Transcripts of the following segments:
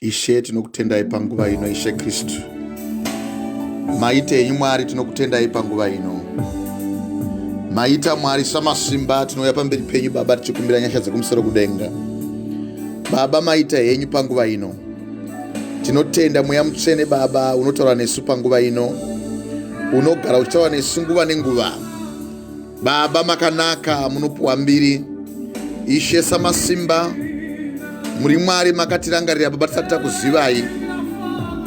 Ishe tinokutendai panguva ino, Ishe Kristu. Maita henyu Mwari, tinokutendai panguva ino. Maita Mwari samasimba, tinouya pamberi penyu Baba tichikumbira nyasha dzekumusoro kudenga. Baba maita henyu panguva ino. Tinotenda Mweya Mutsvene Baba unotaura nesu panguva ino. Unogara uchitaura nesu nguva nenguva. Baba makanaka munopuwa mbiri. Ishe samasimba muri Mwari makatirangarira Baba tisati takuzivai.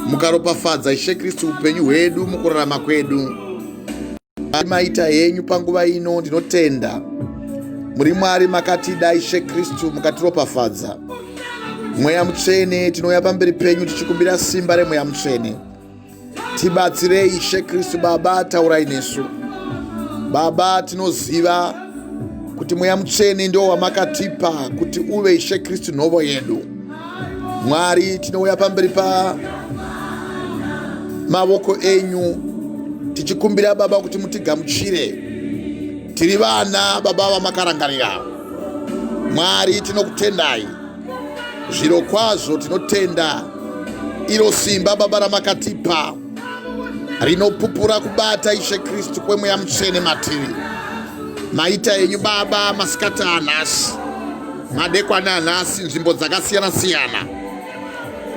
Mukaropafadza Ishe Kristu upenyu hwedu mukurarama kwedu. Maita henyu panguva ino ndinotenda. Muri Mwari makatida Ishe Kristu mukatiropafadza. Mweya Mutsvene tinouya pamberi penyu tichikumbira simba reMweya Mutsvene. Tibatsirei Ishe Kristu Baba, taurai nesu. Baba, tinoziva kuti Mweya Mutsvene ndiwo wamakatipa kuti uve Ishe Kristu nhovo yedu. Mwari, tinouya pamberi pa mavoko enyu tichikumbira Baba kuti mutigamuchire. Tiri vana Baba vamakarangarira. Mwari, tinokutendai. Zvirokwazvo tinotenda iro simba Baba ramakatipa rinopupura kubata Ishe Kristu kweMweya Mutsvene matiri. Maita enyu Baba masikati anhasi, madekwana anhasi, nzvimbo dzakasiyana siyana.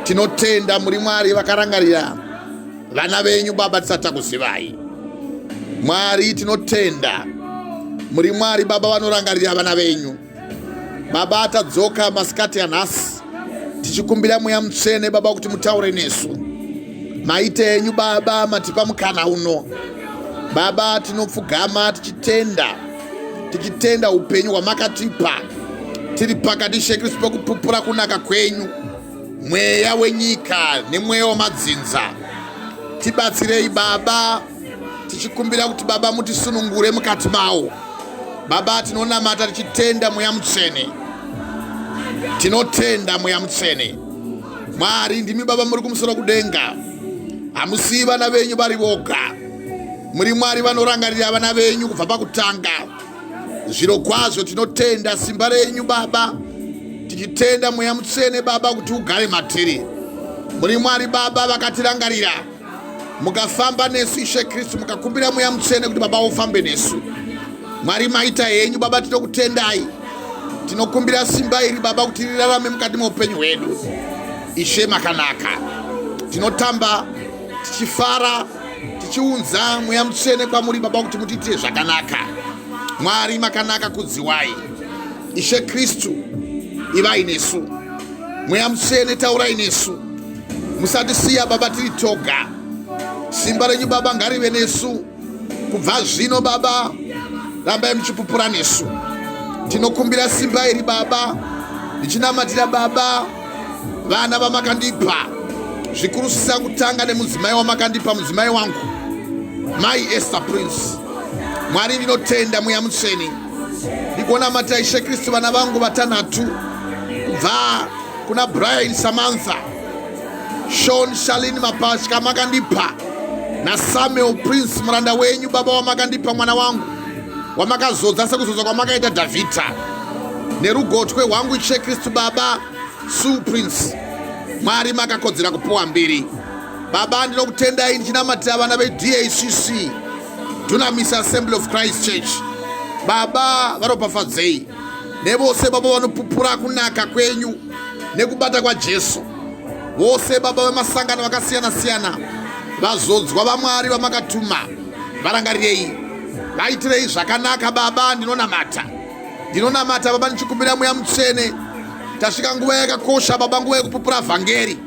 Tinotenda muri Mwari vakarangarira vana venyu Baba tisati takuzivai. Mwari tinotenda muri Mwari Baba vanorangarira vana venyu. Baba tadzoka masikati anhasi tichikumbira Mweya Mutsvene Baba kuti mutaure nesu. Maite enyu Baba matipa mukana uno. Baba tinopfugama tichitenda, tichitenda upenyu hwamakatipa tiri pakati Ishe Kristu pekupupura kunaka kwenyu, mweya wenyika nemweya wamadzinza. Tibatsirei Baba tichikumbira kuti Baba mutisunungure mukati mawo. Baba tinonamata tichitenda Mweya Mutsvene, tinotenda Mweya Mutsvene. Mwari ndimi Baba muri kumusoro kudenga, hamusii vana venyu vari voga. Muri Mwari vanorangarira vana venyu kubva pakutanga. Zviro kwazvo tinotenda simba renyu Baba, tichitenda Mweya Mutsvene Baba kuti ugare matiri. Muri Mwari Baba vakatirangarira mukafamba nesu Ishe Kristu, mukakumbira Mweya Mutsvene kuti Baba ufambe nesu. Mwari maita henyu Baba, tinokutendai. Tinokumbira simba iri Baba kuti rirarame mukati meupenyu hwedu. Ishe makanaka, tinotamba tichifara tichiunza Mweya Mutsvene kwamuri Baba kuti mutiitire zvakanaka. Mwari makanaka, kudziwai. Ishe Kristu ivai nesu. Mweya Mutsvene taurai nesu, musatisiya Baba tiri toga. Simba renyu Baba ngarive nesu kubva zvino Baba, rambai muchipupura nesu. Tinokumbira simba iri Baba, ndichinamatira Baba vana vamakandipa, zvikurusisa kutanga nemudzimai wamakandipa, mudzimai wangu Mai Esther Prince. Mwari ndinotenda Mweya Mutsvene, ndikunamatira Ishe Kristu vana vangu vatanhatu kubva kuna Brian, Samantha, Sean, Shalini mapatya makandipa naSamuel Prince muranda wenyu Baba wamakandipa mwana wangu wamakazodza sekuzodza kwamakaita Dhavhidha, nerugotwe hwangu Ishe Kristu Baba Sue Prince. Mwari makakodzera kupuwa mbiri. Baba ndinokutendai ndichinamatira vana veDACC, Dunamis Assembly of Christ Church. Baba varopafadzei nevose Baba vanopupura kunaka kwenyu nekubata kwaJesu. Vose Baba vemasangano vakasiyana siyana, vazodzwa vaMwari vamakatuma, varangarirei, vaitirei zvakanaka Baba. Ndinonamata, ndinonamata Baba ndichikumbira Mweya Mutsvene. Tasvika nguva yakakosha Baba, nguva yekupupura vhangeri.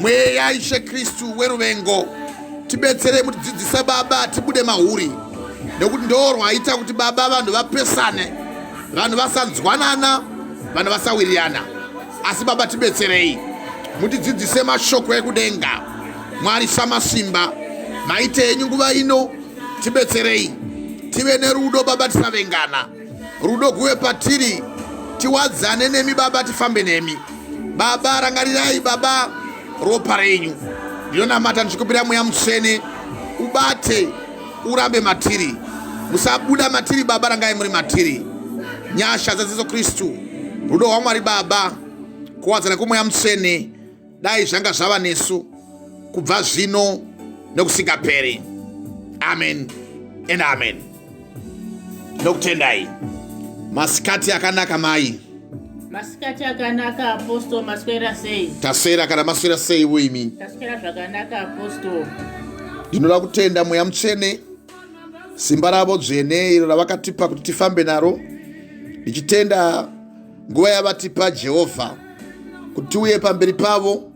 Mweya Ishe Kristu weruvengo, tibetserei, mutidzidzise Baba, tibude mahuri, nekuti ndorwaita kuti Baba vanhu vapesane, vanhu vasanzwanana, vanhu vasawirirana. Asi Baba tibetserei, mutidzidzise mashoko ekudenga. Mwari samasimba, maite enyu nguva ino, tibetserei tive nerudo Baba, tisavengana, rudo guve patiri, tiwadzane nemi Baba, tifambe nemi Baba. Rangarirai Baba ropa renyu. Ndinonamata ndichikumbira Mweya Mutsvene ubate urambe matiri, musabuda matiri Baba, rangai muri matiri. Nyasha dzaJesu Kristu, rudo rwaMwari Baba, kuwadzana kweMweya Mutsvene Dai zvanga zvava nesu kubva zvino nokusingaperi. Amen and amen. Nokutendai. Masikati akanaka mai. Masikati akanaka apostle, maswera sei? Taswera kana maswera sei imi? Taswera zvakanaka apostle. Ndinoda kutenda Mweya Mutsvene simba ravo dzvene iro ravakatipa kuti tifambe naro, ndichitenda nguva yavatipa Jehovha kuti tiuye pamberi pavo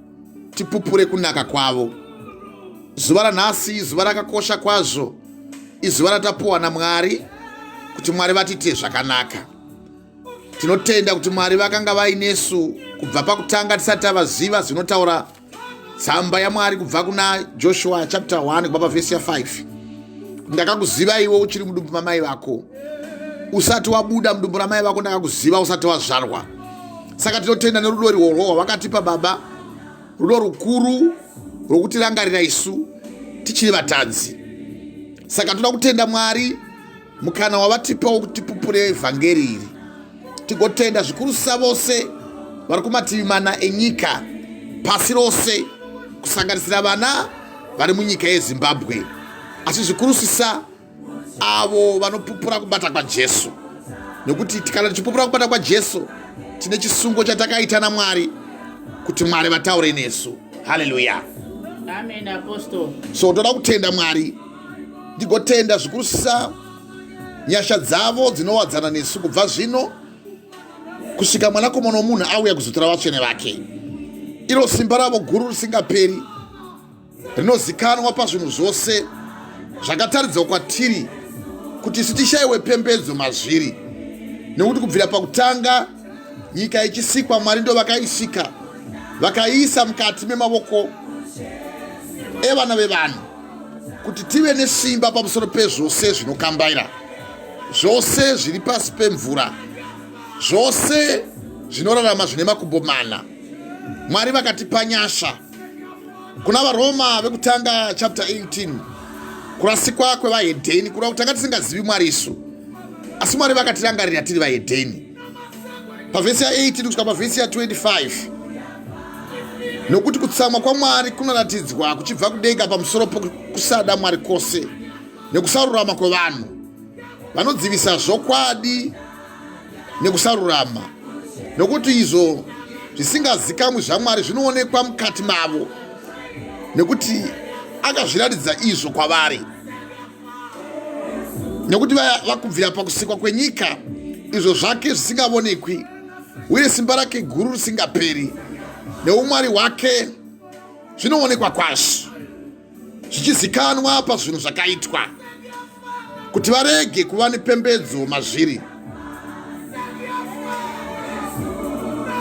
tipupure kunaka kwavo. Zuva ranhasi izuva rakakosha kwazvo, izuva ratapuwa naMwari kuti Mwari vatiite zvakanaka. Tinotenda kuti Mwari vakanga vainesu kubva pakutanga tisati tavaziva, zvinotaura tsamba yaMwari kubva kuna Joshua chapter 1 kubva pavhesi ya5: "Ndakakuziva iwe uchiri mudumbu mamai vako, usati wabuda mudumbu ramai vako ndakakuziva, usati wazvarwa." Saka tinotenda nerudo irworwo rwavakatipa Baba, rudo rukuru rwokutirangarira isu tichiri vatadzi. Saka toda kutenda Mwari mukana wavatipa wokuti tipupure vhangeri iri, tigotenda zvikurusa vose vari kumativi mana enyika, pasi rose, kusanganisira vana vari munyika yeZimbabwe, asi zvikurusisa avo vanopupura kubata kwaJesu, nekuti kana tichipupura kubata kwaJesu tine chisungo chatakaita naMwari kuti Mwari vataure nesu. Haleluya, amen apostle. So toda kutenda Mwari, ndigotenda zvikurusisa nyasha dzavo dzinowadzana nesu kubva zvino kusvika Mwanakomana womunhu auya kuzotora vatsvene vake. Iro simba ravo guru risingaperi rinozikanwa pazvinhu zvose zvakataridzwa kwatiri kuti isu tishayiwe pembedzo mazviri, nekuti kubvira pakutanga nyika ichisikwa, Mwari ndo vakaisika, vakaiisa mukati memavoko evana vevanhu kuti tive nesimba pamusoro pezvose zvinokambaira, zvose zviri pasi pemvura, zvose zvinorarama zvine makumbo mana. Mwari vakatipa nyasha. Kuna vaRoma vekutanga chapter 18, kurasikwa kwevahedheni, kureva kuti tanga tisingazivi Mwari isu, asi Mwari vakatirangarira tiri vahedheni. Pavhesi ya18 kusvika pavhesi ya25: "Nokuti kutsamwa kwaMwari kunoratidzwa kuchibva kudenga pamusoro pokusada Mwari kwose nekusarurama kwevanhu vanodzivisa zvokwadi nekusarurama, nokuti izvo zvisingazikamwi zvaMwari zvinoonekwa mukati mavo, nekuti akazviratidza izvo kwavari. Nekuti vakubvira pakusikwa kwenyika izvo zvake zvisingavonekwi uye simba rake guru risingaperi neumwari hwake zvinoonekwa kwazvo, zvichizikanwa pazvinhu zvakaitwa, kuti varege kuva nepembedzo mazviri.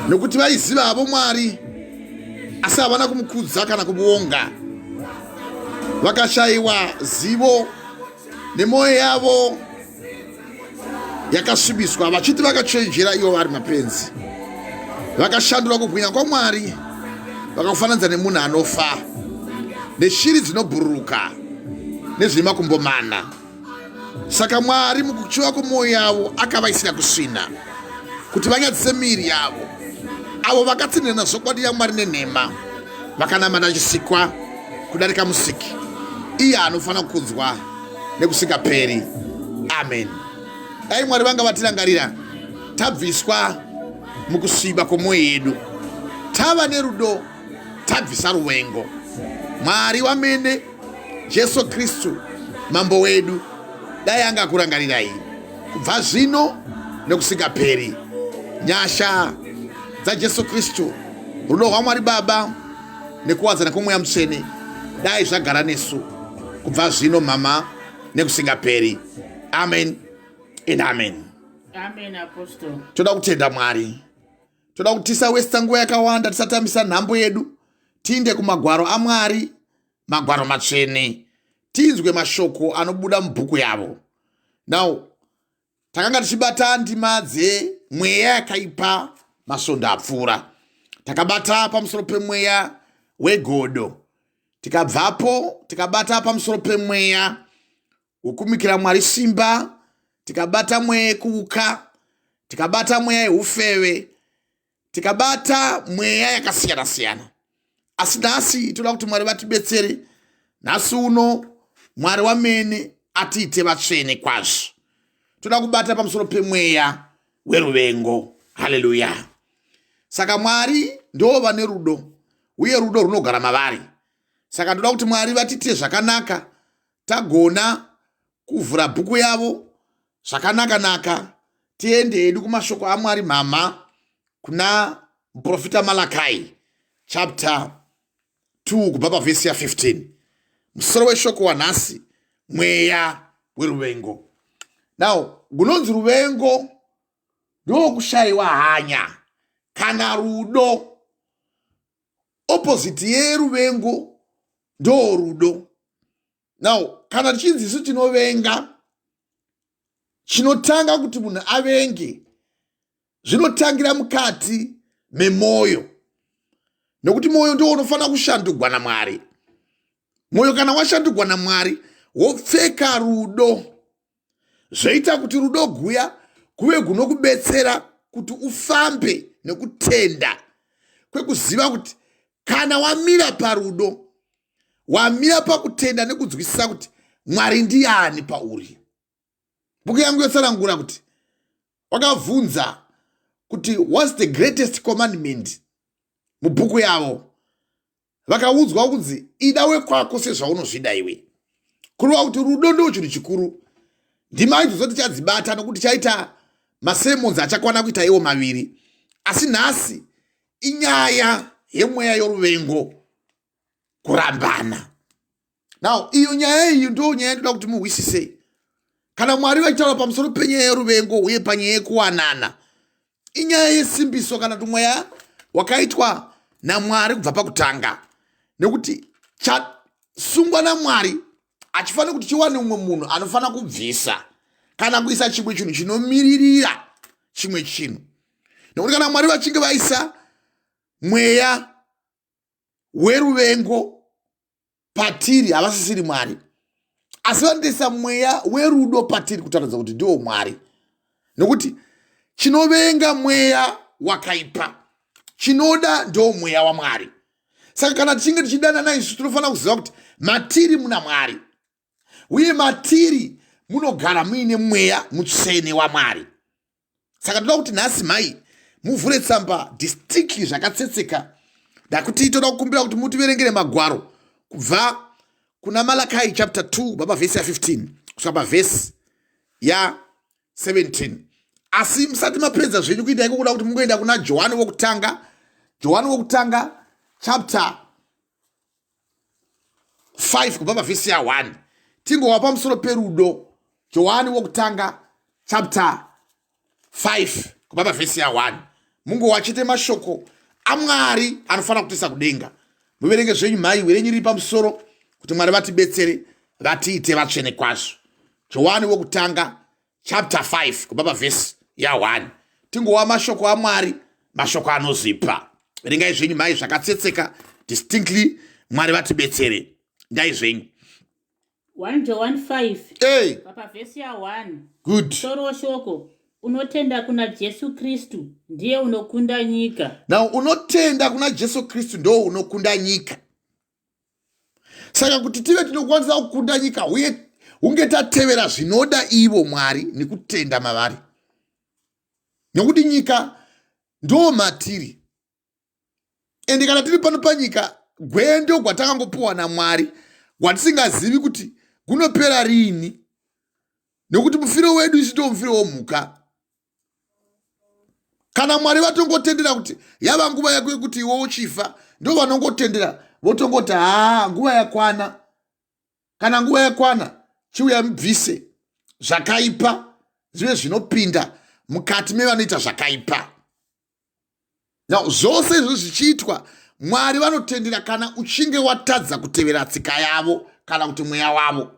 Nokuti vaiziva havo Mwari, asi havana kumukudza kana kumuonga, vakashayiwa zivo, nemwoyo yavo yakasvibiswa, vachiti vakachenjera ivo vari mapenzi. Vakashandura kubwinya kwaMwari vakakufananidza nemunhu anofa, neshiri dzinobhururuka, nezvine makumbo mana. Saka Mwari mukuchiva kwomwoyo yavo akavaisira kusvina, kuti vanyadzise miviri yavo, avo vakatsinhirana zvokwadi yaMwari nenhema, vakanamata chisikwa kudarika Musiki, iye anofanira kukudzwa nekusingaperi. Amen." Dai Mwari vanga vatirangarira, tabviswa mukusviba kwomwoyo yedu, tava nerudo, tabvisa ruvengo. Mwari wamene, Jesu Kristu Mambo wedu, dai angakurangarirai kubva zvino nekusingaperi. Nyasha dzaJesu Kristu, rudo rwaMwari Baba nekuwadzana kwomweya Mutsvene dai zvagara nesu kubva zvino, mama, nekusingaperi. Amen and amen. Amen apostle. Toda kutenda Mwari. Toda kuti tisawesta nguva yakawanda, tisatambisa nhambo yedu, tiinde kumagwaro aMwari, magwaro matsvene, tinzwe mashoko anobuda mubhuku yavo. Now takanga tichibata ndima dzemweya yakaipa masvondo apfuura. Takabata pamusoro pemweya wegodo, tikabvapo tikabata pamusoro pemweya wekumikira Mwari simba, tikabata mweya yekuuka, tikabata mweya yeufeve, tikabata mweya yakasiyana siyana. Asi nhasi toda kuti Mwari vatibetsere. Nhasi uno Mwari wamene atiite vatsvene kwazvo. Toda kubata pamusoro pemweya weruvengo. Haleluya. Saka Mwari ndo vane rudo uye rudo runogara mavari. Saka ndoda kuti Mwari vatiitire zvakanaka, tagona kuvhura bhuku yavo zvakanaka naka, tiende hedu kumashoko aMwari mhamha kuna muprofita Malakai chapter 2 kubva pavhesi ya 15. Musoro weshoko wanhasi, mweya weruvengo. Now gunonzi ruvengo ndokushayiwa hanya kana rudo. Opposite yeruvengo ndo rudo. Now kana tichinzi isu tinovenga, chinotanga kuti munhu avenge zvinotangira mukati memwoyo, nokuti mwoyo ndiwo unofanira kushandugwa naMwari. Mwoyo kana washandugwa naMwari wopfeka rudo, zvoita kuti rudo guya kuve gunokubetsera kuti ufambe nekutenda kwekuziva kuti kana wamira parudo, wamira pakutenda nekunzwisisa kuti Mwari ndiani pauri. Bhuku yangu yotsanangura kuti wakabvunza kuti what's the greatest commandment mubhuku yavo, vakaudzwa kunzi ida wekwako sezvaunozvida iwe. Kureva kuti rudo ndo chinhu chikuru. Ndima idzodzo tichadzibata nokuti chaita masermons achakwana kuita iwo maviri, asi nhasi inyaya yemweya yoruvengo, kurambana. Now iyo nyaya iyi ndo nyaya ndoda kuti muhwisisei. Kana Mwari vachitaura pamusoro penyaya yeruvengo uye panyaya yekuwanana, inyaya yesimbiso kana kuti mweya wakaitwa naMwari kubva pakutanga, nekuti chasungwa naMwari achifanira kuti chiwane umwe munhu anofanira kubvisa kana kuisa chimwe chinhu chinomiririra chimwe chinhu. Nekuti kana Mwari vachinge vaisa mweya weruvengo patiri, havasisiri Mwari, asi vanotoisa mweya werudo patiri kutaridza kuti ndiwo Mwari. Nokuti chinovenga mweya wakaipa, chinoda ndo mweya waMwari. Saka kana tichinge tichidanana isu tinofanira kuziva kuti matiri muna Mwari, uye matiri munogara muine mweya mutsvene waMwari. Saka toda kuti nhasi mhai muvhure tsamba distinctly zvakatsetseka. Ndakuti toda kukumbira kuti mutiverengere magwaro kubva kuna Malakai chapter 2 kubva pavhesi ya 15 kusvika pavhesi ya 17. Asi musati mapedza zvenyu kuita iko, kuda kuti mungoenda kuna Johani wokutanga, Johani wokutanga chapter 5 kubva pavhesi ya 1, tingowa pamusoro perudo. Johani wokutanga chapter 5 kubva pavhesi ya 1, mungowa chete mashoko aMwari anofanira kutisa kudenga. Muverenge zvenyu mhai, werenyu riri pamusoro kuti Mwari vatibetsere vatiite vatsvene kwazvo. Johani wokutanga chapter 5 kubva pavhesi ya 1, tingowa mashoko aMwari, mashoko anozipa. Verengai zvenyu mhai zvakatsetseka distinctly, Mwari vatibetsere. Ndai zvenyu. 1 John 5 hey. Pavhesi ya 1. Good. Musoro weshoko, unotenda kuna Jesu Kristu ndiye unokunda nyika. Now unotenda kuna Jesu Kristu ndo unokunda nyika. Saka kuti tive tinokwanisa kukunda nyika uye hunge tatevera zvinoda ivo Mwari nekutenda mavari, nekuti nyika ndo matiri. Ende kana tiri pano panyika, gwendo gwatakangopiwa naMwari gwatisingazivi kuti gunopera riini, nekuti mufiro wedu isu ndo mufiro womhuka. Kana Mwari vatongotendera kuti yava nguva yako yekuti iwe uchifa, ndo vanongotendera votongoti haa, nguva yakwana. Kana nguva yakwana, chiuya mubvise zvakaipa zvive zvinopinda mukati mevanoita zvakaipa. Now zvose izvo zvichiitwa, Mwari vanotendera kana uchinge watadza kutevera tsika yavo kana kuti mweya wavo.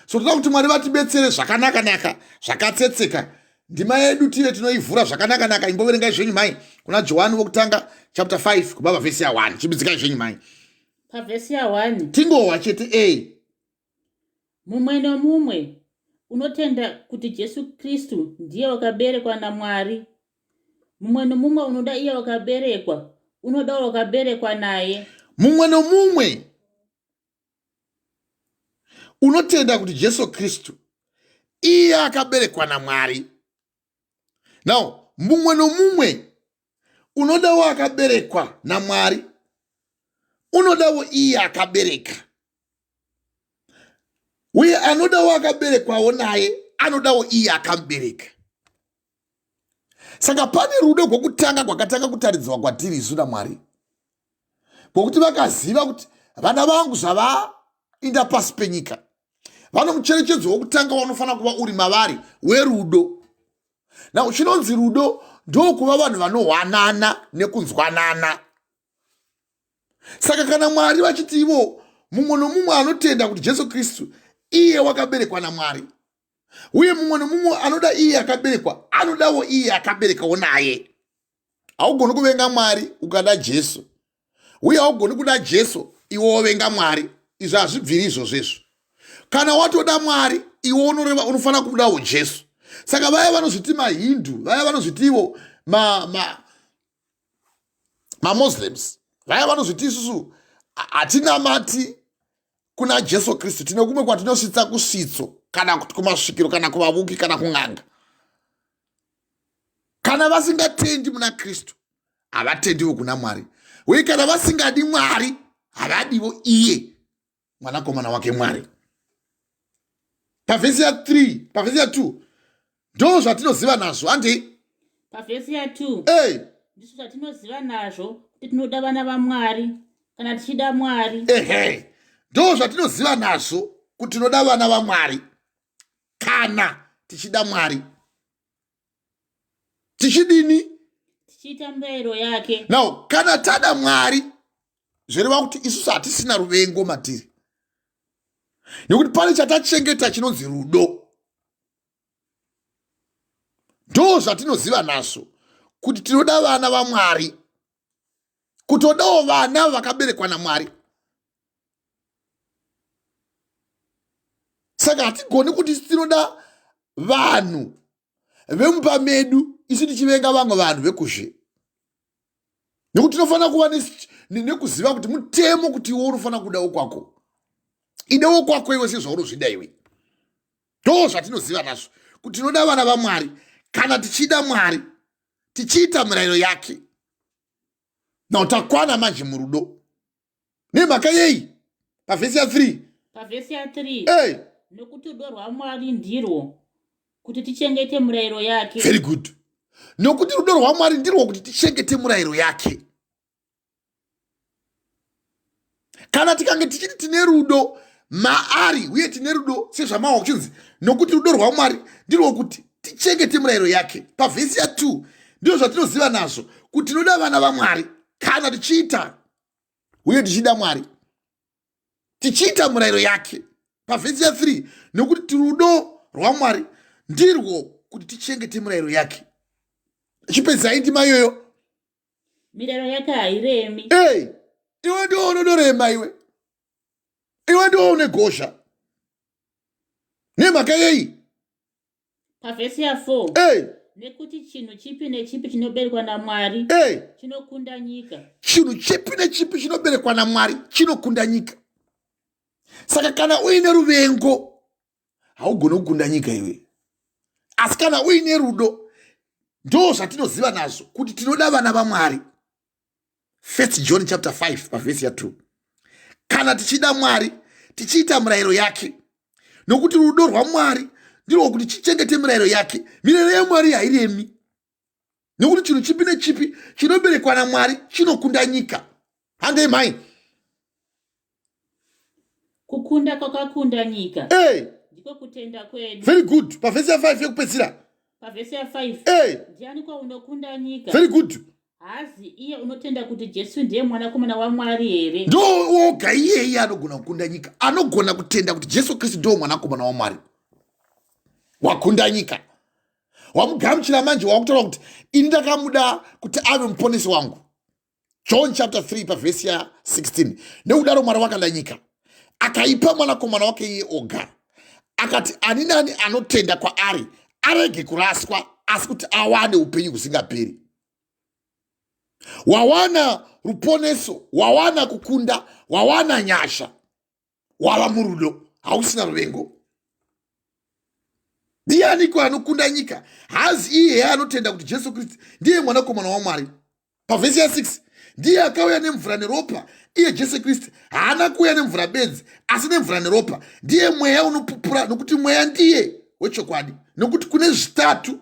So toda kuti Mwari vatibetsere zvakanaka-naka, zvakatsetseka. Ndima yedu tive tinoivhura zvakanaka-naka. Imboverengai zvenyu mai kuna Johani wokutanga chapter 5 kubva pavhesi ya 1. Chimbidzikai zvenyu mai pavhesi ya 1. Tingohwa chete a Mumwe nomumwe unotenda kuti Jesu Kristu ndiye wakaberekwa naMwari. Mumwe nomumwe unoda iye wakaberekwa, unoda wakaberekwa naye. Mumwe nomumwe unotenda kuti Jesu Kristu iye akaberekwa naMwari. Now, mumwe nomumwe unodawo akaberekwa naMwari, unodawo iye akabereka, uye anodawo akaberekwawo naye, anodawo iye akamubereka. Saka pane rudo gwokutanga gwakatanga kutaridzwa kwatiri isu naMwari, kwokuti vakaziva kuti vana vangu zvavainda pasi penyika, vano mucherechedzo wokutanga wanofanira kuva uri mavari werudo. Now chinonzi rudo ndokuva vanhu vanohwanana nekunzwanana. Saka kana Mwari vachiti ivo mumwe nomumwe anotenda kuti Jesu Kristu iye wakaberekwa naMwari, uye mumwe nomumwe anoda iye akaberekwa anodawo iye akaberekawo naye. Haugoni kuvenga Mwari ukada Jesu, uye haugoni kuda Jesu iwe wovenga Mwari. Izvi hazvibviri izvozvo izvo. Kana watoda Mwari iwe unoreva unofanira kudawo Jesu. Saka vaya vanozviti maHindu, vaya vanozviti ivo maMuslims, vaya vanozviti isusu hatinamati kuna Jesu Kristu, tine kumwe kwatinosvitsa kusvitso kana kuti kumasvikiro kana kuvavuki kana kun'anga. Kana vasingatendi muna Kristu havatendiwo kuna Mwari, uye kana vasingadi Mwari havadiwo iye mwanakomana wake Mwari. Pavhesi ya 3, pavhesi ya 2 ndo zvatinoziva nazvo, handei? Pavhesi ya 2 hey. Ndizvo zvatinoziva nazvo kuti tinoda vana vaMwari kana tichida Mwari. Ehe, ndo zvatinoziva nazvo kuti tinoda vana vaMwari kana tichida Mwari. Tichidini? Tichiita murayiro yake. Now kana tada Mwari zvoreva kuti isusu hatisina ruvengo matiri, nekuti pane chatachengeta chinonzi rudo. Ndo zvatinoziva nazvo kuti tinoda vana vaMwari, kutodawo vana vakaberekwa naMwari. Saka hatigoni kuti tinoda vanhu vemumba medu isu tichivenga vamwe vanhu vekuzhe, nekuti tinofanira kuva nekuziva kuti mutemo kuti iwe unofanira kudawo kwako, idewo kwako iwe sezvaunozvida iwe. Ndo zvatinoziva nazvo kuti tinoda vana vaMwari kana tichida Mwari, tichiita mirayiro yake. Now takwana manje murudo. Nemhaka yei? Pavhesi ya 3. Pavhesi ya 3. Hey. Nokuti rudo rwaMwari ndirwo kuti tichengete murayiro yake. Very good. Nokuti rudo rwaMwari ndirwo kuti tichengete murayiro yake. Kana tikange tichiti tine rudo maari uye tine rudo sezvamawa kuchinzi nokuti rudo rwaMwari ndirwo kuti tichengete murayiro yake. Pavhesi ya 2 ndizvo zvatinoziva nazvo kuti tinoda vana vaMwari kana tichiita uye tichida Mwari, tichiita murayiro yake. Pavhesi ya 3 nekuti rudo rwaMwari ndirwo kuti tichengete murayiro yake. Chipedzai ndima iyoyo. Mirayiro yake hairemi. Hey, iwe ndiwo unodorema iwe, iwe ndiwo une gozha. Nemhaka yei? Pavhesi ya 4. Hey. Nekuti chinhu chipi nechipi chinoberekwa naMwari hey. chinokunda nyika. Chinhu chipi nechipi chinoberekwa naMwari chinokunda nyika. Saka kana uine ruvengo haugoni kukunda nyika iwe, asi kana uine rudo, ndo zvatinoziva nazvo kuti tinoda vana vaMwari. 1 John chapter 5 pavhesi ya 2. Kana tichida Mwari tichiita murayiro yake, nokuti rudo rwaMwari ndirwo kuti tichengete mirayiro yake. Mirayiro yaMwari hairemi, nekuti chinhu chipi nechipi chinoberekwa naMwari chinokunda nyika. Handei mhai. Kukunda kwakakunda nyika. Hey. Ndiko kutenda kwedu. Very good. Pavhesi ya 5 yekupedzisira. Pavhesi ya 5. Hey. Ndiani kwaunokunda nyika? Very good. Haazi iye unotenda kuti Jesu ndiye mwanakomana waMwari here? Ndo woga iyeye anogona kukunda nyika, anogona kutenda kuti Jesu Kristu ndiwo mwanakomana waMwari. Wakunda nyika. Wamugamuchira manje, wakutaura kuti ini ndakamuda kuti ave muponesi wangu. John chapter 3 pavhesi ya 16. Nekudaro Mwari wakada nyika, akaipa mwanakomana wake iye oga, akati ani nani anotenda kwaari arege kuraswa, asi kuti awane upenyu husingaperi. Wawana ruponeso, wawana kukunda, wawana nyasha, wava murudo, hausina ruvengo. Ndianiko anokunda nyika? Hazi iye anotenda kuti Jesu Kristu ndiye mwanakomana waMwari. Pavhesi ya6, ndiye akauya nemvura neropa, iye Jesu Kristu. Haana kuuya nemvura bedzi, asi nemvura neropa. Ndiye mweya unopupura, nokuti mweya ndiye wechokwadi. Nokuti kune zvitatu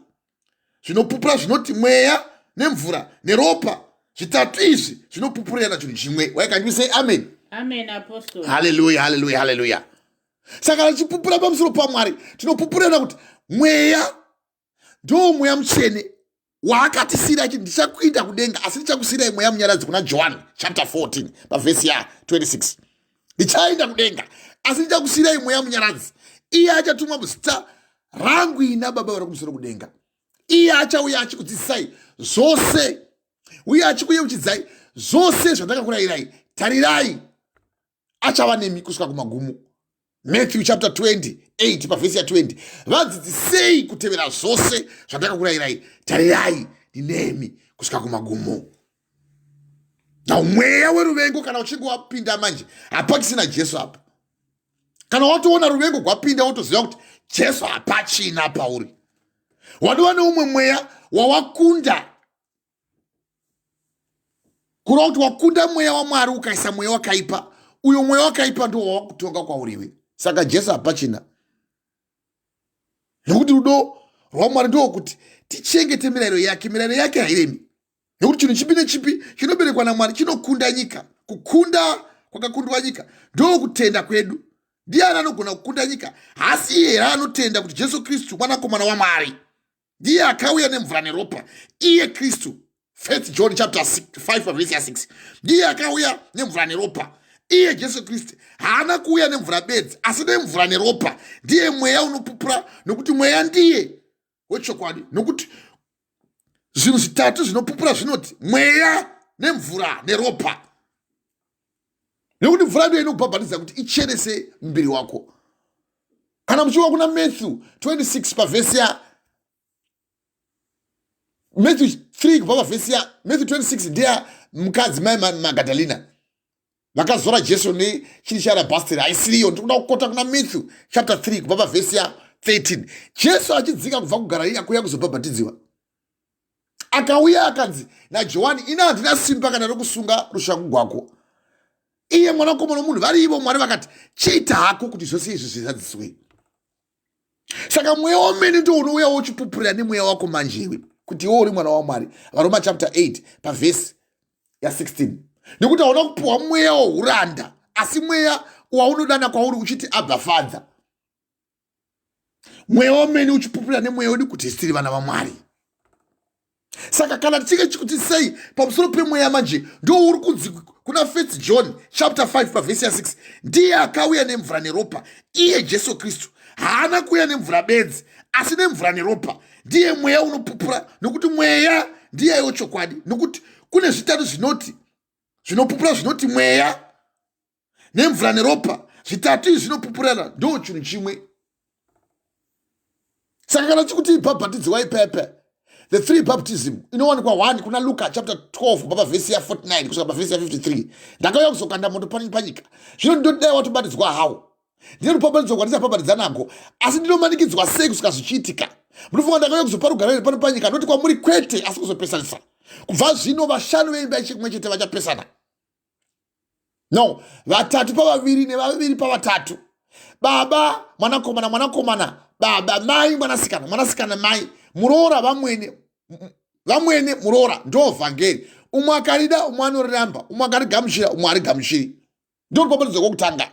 zvinopupura zvinoti mweya nemvura neropa. Zvitatu izvi zvinopupurira chinhu chimwe. Why can you say amen? Amen, apostle. Haleluya, haleluya, haleluya. Saka tichipupura pamusoro paMwari, tinopupurira kuti mweya ndo mweya mutsvene waakatisiyira achiti, "Ndichakuinda kudenga, asi ndichakusiyirai mweya munyaradzi," kuna John chapter 14 pavhesi ya26. "Ndichaenda kudenga, asi ndichakusiyirai mweya munyaradzi, iye achatumwa muzita rangu ina Baba vari kumusoro kudenga. Iye achauya achikudzidzisai zvose uye achikuyeuchidzai zvose zvandakakurayirai. Tarirai, achava nemi kusvika kumagumo." Matthew chapter 28 pavhesi ya20, "Vadzidzisei kutevera zvose zvandakakurayirai. Tarirai, ndinemi kusvika kumagumo." Now mweya weruvengo kana uchinge wapinda manje, hapachisina Jesu apa. Kana watoona ruvengo gwapinda, wotoziva kuti Jesu hapachina pauri. Wadiwa neumwe mweya wawakunda, kureva kuti wakunda mweya waMwari, ukaisa mweya wakaipa. Uyo mweya wakaipa ndo wawakutonga kwauriwe. Saka Jesu hapachina, nekuti rudo rwaMwari ndokuti tichengete mirayiro yake. Mirayiro yake hairemi, nekuti chinhu chipi nechipi chinoberekwa naMwari chinokunda nyika. Kukunda kwakakundwa nyika ndokutenda kwedu. Ndiani anogona kukunda nyika? Hasi iye here anotenda kuti Jesu Kristu mwanakomana waMwari? Ndiye akauya nemvura neropa, iye Kristu. First John chapter 5 pavhesi ya6, ndiye akauya nemvura neropa, iye Jesu Kristu. Haana kuuya nemvura bedzi, asi nemvura neropa. Ndiye mweya unopupura, nokuti mweya ndiye wechokwadi. Nokuti zvinhu zvitatu zvinopupura zvinoti mweya nemvura neropa. Nekuti mvura ndiyo inokubhabhatidza kuti ichenese muviri wako. Kana muchiwa kuna Matthew 26 pavhesi ya Matthew 3 kubva pavhesi ya Matthew 26, ndeya mukadzi mai Magadalina vakazora Jesu nechiri chearabasteri. Haisiriyo. Ndiri kuda kuquota kuna Matthew chapter 3 kubva pavhesi ya13. Jesu achidzika kubva kuGarariya kuuya kuzobhabhatidziwa, akauya akanzi naJohani, "Ina handina simba kana rokusunga rushangu gwako." Iye mwanakomana womunhu vari ivo Mwari vakati, "Chiita hako kuti zvose izvi zvizadziswe." Saka mweya womene ndo unouya wochipupurira nemweya wako manjewe kuti iwe uri mwana waMwari. Varoma chapter 8 pavhesi ya16, nekuti hauna kupiwa mweya wouranda, asi mweya waunodana kwauri uchiti, "Abba, Father." Mweya womene uchipupurira nemweya wedu kuti tiri vana vaMwari. Saka kana tichinge chikuti sei pamusoro pemweya manje, ndo uri kunzi kuna First John chapter 5 pavhesi ya6, ndiye akauya nemvura neropa, iye Jesu Kristu. Haana kuuya nemvura bedzi, asi nemvura neropa. Ndiye mweya unopupura, nokuti mweya ndiyeyo chokwadi. Nokuti kune zvitatu zvinoti zvinopupura zvinoti mweya nemvura neropa. Zvitatu izvi zvinopupurana, ndo chinhu chimwe. Saka kana chikuti ibhabhatidziwa ipepe, the three baptism inowanikwa 1 kuna Luka chapter 12 kubva pavhesi ya49 kusvika pavhesi ya53. "Ndakauya kuzokanda moto panyika, zvino ndinodai watobatidzwa hawo. Ndine rubhabhatidzo kwandisabhabhatidza nago, asi ndinomanikidzwa sei kusvika zvichiitika. Munofunga ndakauya kuzopa rugare pano panyika? Ndoti kwamuri, kwete, asi kuzopesanisa. Kubva zvino vashanu veimba yechimwe chete vachapesana, no, vatatu pavaviri nevaviri pavatatu, baba mwanakomana, mwanakomana baba, mai mwanasikana, mwanasikana mai, muroora vamwene, vamwene muroora. Ndo vhangeri. Umwe akarida, umwe anoriramba; umwe akarigamuchira, umwe arigamuchiri. Ndo rubhabhatidzo kwokutanga.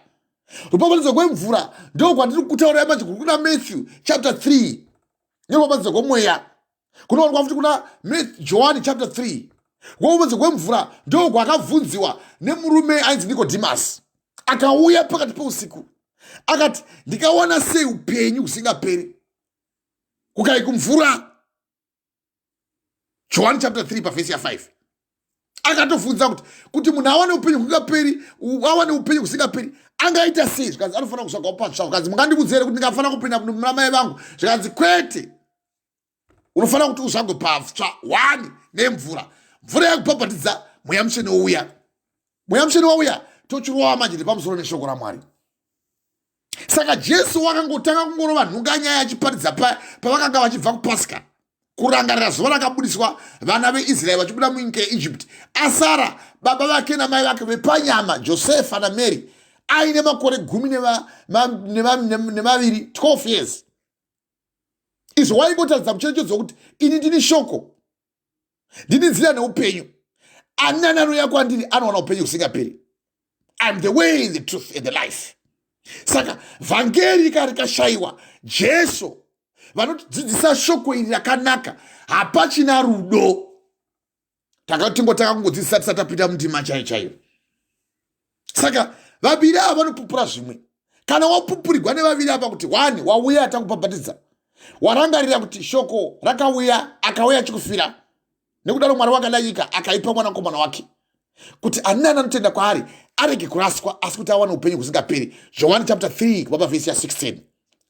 Rubhabhatidzo kwemvura ndo kwandiri kutaurai manje, kuri kuna Matthew chapter 3, nerubhabhatidzo kwomweya kunowanikwa futi kuna Johani chapter 3. Rubhabhatidzo kwemvura ndo kwakabvunziwa nemurume ainzi Nikodhimas, akauya pakati peusiku akati, "Ndikawana sei upenyu husingaperi?" Kukai kumvura. Johani chapter 3 pavhesi ya5, akatobvunza kuti munhu awane upenyu husingaperi, awane upenyu husingaperi, angaita sei? Zvikanzi anofanira kuzvagwa patsva. Zvikanzi, "Mungandiudze here kuti ndingafanira kupinda muna mai vangu?" Zvikanzi, "Kwete, unofanira kuti uzvagwe patsva, one nemvura." Mvura yakubhabhatidza, mweya mutsvene wouya. Mweya mutsvene wauya, tochirova manje nepamusoro neshoko raMwari. Saka Jesu wakangotanga kungorova nhunganyaya achiparidza pavakanga vachibva kuPasika, kurangarira zuva rakabudiswa vana veIsraeri vachibuda munyika yeEgypt. Asara baba vake namai vake vepanyama, Josefa naMary, aine makore 12, 12 years. Izvo waingotaridza mucherechedzo wekuti ini ndini shoko, ndini nzira neupenyu, ani nani anouya kwandiri anowana upenyu husingaperi. I'm the way, the truth and the life. Saka vhangeri rika rikashayiwa Jesu vanotidzidzisa shoko iri rakanaka, hapachina rudo. Takatingotanga kungodzidzisa tisati tapinda mundima chaiyo chaiyo. Saka vaviri ava vanopupura zvimwe. Kana wapupurirwa nevaviri ava kuti one wauya atakubhabhatidza, warangarira kuti shoko rakauya, akauya achikufira, nekudaro Mwari wakada nyika akaipa mwanakomana wake kuti ani nani anotenda kwaari arege kuraswa asi kuti awane upenyu husingaperi. Johani chapter 3 kubva pavhesi ya 16.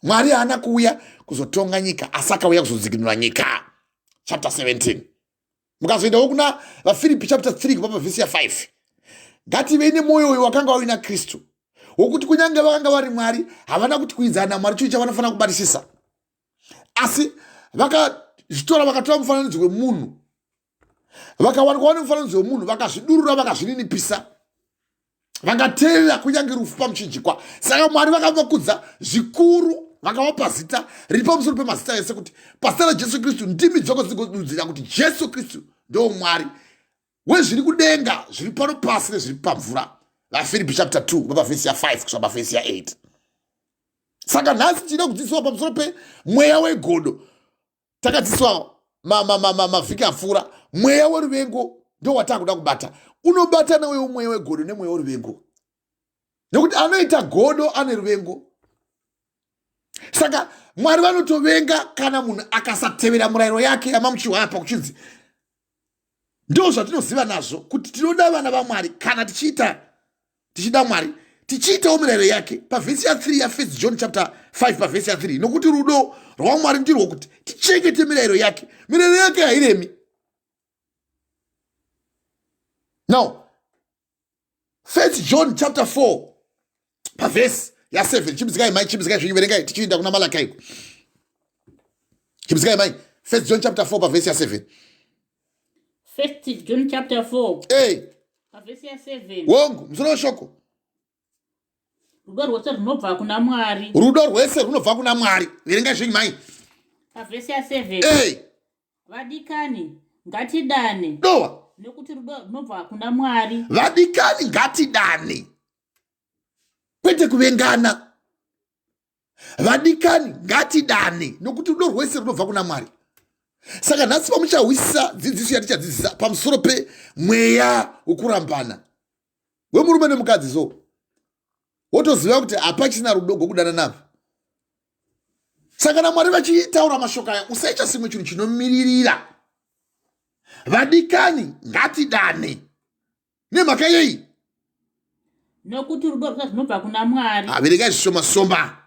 Mwari haana kuuya kuzotonga nyika asi akauya kuzodzikinura nyika. Chapter 17. Mukazoendawo kuna vaFiripi chapter 3 kubva pavhesi ya 5. Ngativei nemwoyo uyo wakanga uina Kristu, wokuti kunyange vakanga vari Mwari, havana kuti kuinzana naMwari chinhu chavanofanira kubatisisa, asi vakazvitora vakatora mufananidzo wemunhu, vakawanikwa vane mufananidzo wemunhu, vakazvidurura, vakazvininipisa, vakateerera kunyange rufu pamuchinjikwa. Saka Mwari vakavakudza zvikuru, vakavapa zita riri pamusoro pemazita ese, kuti pazita raJesu Kristu ndimi dzoko dzigodudzira kuti Jesu Kristu ndo Mwari wezviri kudenga, zviri pano pasi nezviri pamvura. VaFiripi chapter 2 kubva pavhesi ya5 kusvika pavhesi ya8. Saka nhasi tinoda kudzidziswa pamusoro pemweya wegodo. Takadzidziswa mavhiki apfuura, mweya weruvengo ndo watakuda kubata. Unobatana wewo mweya wegodo nemweya weruvengo, nekuti anoita godo ane ruvengo. Saka Mwari vanotovenga kana munhu akasatevera murayiro yake yamamuchiwa apa kuchinzi ndo zvatinoziva nazvo kuti tinoda vana vaMwari kana tichiita tichida Mwari, tichiitawo mirayiro yake. Pavhesi ya3 yaFirst John chapter 5 pavhesi ya3, nokuti rudo rwaMwari ndirwo kuti tichengete mirayiro yake. Mirayiro yake hairemi. Now First John chapter 4 pavhesi ya7. Chimbidzikai mai, chimbidzikai zvenyu, verengai tichienda kuna Malakai. Chimbidzikai mai, First John chapter 4 pavhesi ya7. First John chapter 4. Hey. Pavhesi ya7. Wongu, musoro weshoko. Rudo rwese runobva kuna Mwari. Rudo rwese runobva kuna Mwari. Verengai zvenyu mai. Pavhesi ya7. Hey. Vadikani, ngatidane. Dowa. Nekuti rudo runobva kuna Mwari. Vadikani, ngatidane. Kwete kuvengana. Vadikani, ngatidane nokuti rudo rwese runobva kuna Mwari. Saka nhasi pamuchahwisisa dzidziso yatichadzidzisa pamusoro pemweya wekurambana wemurume nemukadzi, so wotoziva kuti hapachina rudo gwokudana navo. Saka naMwari vachitaura mashoko aya, usaita simwe chinhu chinomiririra. Vadikani, ngatidane. Nemhaka yei? Nokuti rudo rwose runobva kuna Mwari. Averengai zvishoma soma.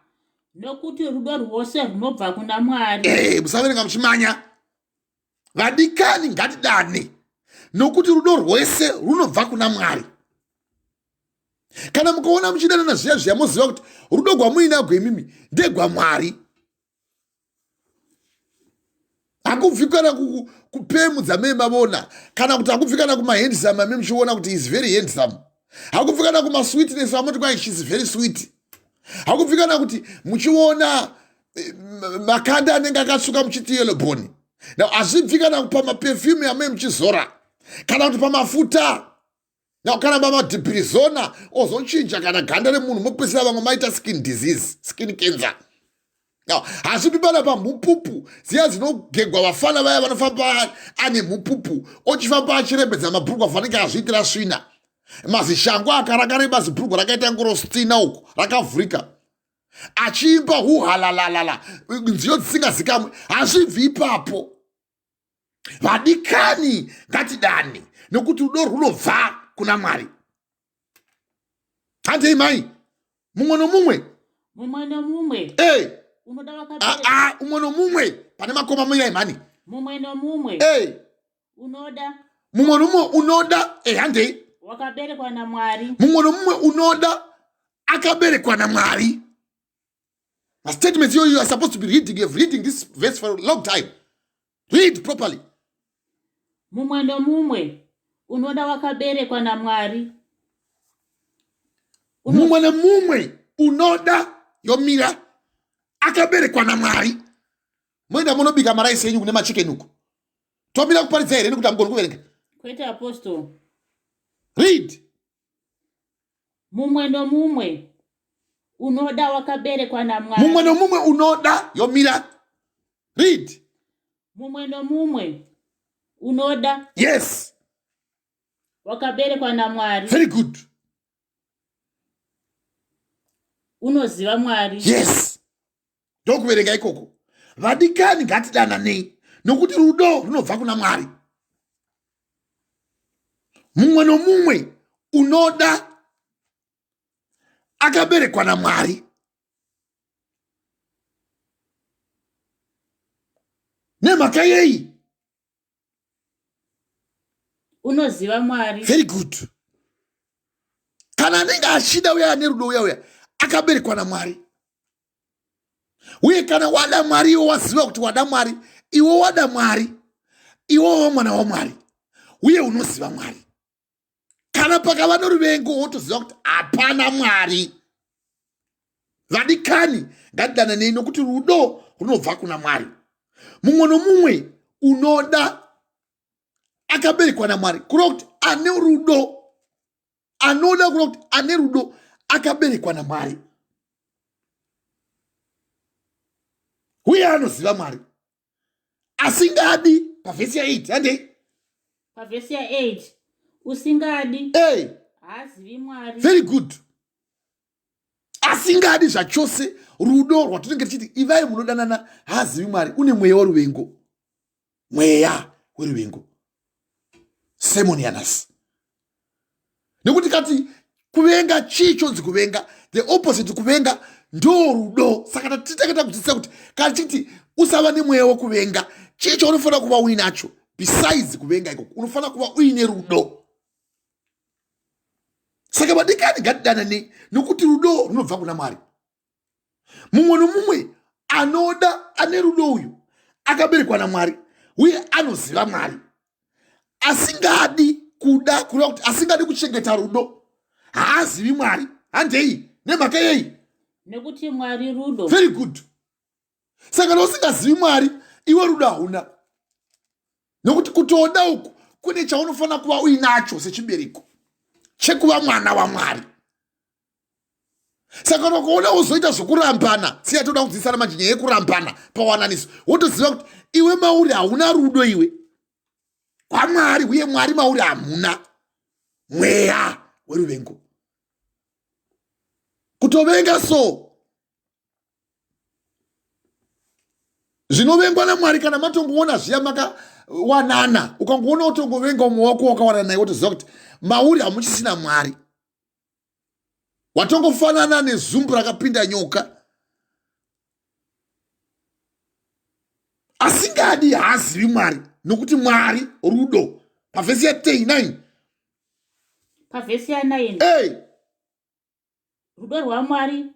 Nokuti rudo rwose runobva kuna Mwari. Musaverenga muchimanya. Vadikani, ngatidane nokuti rudo rwese runobva kuna Mwari. Kana mukaona muchidanana zviya zviya, moziva kuti rudo gwamuinagwo imimi ndegwaMwari. Hakubvi kana kupemu dzamei mavona, kana kuti hakubvi kana kumahandsome ame muchiona kuti is very handsome. Hakubvi kana kumasweetness amoti kwai shes very sweet. Hakubvi kana kuti muchiona makanda anenge akatsvuka muchiti yellow bone. Now hazvibvi kana pamaperfume amei muchizora, kana kuti pamafuta. Now kana pamadhipirizona ozochinja kana ganda remunhu, mopedzisira vamwe maita skin disease, skin cancer. Now hazvipi pana pamhupupu dziya dzinogegwa vafana vaya vanofamba ane mhupupu, ochifamba achirembedza mabhurugwa fanike azviitira svina, mazishango akarakareba, zibhurugwa rakaita ngorostina uku rakavhurika, achiimba huhalalalala nziyo dzisingazikamwe. Hazvibvi ipapo. Vadikani, ngatidane nokuti rudo runobva kuna Mwari. Handei mai, mumwe nomumwe. Mumwe nomumwe. Hey. Unoda vakabereka. Mumwe nomumwe pane makoma mirai mhani. Mumwe nomumwe. Hey. Unoda. Mumwe nomumwe unoda ehandei eh, wakaberekwa namwari. Mumwe nomumwe unoda akaberekwa namwari. Mastatements iyoyo you are supposed to be reading. You have reading this verse for a long time. Read properly. Mumwe nomumwe unoda wakaberekwa namwari. Mumwe nemumwe unoda yomira akaberekwa namwari. Moenda munobika maraisi enyu kune machicken uko. Tomira kuparidza here nekuti hamugoni kuverenga? Kwete apostle. Read. Mumwe nomumwe unoda wakaberekwa namwari. Mumwe nomumwe unoda yomira. Read. Mumwe nomumwe unoda. Yes. Wakaberekwa naMwari. Very good. Unoziva Mwari. Yes. Ndokuverenga ikoko. Vadikani ngatidananei nokuti rudo runobva kuna Mwari. Mumwe nomumwe unoda akaberekwa naMwari. Nemhaka yei? Unoziva Mwari. Very good. Kana anenge achida uya ane rudo uya uya akaberekwa naMwari. Uye kana wada Mwari iwe waziva kuti wada Mwari, iwe wada Mwari, iwe wava mwana waMwari uye unoziva Mwari. Kana pakava noruvengo wotoziva kuti hapana Mwari. Vadikani, ngatidananei nokuti rudo runobva kuna Mwari. Mumwe nomumwe unoda akaberekwa naMwari, kureva kuti ane rudo, anoda kureva kuti ane rudo akaberekwa naMwari uye anoziva Mwari. Asingadi pavhesi ya8 handei pavhesi ya8 usingadi hey. Haazivi Mwari. Very good. Asingadi zvachose rudo rwatinenge tichiti ivai munodanana, haazivi Mwari, une mweya weruvengo, mweya weruvengo. Simon yanasi nekuti kati kuvenga chii chonzi kuvenga, the opposite kuvenga ndo rudo. Saka titanga takudzidzisa kuti kana tichiti usava nemweya wekuvenga, chii chaunofanira kuva uinacho besides kuvenga ikoko? Unofanira kuva uine rudo. Saka vadikani, ngatidanane nokuti rudo runobva kuna Mwari. Mumwe nomumwe anoda ane rudo uyu akaberekwa naMwari uye anoziva Mwari. Asingadi kuda, kureva kuti asingadi kuchengeta rudo, haazivi Mwari. Handei nemhaka yei? Nekuti Mwari rudo. Very good. Saka kana usingazivi Mwari, iwe rudo hauna, nekuti kutoda uku kune chaunofanira kuva uinacho sechibereko chekuva mwana waMwari. Saka kana ukaona uzoita zvokurambana, siya toda kudzidzisana manje nyaya yekurambana pawananiso, wotoziva kuti iwe mauri hauna rudo iwe kwaMwari, uye Mwari mauri hamuna, mweya weruvengo, kutovenga. So zvinovengwa naMwari, kana matongoona zviya makawanana, ukangoona utongovenga umwe wako wakawana naye, wotoziva kuti mauri hamuchisina Mwari, watongofanana nezumbu rakapinda nyoka. Asingadi haazivi Mwari, nokuti Mwari rudo. Pavhesi ya9. Pavhesi ya9. Hey. Rudo rwaMwari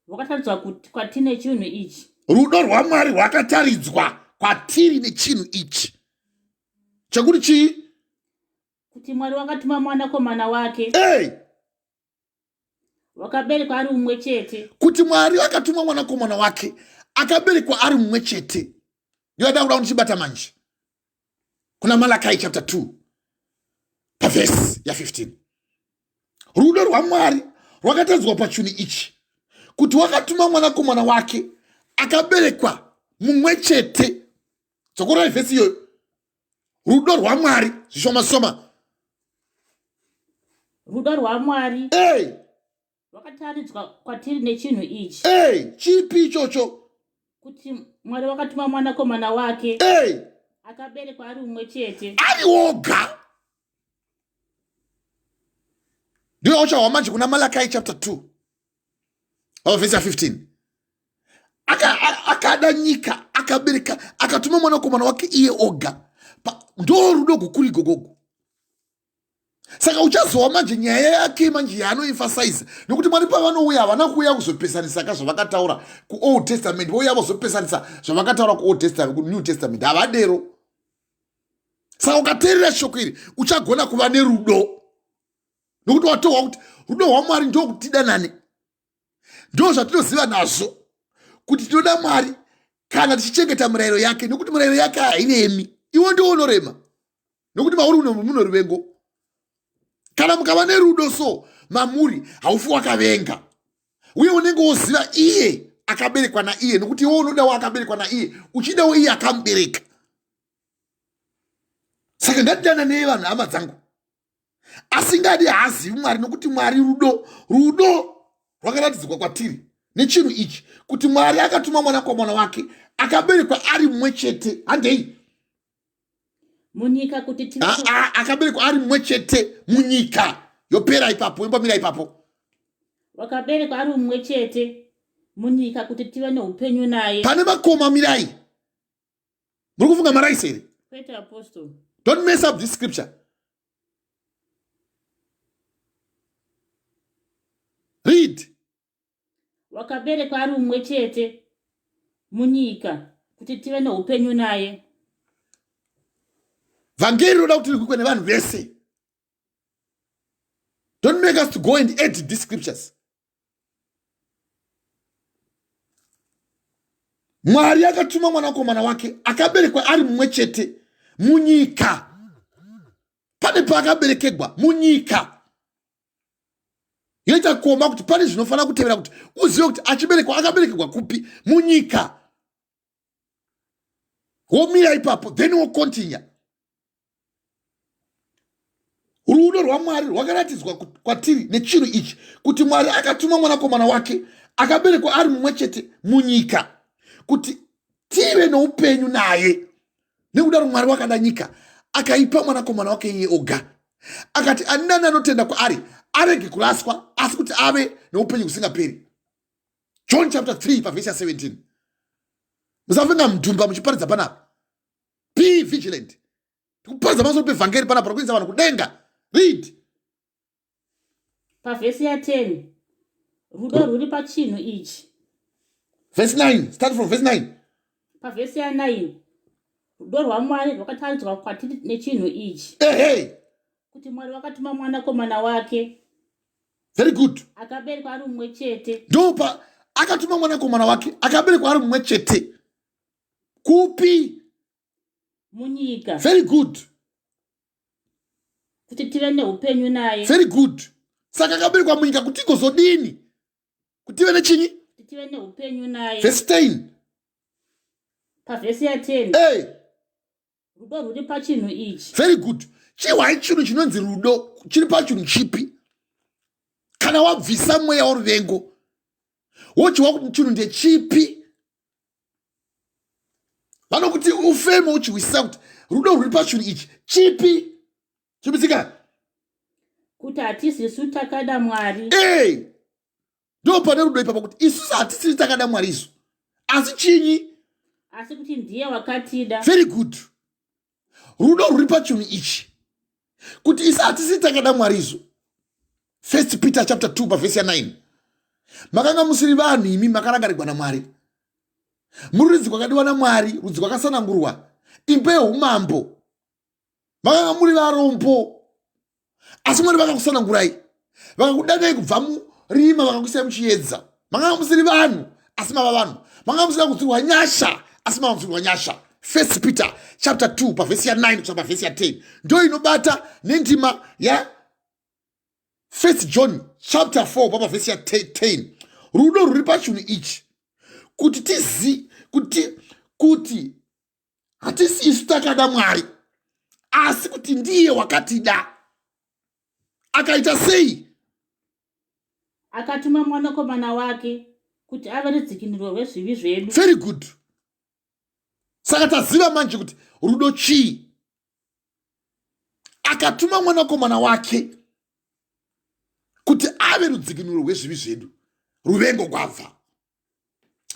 rwakataridzwa kwatiri nechinhu ichi. Rudo rwaMwari rwakataridzwa kwatiri nechinhu ichi chekuti chii? Kuti Mwari wakatuma mwanakomana wake. Hey! Wakaberekwa ari mumwe chete. Kuti Mwari akatuma mwanakomana wake akaberekwa ari mumwe chete. Ndiyo yada kuda kundichibata manje kuna Malakai chapter 2 pavhesi ya15. Rudo rwaMwari rwakatadzwa pachinhu ichi, kuti wakatuma mwanakomana wake akaberekwa mumwe chete. Dzokorai vhesi iyoyo. Rudo rwaMwari zvishoma shoma. Rudo rwaMwari hey. rwakataridzwa kwatiri nechinhu ichi. Hey, chipi ichocho? Kuti Mwari wakatuma mwanakomana wake. Hey. Akaberekwa ari umwe chete, ari woga. Ndiyo uchahwa manje kuna Malakai chapter 2 vhesi ya15. Akada nyika, akabereka, akatuma mwanakomana wake iye oga. Ndo rudo gukuru igogogo. Saka uchazowa manje nyaya yake manje yaanoemphasize, nekuti Mwari pavanouya havana kuuya kuzopesanisa ka zvavakataura kuOld Testament, vouya vozopesanisa zvavakataura kuOld Testament, kuNew Testament. Havadero. Saka ukateerera shoko iri uchagona kuva nerudo, nokuti watohwa kuti rudo rwaMwari ndokutidanane, ndo zvatinoziva nazvo kuti tinoda Mwari kana tichichengeta murayiro yake, nokuti murayiro yake hairemi. Iwo ndiwo unorema, nokuti mauri muno ruvengo. Kana mukava nerudo so mamuri, haufi wakavenga, uye unenge woziva iye akaberekwa naiye, nokuti iwe unodawo akaberekwa naiye, uchidawo iye akamubereka. Saka ngatidananei vanhu, hama dzangu. Asingadi haazivi Mwari, nokuti Mwari rudo. Rudo rwakaratidzwa kwatiri nechinhu ichi, kuti Mwari akatuma mwanakomana wake akaberekwa ari mumwe chete. Handei munyika kuti akaberekwa ari mumwe chete munyika. Yopera ipapo, yombomira ipapo. Wakaberekwa ari mumwe chete munyika kuti tive neupenyu naye. Pane makoma, mirai. Muri kufunga maraisi here? Kwete, Apostle. Don't mess up this scripture. Read. Wakaberekwa ari mumwe chete munyika kuti tive neupenyu naye. Vhangeri rinoda kuti rihwikwe nevanhu vese. Don't make us to go and edit these scriptures. Mwari akatuma mwanakomana wake akaberekwa ari mumwe chete munyika. Pane paakaberekegwa munyika, yoita koma kuti pane zvinofanira kutevera kuti uzive kuti achiberekwa akaberekegwa kupi munyika. Womira ipapo, then wokontinya. Rudo rwaMwari rwakaratidzwa kwatiri nechinhu ichi, kuti Mwari akatuma mwanakomana wake akaberekwa ari mumwe chete munyika kuti tive noupenyu naye. Nekudaro Mwari wakada nyika, akaipa mwanakomana wake iye oga, akati ani nani anotenda kwaari arege kuraswa, asi kuti ave neupenyu husingaperi. John chapter 3 pavhesi ya 17. Musavenga mudhumba muchiparidza panapa. Be vigilant. Tikuparidza pamusoro pevhangeri panapa, rokuendesa vanhu kudenga. Read. Pavhesi ya10, rudo rwuri pachinhu ichi. Verse 9, start from verse 9. Pavhesi ya9, rudo rwaMwari rwakataridzwa kwatiri nechinhu ichi, ehe kuti Mwari wakatuma mwanakomana wake. Very good. Akaberekwa ari mumwe chete. Ndopa akatuma mwanakomana wake akaberekwa ari mumwe chete kupi? Munyika. Very good. Kuti tive neupenyu naye. Very good. Saka akaberekwa munyika kuti igozodini? Kuti tive nechinyi? Kuti tive neupenyu naye. Verse 10. Pavhesi ya10. Hey. Rudo rwuri pachinhu ichi. Very good. Chihwai chinhu chinonzi rudo chiri pachinhu chipi? Kana wabvisa mweya woruvengo, wochiwa kuti chinhu ndechipi? Vanokuti ufeme uchihwisisa kuti rudo rwuri pachinhu ichi chipi? Chibitsika. Kuti hatisisu takada Mwari. Hey! Ndo pane rudo ipapo, kuti isusu hatisiri takada Mwari isu, asi chinyi? Asi kuti ndiye wakatida. Very good. Rudo rwuri pachinhu ichi, kuti isu hatisiri takada Mwari isu. First Peter chapter 2 pavhesi ya9. Makanga musiri vanhu imi, makarangarigwa naMwari, muri rudzi kwakadiwa naMwari, rudzi kwakasanangurwa, imba yeumambo. Makanga muri varombo, asi Mwari vakakusanangurai, vakakudanai kubva murima, vakakuisai muchiedza. Makanga musiri vanhu, asi mava vanhu. Makanga musina kudzirwa nyasha, asi mava kudzirwa nyasha. First Peter chapter 2 pavhesi ya9 kusvika pavhesi ya10 ndo inobata nendima ya First John chapter 4 pavhesi ya10. Rudo rwuri pachinhu ichi, kuti tizi kuti hatisi isu takada Mwari, asi kuti ndiye wakatida. Akaita sei? Akatuma mwanakomana wake kuti ave rudzikinuro rwezvivi zvedu. Very good. Saka taziva manje kuti rudo chii. Akatuma mwanakomana wake kuti ave rudzikinuro rwezvivi zvedu. Ruvengo gwabva.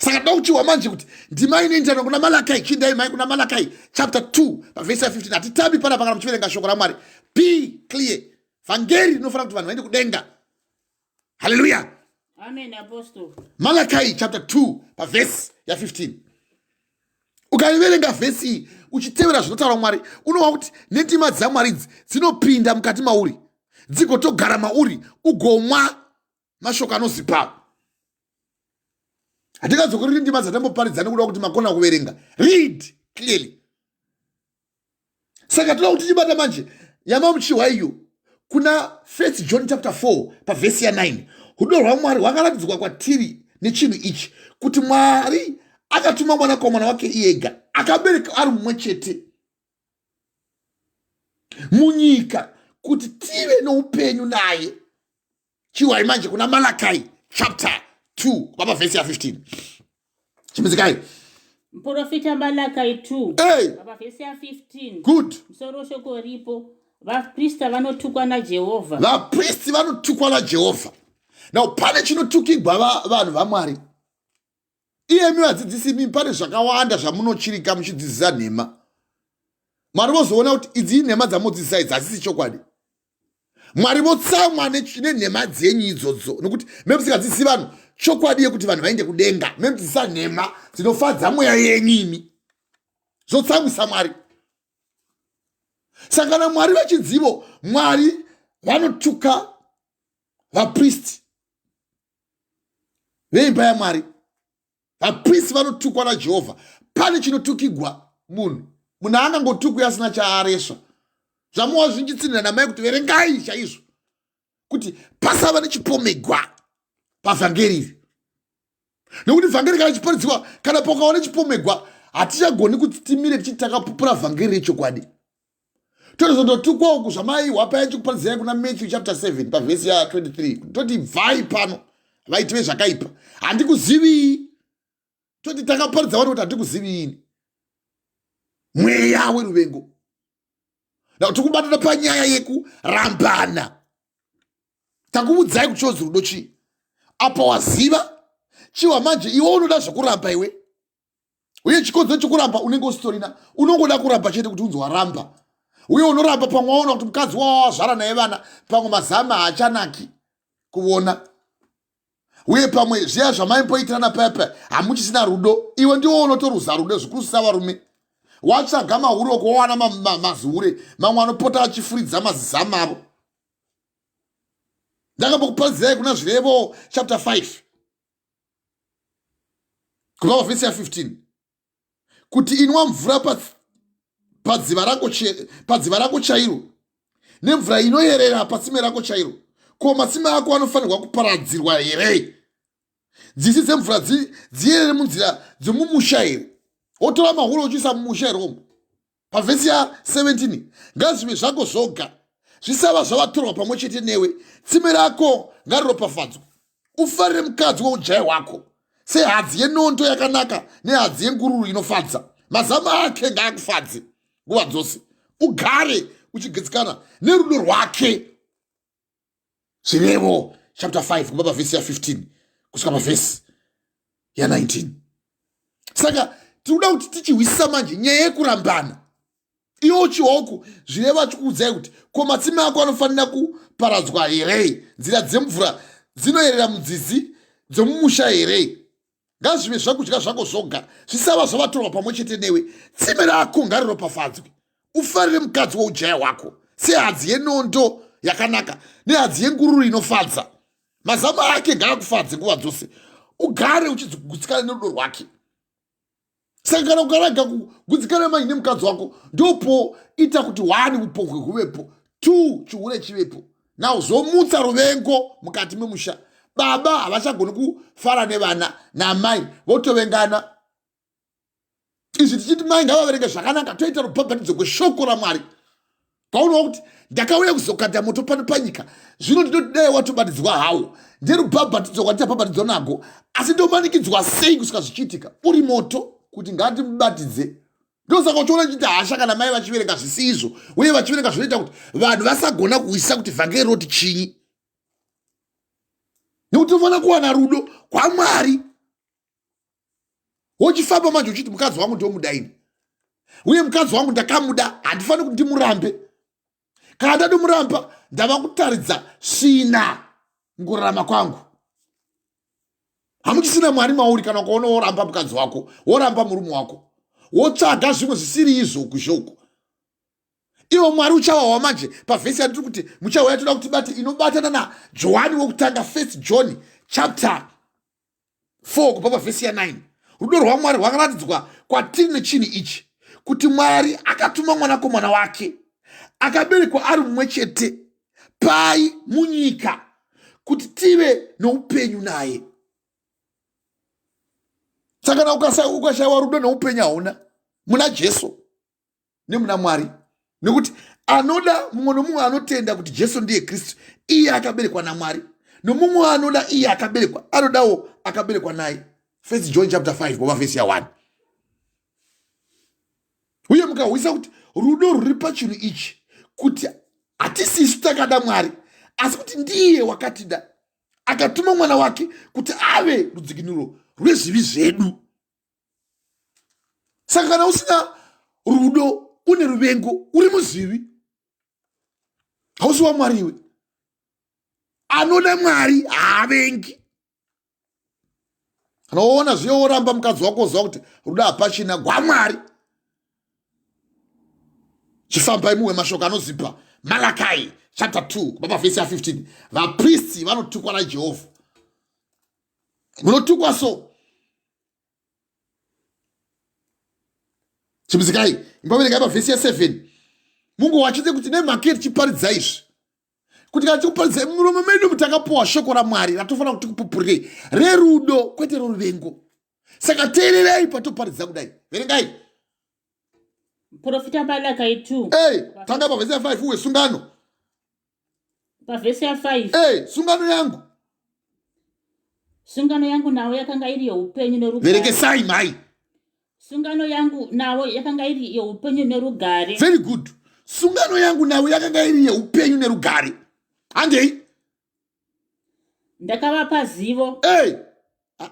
Saka toda kuchiwa manje kuti ndima inoenderana kuna Malakai. Chindai mai kuna Malakai chapter 2 pavhesi ya 15. Hatitabi panapa kana muchiverenga shoko raMwari. Be clear. Vhangeri rinofanira kuti vanhu vaende kudenga. Haleluya. Amen, Apostle. Malachi chapter 2 pavhesi ya15. Ukaiverenga vhesi iyi uchitevera zvinotaura Mwari, unoona kuti nendima dzaMwari idzi dzinopinda mukati mauri, dzigotogara mauri, ugomwa mashoko anozipa. Hatingadzokoreri ndima dzatamboparidza nekuda kuti makona kuverenga. Read clearly. Saka toda kuti tichibata manje yamamuchihwa iyo kuna First John chapter 4 pavhesi ya9. Rudo rwaMwari rwakaratidzwa kwatiri nechinhu ichi, kuti Mwari akatuma mwanakomana wake iyega akabereka ari mumwe chete munyika kuti tive noupenyu naye. Chiwai manje kuna Malakai chapter 2 kubva pavhesi ya15. Chimidzikai. Muprofita Malakai 2 hey. pavhesi ya15. Good. Musoro shoko ripo. Vaprista vanotukwa naJehovha. Vapristi vanotukwa naJehovha. Now pane chinotukigwa vanhu vaMwari. Iyemi vadzidzisi imi pane zvakawanda zvamunochirika muchidzidzisa nhema. Mwari vozoona kuti idzi inhema dzamodzidzisa idzi hadzisi chokwadi. Mwari votsamwa nenhema dzenyu idzodzo, nokuti memusingadzidzisi vanhu chokwadi yekuti vanhu vaende kudenga, memudzidzisa nhema dzinofadza mweya yenyu imi, zvotsamwisa Mwari. Saka kana Mwari vachidzivo, Mwari vanotuka vapristi veimba yaMwari. Vapristi vanotukwa naJehovha. Pane chinotukigwa munhu. Munhu angangotukwi asina chaaresva. Zvamuwa zvinchitsinhira namai kuti verengai chaizvo kuti pasava nechipomegwa pavhangeri iri, nekuti vhangeri kana chiparidziwa, kana pakawa nechipomegwa, hatichagoni kuti timire tichiti takapupura vhangeri rechokwadi. Tozondotukwa uku zvamaiwa paya chikuparidzirai kuna Matthew chapter 7 pavhesi ya 23, toti bvai pano vaiti vezvakaipa, handikuzivii. Toti takaparidza vano kuti handikuziviini. Mweya weruvengo. Now tikubatana panyaya yekurambana. Takuudzai kuti chonzi rudo chii. Apa waziva chiwa manje iwe unoda zvekuramba iwe. Uye chikonzero chekuramba unenge usitorina, unongoda kuramba chete kuti unzi waramba. Uye unoramba pamwe waona kuti mukadzi wawa wazvara naye vana, pamwe mazama haachanaki kuona. Uye pamwe zviya zvamaimboitirana paya paya hamuchisina rudo. Iwe ndiwo unotoruza rudo zvikuru savarume. Watsvaga mahure uko wawana mazihure mamwe anopota achifuridza mazizama avo. Ndakambokuparidzirai kuna Zvirevo chapter 5 kubva pavhesi ya 15 kuti inwa mvura padziva rako chairo, nemvura inoyerera patsime rako chairo. Ko matsime ako anofanirwa kuparadzirwa here? Dzisi dzemvura dziyerere munzira dzemumusha here? Wotora mahure uchiisa mumusha here umo? Pavhesi ya 17, ngazvive zvako zvoga, zvisava zvavatorwa pamwe chete newe. Tsime rako ngariropafadzwe. Ufarire mukadzi weujaya hwako sehadzi yenondo yakanaka nehadzi yengururu inofadza. Mazama ake ngaakufadze nguva dzose, ugare uchigutsikana nerudo rwake. Zvirevo chapter 5 kubva pavhesi ya 15 kusvika pavhesi ya 19. Saka tinoda kuti tichihwisisa manje nyaya yekurambana. Iwe uchihoku Zvirevo achikuudzai kuti ko matsime ako anofanira kuparadzwa here? Nzira dzemvura dzinoyerera mudzizi dzomumusha here? Ngazvive zvakudya zvako zvoga, zvisava zvavatorwa pamwe chete newe. Tsime rako ngariropafadzwe. Ufarire mukadzi woujaya hwako sehadzi yenondo yakanaka nehadzi yengururu inofadza. Mazama ake ngaakufadze nguva dzose, ugare uchigutsikana nerudo rwake. Saka kana ukaraga kugutsikana manje nemukadzi wako, ndopo ita kuti 1 upombwe huvepo, 2 chihure chivepo. Now zvomutsa ruvengo mukati memusha. Baba havachagoni kufara nevana namai, votovengana. Izvi tichiti mai ngavaverenge zvakanaka, toita rubhabhatidzo kweshoko raMwari. Paunoona kuti ndakauya kuzokanda moto pano panyika, zvino ndinoti dai watobatidzwa hawo nderubhabhatidzo rwatichabhabhatidzwa nago, asi ndomanikidzwa sei kusvika zvichiitika? Uri moto kuti ngatimubatidze. Ndosaka uchiona chiita hasha kana mai vachiverenga zvisi izvo, uye vachiverenga zvinoita kuti vanhu vasagona kuhwisisa kuti vhangeri roti chinyi, nekuti unofanira kuwana rudo kwaMwari. Wochifamba manje uchiti mukadzi wangu ndomuda ini, uye mukadzi wangu ndakamuda, handifaniri kuti ndimurambe. Kana ndadomuramba ndava kutaridza svina mukurarama kwangu. Hamuchisina Mwari mauri kana ukaona woramba mukadzi wako, woramba murume wako, wotsvaga zvimwe zvisiri izvo kuzhoko. Iwo Mwari uchawawa manje pavhesi yandiri kuti muchauya toda kuti bate inobatana naJohani wokutanga, First John chapter 4 kubva pavhesi ya9. Rudo rwaMwari rwakaratidzwa kwatiri nechinhu ichi, kuti Mwari akatuma mwanakomana wake akaberekwa ari mumwe chete pai munyika kuti tive noupenyu naye. Saka kana ukashayiwa rudo neupenyu hauna muna Jesu nemuna Mwari, nekuti anoda mumwe nomumwe anotenda kuti Jesu ndiye Kristu, iye akaberekwa naMwari, nomumwe anoda iye akaberekwa anodawo akaberekwa naye. First John chapter 5 kubva vhesi ya 1. Uye mukahwisa kuti rudo rwuri pachinhu ichi, kuti hatisisu takada Mwari, asi kuti ndiye wakatida akatuma mwana wake kuti ave rudzikinuro rwezvivi zvedu. Saka kana usina rudo, une ruvengo, uri muzivi, hausi waMwari iwe. Anoda Mwari haavengi. Kana woona zviye woramba mukadzi wako, woziva kuti rudo hapachina gwaMwari. Chifambai muwe mashoko anozipa Malakai chapter 2 kubva pavhesi ya 15. Vapristi vanotukwa naJehovha. Munotukwa so. Chimbizikai, imboverengai pavhesi ya 7. Mungu wachite kuti nemhaka tichiparidza izvi, kuti kana tikuparidzai muromo medu mutakapuwa shoko raMwari ratofanira kuti tikupupurirei rerudo kwete roruvengo. Saka teererai patoparidza kudai. Verengai. Profita Malakai 2. Hey, tanga pavhesi ya 5 uwe sungano. Pavhesi ya 5. Hey, sungano yangu. Sungano yangu nawo yakanga iri youpenyu nerugare. Verekesai mai. Sungano yangu navo yakanga iri yeupenyu nerugare. Very good. Sungano yangu navo yakanga iri yeupenyu nerugare. Handei. Ndakavapa zivo. Hey!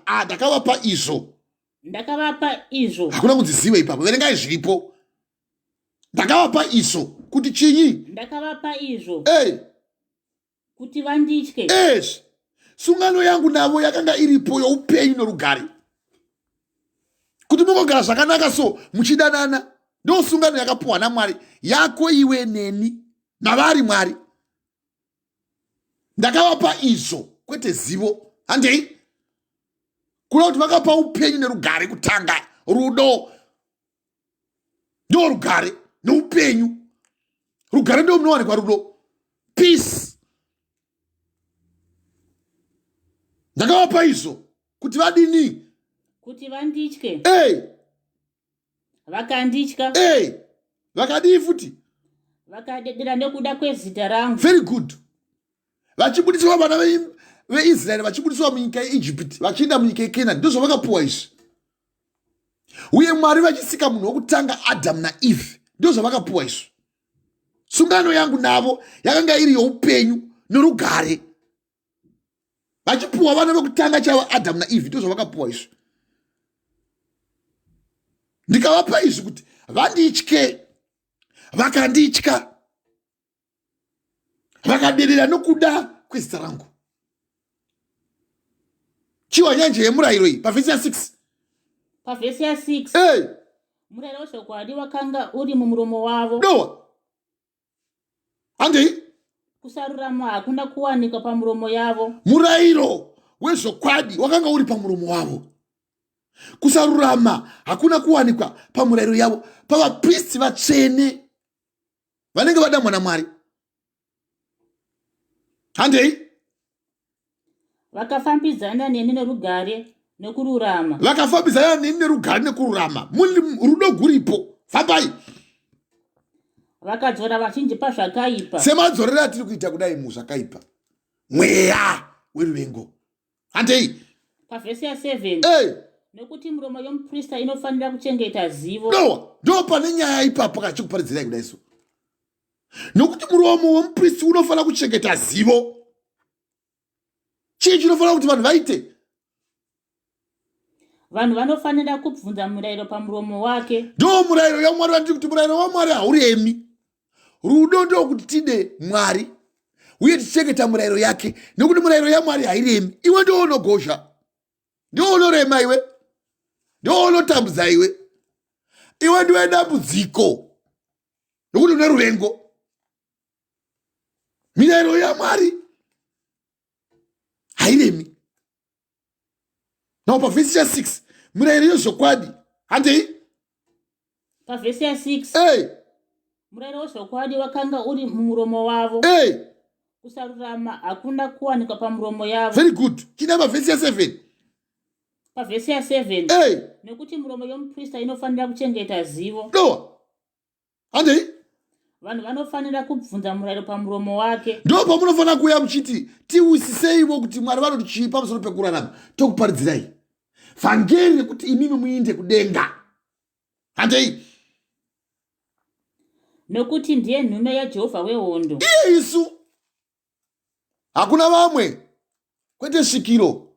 Ah, ndakavapa izvo. Ndakavapa izvo. Hakuna kunzi zivo ipapo. Verengai zviripo. Ndakavapa izvo kuti chinyi? Ndakavapa izvo. Hey! Kuti vanditye. Ezvi. Sungano yangu navo yakanga iripo youpenyu norugare, kuti mungogara zvakanaka so muchidanana. Ndo sungano yakapuwa naMwari yako iwe neni navari Mwari. Ndakavapa izvo kwete zivo. Handei kuda kuti vakapa upenyu nerugare kutanga. Rudo ndo rugare neupenyu. Rugare ndo munowanikwa rudo, peace. Ndakavapa izvo kuti vadini? Kuti vanditye. Hey! Vakanditya. Hey! Vakadii futi? Vakadedera nekuda kwezita rangu. Very good. Vachibudiswa vana veIsraeri, vachibudiswa munyika yeIjipiti vachienda munyika yeKenani, ndozvavakapuwa izvi. Uye Mwari vachisika munhu wokutanga Adamu naEve, ndozvavakapuwa izvi. Sungano yangu navo yakanga iri youpenyu norugare. Vachipuwa vana vekutanga chaivo Adamu naEve, ndozvavakapuwa izvi. Ndikavapa izvi kuti vanditye, vakanditya, vakaderera nokuda kwezita rangu. Chiwa nyanje yemurayiro iyi pavhesi ya 6. Pavhesi ya 6. Hey! Murayiro wezvokwadi wakanga uri mumuromo wavo. Dowa. Handei. Kusarurama hakuna kuwanikwa pamuromo yavo. Murayiro wezvokwadi wakanga uri pamuromo wavo. Kusarurama hakuna kuwanikwa pamurayiro yavo. Pavapristi vatsvene vanenge vadamwa naMwari. Handei. Vakafambidzana neni nerugare nekururama. Vakafambidzana neni nerugare nekururama. Rudo guripo. Fambai. Vakadzora vazhinji pazvakaipa. Semadzorero atiri kuita kudai muzvakaipa. Mweya weruvengo. Handei. Pavhesi ya 7. Hey. Nekuti muromo yomuprista inofanira kuchengeta zivo. Dowa, ndo pane nyaya ipapo kachikuparidzirai kudai so. Nokuti muromo womupristi unofanira kuchengeta zivo. Chii chinofanira kuti vanhu vaite? Vanhu vanofanira kubvunza murayiro pamuromo wake. Ndo murayiro yaMwari vandiri kuti murayiro waMwari hauremi. Rudo ndokuti tide Mwari uye tichengeta murayiro yake, nekuti murayiro yaMwari hairemi. Iwe ndiwo unogozha, ndiwo unorema, iwe ndiwo unotambudza, iwe iwe ndiwe dambudziko nokuti une ruvengo. Mirayiro yaMwari hairemi. Now pavhesi ya 6 murayiro yezvokwadi handei. Pavhesi ya 6 hey. Murayiro wezvokwadi wakanga uri mumuromo wavo. Hey. Kusarurama hakuna kuwanikwa pamuromo yavo. Very good. China pavhesi ya 7. Pavhesi ya 7 hey. Nekuti muromo yomuprista inofanira kuchengeta zivo. Doa. Handei. Vanhu vanofanira kubvunza murayiro pamuromo wake. Ndo pamunofanira kuuya muchiti tiwisiseivo kuti Mwari vanoti chii pamusoro pekurarama, tokuparidzirai vhangeri rekuti imimi muinde kudenga. Handei. Nokuti ndiye nhume yaJehovha wehondo. Iye isu hakuna vamwe, kwete svikiro,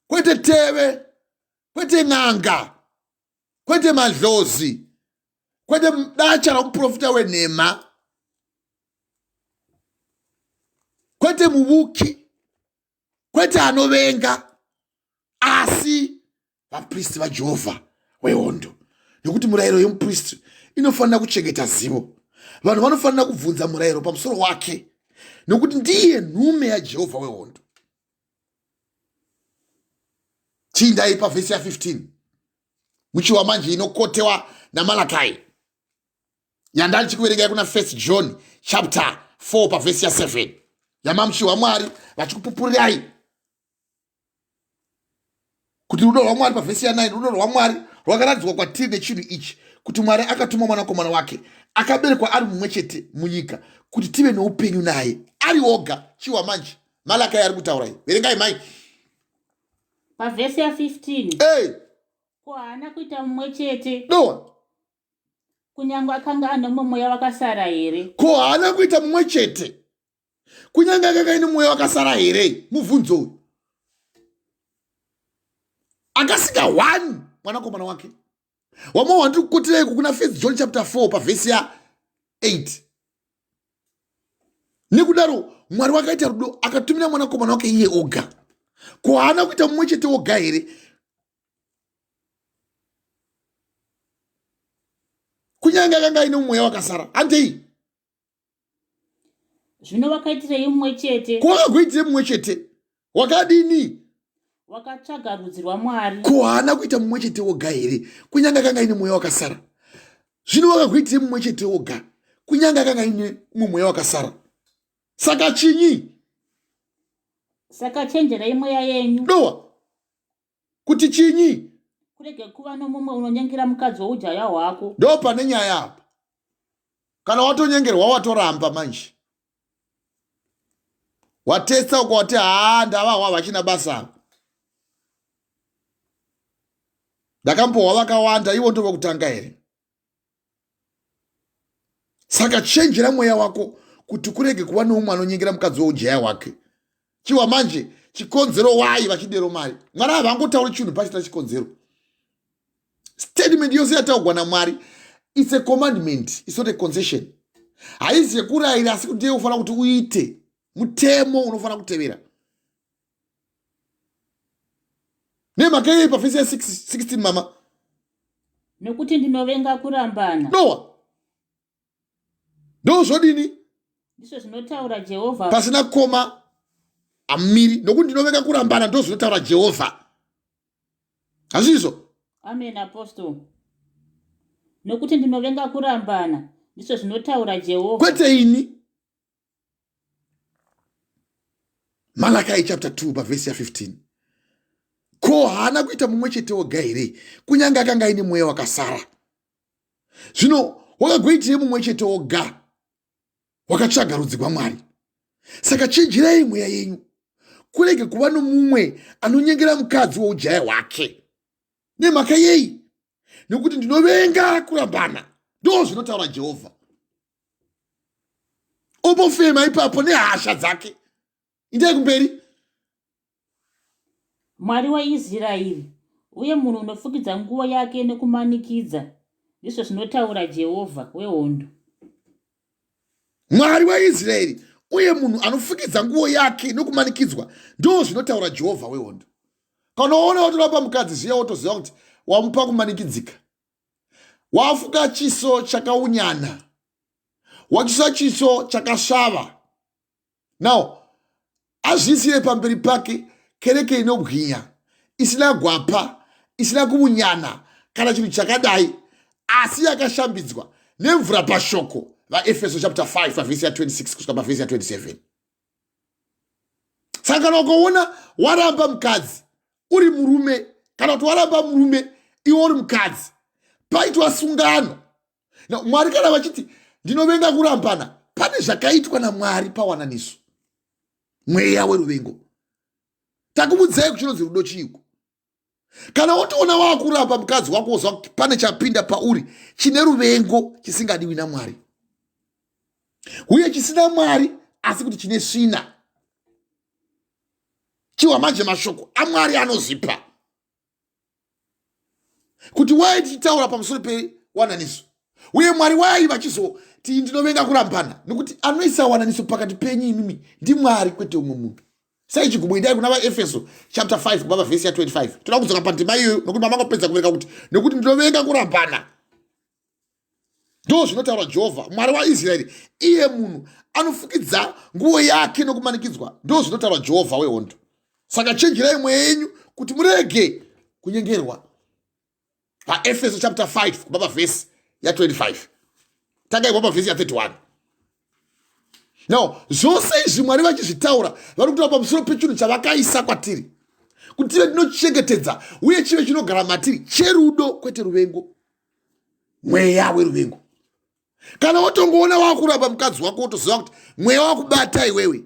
kwete teve, kwete n'anga, kwete madhlozi, kwete dacha ramuprofita wenhema, kwete muvuki, kwete anovenga, asi vapristi vaJehovha wehondo. Nekuti murayiro yemupristi inofanira kuchengeta zivo. Vanhu vanofanira kubvunza murayiro pamusoro wake, nekuti ndiye nhume yaJehovha wehondo. Chiindai pavhesi ya 15 muchiwa manje inokotewa naMalakai yandari chikuverengai kuna 1 John chapter 4 pavhesi ya 7 yamamuchiwa Mwari vachikupupurirai kuti rudo rwaMwari pavhesi ya 9 rudo rwaMwari rwakaratidzwa kwatiri nechinhu ichi, kuti Mwari akatuma mwanakomana wake akaberekwa ari mumwe chete munyika kuti tive noupenyu naye ari oga. Chiwa manje Malakai ari kutaura iyi, verengai mai. Pavhesi ya 15 hey. Ko haana kuita mumwe chete Doa. Kunyange akanga ane mumwe mweya wakasara here? Ko haana kuita mumwe chete kunyange akanga aine mweya wakasara here? Mubvunzo uyu. Akasika one mwanakomana wake wamwe wandiri kukotireiko kuna 1 John chapter 4 pavhesi ya 8. Nekudaro Mwari wakaita rudo akatumira mwanakomana wake iye oga. Ko haana kuita mumwe chete oga here? Kunyange akanga aine mweya wakasara. Handei. Zvino wakaitirei mumwe chete? Ko wakagoitirei mumwe chete? Wakadini? Wakatsvaga rudzi rwaMwari. Ko haana kuita mumwe chete woga here? Kunyange akanga aine mweya wakasara. Zvino wakagoitirei mumwe chete woga? Kunyange akanga aine mumwe mweya wakasara. Saka chinyi? Saka chenjerai mweya yenyu. Dowa. Kuti chinyi? Kurege kuva nomumwe unonyengera mukadzi woujaya hwako. Ndo pane nyaya apa. Kana watonyengerwa watoramba manje. Watesta uko wati haa ndavahwa vachina basa apa. Ndakambohwa vakawanda ivo ndovokutanga here? Saka chenjera mweya wako kuti kurege kuva neumwe anonyengera mukadzi woujaya wake. Chiwa manje chikonzero wayi vachidero mari. Mwari havangotauri chinhu pasina chikonzero. Statement yose yataugwa naMwari, it's a commandment, it's not a concession. Haizi yekurayira asi kuti ndiye ufanira kuti uite mutemo unofanira kutevera. Nemhaka yei pavhesi ya 16 mama? Nokuti ndinovenga kurambana. Noa. Ndozvodini? Ndizvo zvinotaura Jehovha. Pasina koma amiri, nokuti ndinovenga kurambana, ndozvinotaura Jehovha. Hazvizvo? Amen apostle. Nokuti ndinovenga kurambana, ndizvo zvinotaura Jehovha. Kwete ini. Malakai chapter 2 pavhesi ya 15. Ko haana kuita mumwe chete woga here? Kunyange akanga aine mweya wakasara. Zvino wakagoitirei mumwe chete woga? Wakatsvaga rudzi rwaMwari. Saka chenjerai mweya yenyu, kurege kuva nomumwe anonyengera mukadzi woujaya hwake. Nemhaka yei? Nekuti ndinovenga kurambana, ndo zvinotaura Jehovha. Obofema ipapo nehasha dzake. Indai kumberi. Mwari waIsraeri, uye munhu unofukidza nguo yake nekumanikidza, ndizvo zvinotaura Jehovha wehondo. Mwari waIsraeri uye munhu anofukidza nguo yake nokumanikidzwa, ndo zvinotaura Jehovha wehondo. Kana waona watoramba mukadzi zviya, wotoziva kuti wamupa kumanikidzika, wafuka chiso chakaunyana, wachisa chiso chakasvava. Now azviisire pamberi pake kereke inobwinya isina gwapa isina kuvunyana kana chinhu chakadai asi yakashambidzwa nemvura pashoko. VaEfeso chapter 5 pavhesi ya26 kusvika pavhesi ya27. Saka kana ukaona waramba mukadzi uri murume, kana kuti waramba murume iwe uri mukadzi, paitwa sungano. Now, Mwari kana vachiti ndinovenga kurambana, pane zvakaitwa naMwari pawananiso. Mweya weruvengo takubudzai kuchinonzi rudo chiiko. Kana wotoona wakuramba mukadzi wako, wozwa kuti pane chapinda pauri chine ruvengo chisingadiwi naMwari uye chisina Mwari, asi kuti chine svina. Chiwa manje mashoko aMwari anozipa kuti wai tichitaura pamusoro pewananiso uye Mwari wai vachizoti ndinovenga kurambana, nekuti anoisa wananiso pakati penyu imimi ndiMwari kwete umwe munhu. Sai chigubu, indai kuna VaEfeso chapter 5 kubva pavhesi ya25. Toda kudzoka pandima iyoyo nokuti mamangopedza kuverenga kuti nekuti ndinovenga kurambana, ndo zvinotaura Jehovha Mwari waIsraeri, iye munhu anofukidza nguo yake nokumanikidzwa, ndo zvinotaura Jehovha wehondo. Saka chenjerai mweya yenyu kuti murege kunyengerwa. PaEfeso chapter 5 kubva pavhesi ya25, tangai kubva pavhesi ya31. Now zvose izvi Mwari vachizvitaura, vari kutaura pamusoro pechinhu chavakaisa kwatiri kuti tive tinochengetedza uye chive chinogara matiri, cherudo kwete ruvengo, mweya weruvengo. Kana watongoona wakuramba mukadzi wako, wotoziva kuti mweya wakubata iwewe,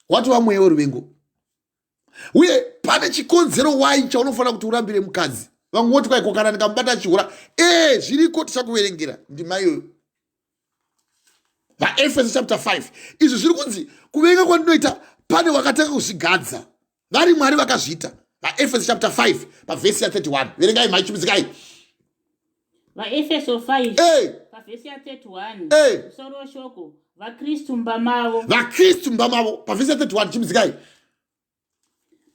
watova mweya weruvengo. Uye pane chikonzero wai chaunofanira kuti urambire mukadzi. Vamwe voti kwaiko kana ndikamubata achihura, ee zviriko, tichakuverengera ndima iyoyo. VaEfeso chapter 5, izvi zviri kunzi kuvenga kwandinoita, pane wakatanga kuzvigadza vari Mwari vakazviita. VaEfeso chapter 5 pavhesi ya31, verengai mhai, chimidzikai. VaEfeso 5 hey. Pavhesi ya31. Hey. Musoro weshoko, vaKristu mumba mavo. VaKristu mumba mavo, pavhesi ya31, chimidzikai.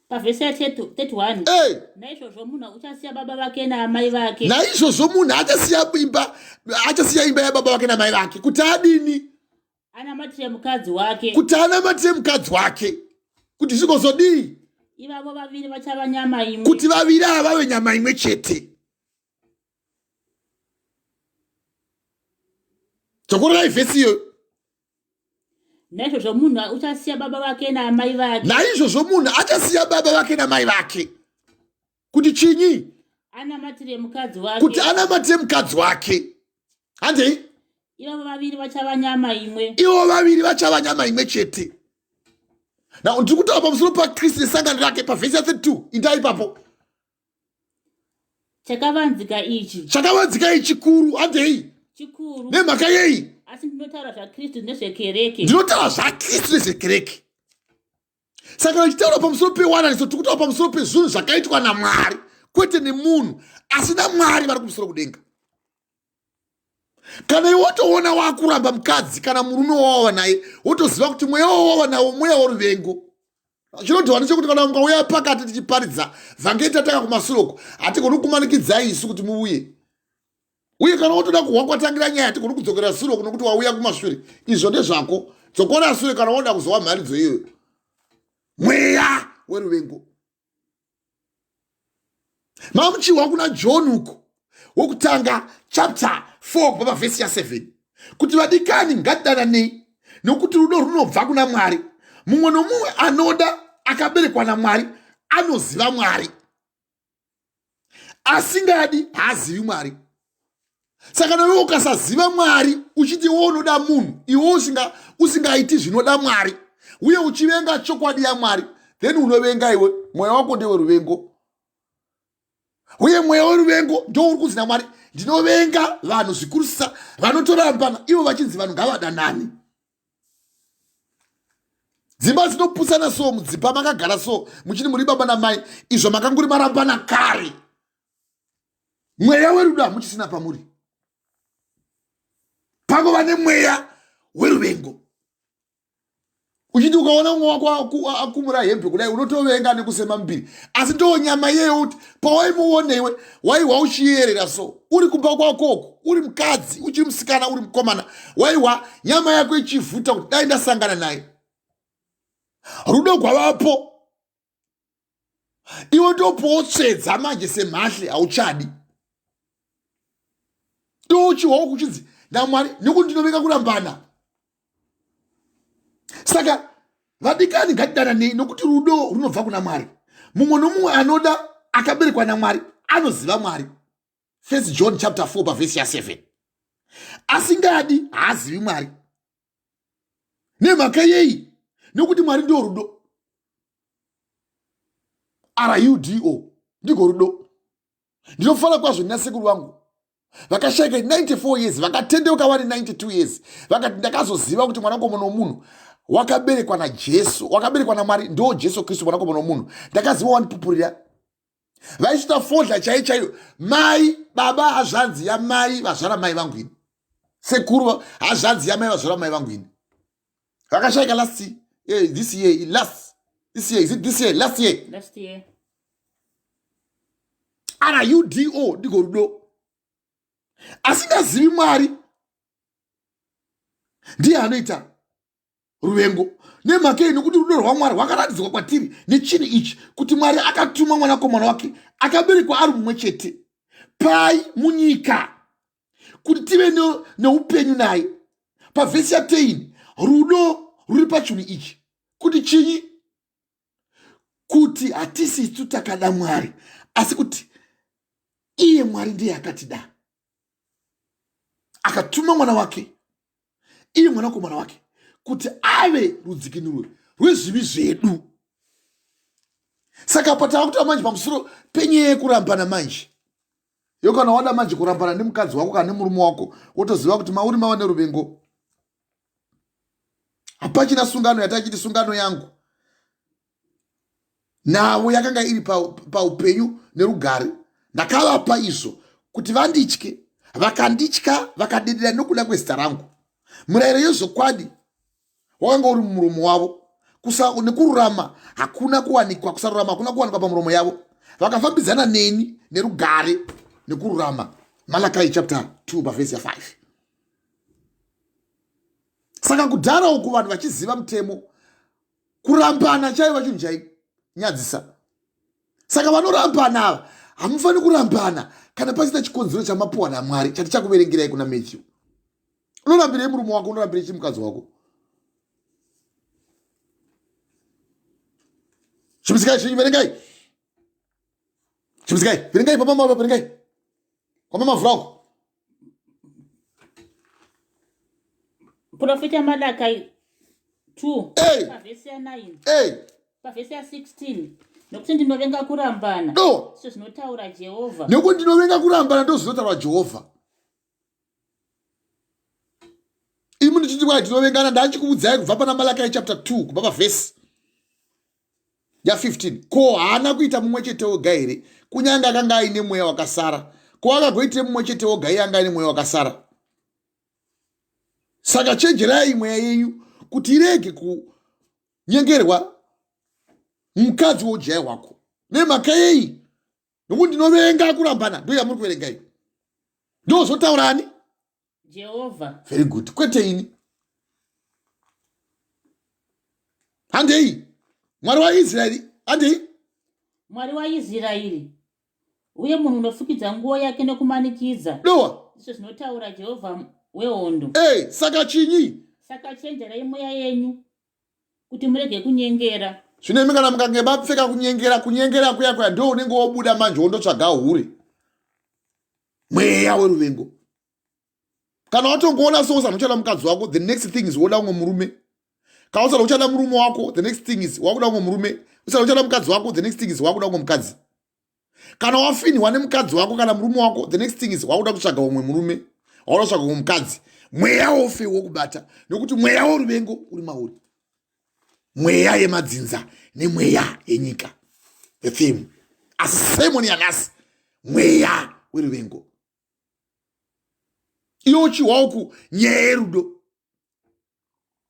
Pavhesi ya31. Hey. Naizvozvo munhu uchasiya baba vake naamai vake. Naizvozvo munhu achasiya imba, achasiya imba yababa vake namai vake kuti adini? Anamatire mukadzi wake. Kuti anamatire mukadzi wake kuti zvigozodii? Ivavo vaviri vachava nyama imwe. Kuti vaviri ava vave nyama imwe chete. Dzokorerai vhesi iyoyo. Naizvozvo munhu uchasiya baba vake naamai vake. Naizvozvo munhu achasiya baba vake namai vake kuti chinyi? Anamatire mukadzi wake. Kuti anamatire mukadzi wake. Handei. Ivavo vaviri vachava nyama imwe. Ivo vaviri vachava nyama imwe chete. Now ndiri kutaura pamusoro paKristu nesangano rake pavhesi ya32. Indai ipapo. Chakavanzika ichi. Chakavanzika ichi chikuru. Handei. Chikuru. Nemhaka yei? Asi ndinotaura zvaKristu nezvekereke. Ndinotaura zvaKristu nezvekereke. Saka vachitaura pamusoro pewananiso, tiri kutaura pamusoro pezvinhu zvakaitwa naMwari kwete nemunhu, asi naMwari vari kumusoro kudenga. Kana iwe wotoona wakuramba mukadzi kana murume wawava naye, wotoziva kuti mweya wawava nawo mweya woruvengo. Chinodhiwa ndechekuti kana mukauya pakati tichiparidza vhangeri tatanga kumasure uko, hatigoni kumanikidzai isu kuti muuye. Uye kana wotoda kuhwa kwatangira nyaya, tigoni kudzokera sure uko nokuti wauya kumashure, izvo ndezvako. Dzokora sure kana woda kuzowa mharidzo iyoyo. Mweya weruvengo. Mamuchihwa kuna John uko wokutanga chapter 4 kubva pavhesi ya7 kuti vadikani ngatidananei, nokuti rudo runobva kuna Mwari. Mumwe nomumwe anoda akaberekwa naMwari anoziva Mwari, asingadi haazivi Mwari. Saka nawe ukasaziva Mwari uchiti iwe unoda munhu, iwe usingaiti zvinoda Mwari uye uchivenga chokwadi yaMwari, then unovenga iwe, mweya wako ndeweruvengo. Uye mweya weruvengo ndo uri kunzi naMwari ndinovenga vanhu zvikurusisa vanotorambana ivo vachinzi vanhu ngavadanani. Dzimba dzinoputsana so, mudzimba makagara so muchiti muri baba namai, izvo makanguri marambana kare. Mweya werudo hamuchisina pamuri, pangova nemweya. weruvengo. Uchiti ukaona umwe wako akumura hembe kudai unotovenga nekusema mubiri, asi ndo nyama iyeyo kuti pawaimuona iwe waiwa uchiyerera so uri kumba kwakoko, uri mukadzi, uchiri musikana, uri mukomana, waiwa nyama yako ichivhuta kuti dai ndasangana naye. Rudo gwavapo, iwe ndopotsvedza manje semhahle, hauchadi. Ndochihwawo kuchinzi naMwari nekuti ndinovenga kurambana. Saka vadikani, ngatidananei, nokuti rudo runobva kuna Mwari. Mumwe nomumwe anoda akaberekwa naMwari anoziva Mwari. First John chapter 4 pavhesi ya7. Asingadi haazivi Mwari. Nemhaka yei? Nekuti Mwari ndio rudo. Rudo ndiko rudo. Ndinofara kwazvo nasekuru vangu vakashaika 94 years, vakatendeuka vari 92 years, vakati ndakazoziva kuti mwanakomana womunhu wakaberekwa naJesu, wakaberekwa naMwari ndo Jesu Kristu mwanakomana womunhu. Ndakaziva wandipupurira. Vaisvita fodla chaiyo chaiyo. Mai baba hazvanzi yamai vazvara mai vangu ini, sekuru hazvanzi yamai vazvara mai vangu ini, vakashaika last year, this year, last this year, is it this year, last year? Last year. Rudo ndiko rudo. Asingazivi Mwari ndiye anoita ruvengo. Nemhaka yei? Nokuti rudo rwaMwari rwakaratidzwa kwatiri nechinhu ichi, kuti Mwari akatuma mwanakomana wake akaberekwa ari mumwe chete pai munyika kuti tive neupenyu naye. Pavhesi ya10, rudo ruri pachinhu ichi, kuti chinyi? Kuti hatisi isu takada Mwari, asi kuti iye Mwari ndiye akatida, akatuma mwana wake, iye mwanakomana wake, kuti ave rudzikinuro rwezvivi zvedu. Saka patava kutaura manje pamusoro penyaya yekurambana manje, yo kana wada manje kurambana nemukadzi wako kana nemurume wako, wotoziva kuti mauri mava neruvengo. Hapachina sungano yatachiti sungano yangu navo yakanga iri paupenyu pa nerugare. Ndakavapa izvo kuti vanditye, vakanditya, vakadedera nokuda kwezita rangu. Murayiro yezvokwadi wakanga uri mumuromo wavo, nekururama hakuna kuwanikwa, kusarurama hakuna kuwanikwa pamuromo yavo. Vakafambidzana neni nerugare nekururama. Malakai chapter 2 pavhesi ya5. Saka kudhara uku vanhu vachiziva mutemo, kurambana chaiva chinhu chainyadzisa. Saka vanorambana ava, hamufaniri kurambana kana pasina chikonzero chamapuwa naMwari chatichakuverengerai kuna Matthew. Unorambirei murume wako? Unorambirei chimukadzi wako? Chimisikai chinyi, verengai. Chimisikai, verengai pamama, verengai kwamama vhurako. Profita Malakai 2 Hey! pavhesi ya9, Hey! pavhesi ya16: nokuti ndinovenga kurambana, Do ndizvo zvinotaura Jehovha. Nekuti ndinovenga kurambana, ndo zvinotaura Jehovha. Imi ndichiti kwai tinovengana, ndachikuudzai kubva pana Malakai chapter 2 kubva pavhesi ya15. Ko haana kuita mumwe chete woga here, kunyange akanga aine mweya wakasara? Ko akagoitire mumwe chete woga, iye anga aine mweya wakasara? Saka chenjerai mweya yenyu kuti irege kunyengerwa mukadzi woujaya hwako. Nemhaka yei? Nokuti ndinovenga kurambana. Ndo yamuri kuverenga iyo, ndo zvotaurani? Jehovha. Very good. Kwete ini. Handei. Mwari waIsraeri, handei. Mwari waIsraeri, uye munhu unofukidza nguo yake nokumanikidza, Dowa. ndizvo zvinotaura Jehovha wehondo. Hey, saka chinyi? Saka chenjerai mweya yenyu kuti murege kunyengera. Zvino imi kana mukange mapfeka kunyengera, kunyengera kuya kuya ndo unenge wobuda manje, wondotsvaga hure, mweya weruvengo. Kana watongoona sosa uchada mukadzi wako, the next thing is woda umwe murume. Kana usada uchada murume wako, the next thing is wakuda umwe murume. Usada uchada mukadzi wako, the next thing is wakuda umwe mukadzi. Kana wafinhiwa nemukadzi wako kana murume wako, the next thing is wakuda kutsvaga umwe murume, wakuda kutsvaga umwe mukadzi. Mweya wofe wokubata, nokuti mweya woruvengo uri mauri, mweya yemadzinza nemweya yenyika, the theme. Asi sermon yanhasi, mweya weruvengo. Iwe uchihwa uku nyaya yerudo.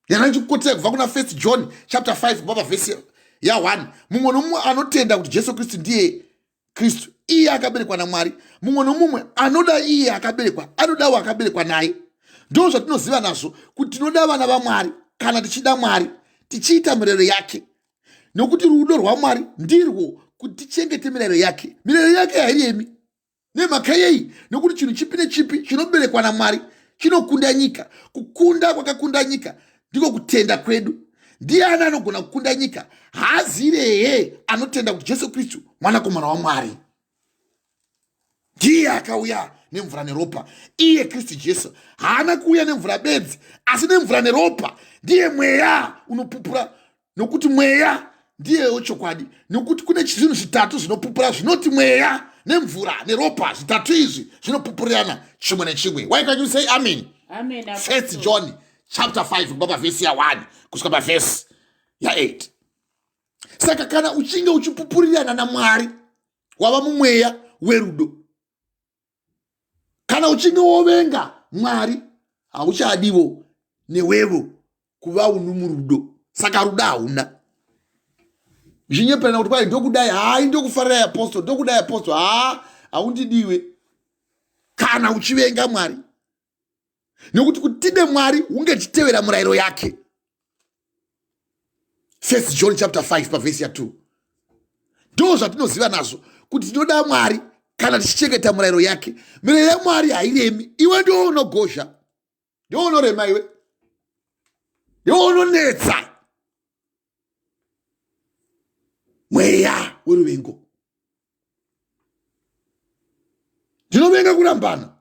Yana ndichikukotera kubva kuna First John chapter 5 kubva pavhesi ya1. Mumwe nomumwe anotenda kuti Jesu Kristu ndiye Kristu, iye akaberekwa naMwari. Mumwe nomumwe anoda iye akaberekwa, anodawo akaberekwa naye. Ndo zvatinoziva nazvo kuti tinoda vana vaMwari kana tichida Mwari, tichiita mirayiro yake. Nokuti rudo rwaMwari ndirwo kuti tichengete mirayiro yake. Mirayiro yake hairemi. Nemhaka yei? Nokuti chinhu chipi nechipi chinoberekwa naMwari chinokunda nyika. Kukunda kwakakunda nyika ndiko kutenda kwedu. Ndiani anogona kukunda nyika? Haazire anotenda kuti Jesu Kristu mwanakomana waMwari. Ndiye akauya nemvura neropa. Iye Kristu Jesu haana kuuya nemvura bedzi, asi nemvura neropa. Ndiye mweya unopupura nokuti mweya ndiye wechokwadi nokuti kune zvinhu zvitatu zvinopupura zvinoti mweya nemvura neropa zvitatu izvi zvinopupurirana chimwe nechimwe. Why can you say amen? Amen. First John chapter 5 kubva pavhesi ya1 kusvika pavhesi ya8. Saka kana uchinge uchipupurirana naMwari wava mumweya werudo. Kana uchinge wovenga Mwari hauchadiwo newevo kuva unu murudo. Saka rudo hauna. Zvinyeperana kuti kwai ndokudai, hai ndokufarirai apostle, ndokudai apostle, haa haundidiwe. Kana uchivenga Mwari, nekuti kuti tide Mwari hunge tichitevera murayiro yake. First John chapter 5 pavhesi ya 2. Ndo zvatinoziva nazvo kuti tinoda Mwari kana tichichengeta murayiro yake. Mirayiro yaMwari hairemi. Iwe ndiwo unogozha, ndiwo unorema, iwe ndiwo unonetsa. Mweya weruvengo. Ndinovenga kurambana.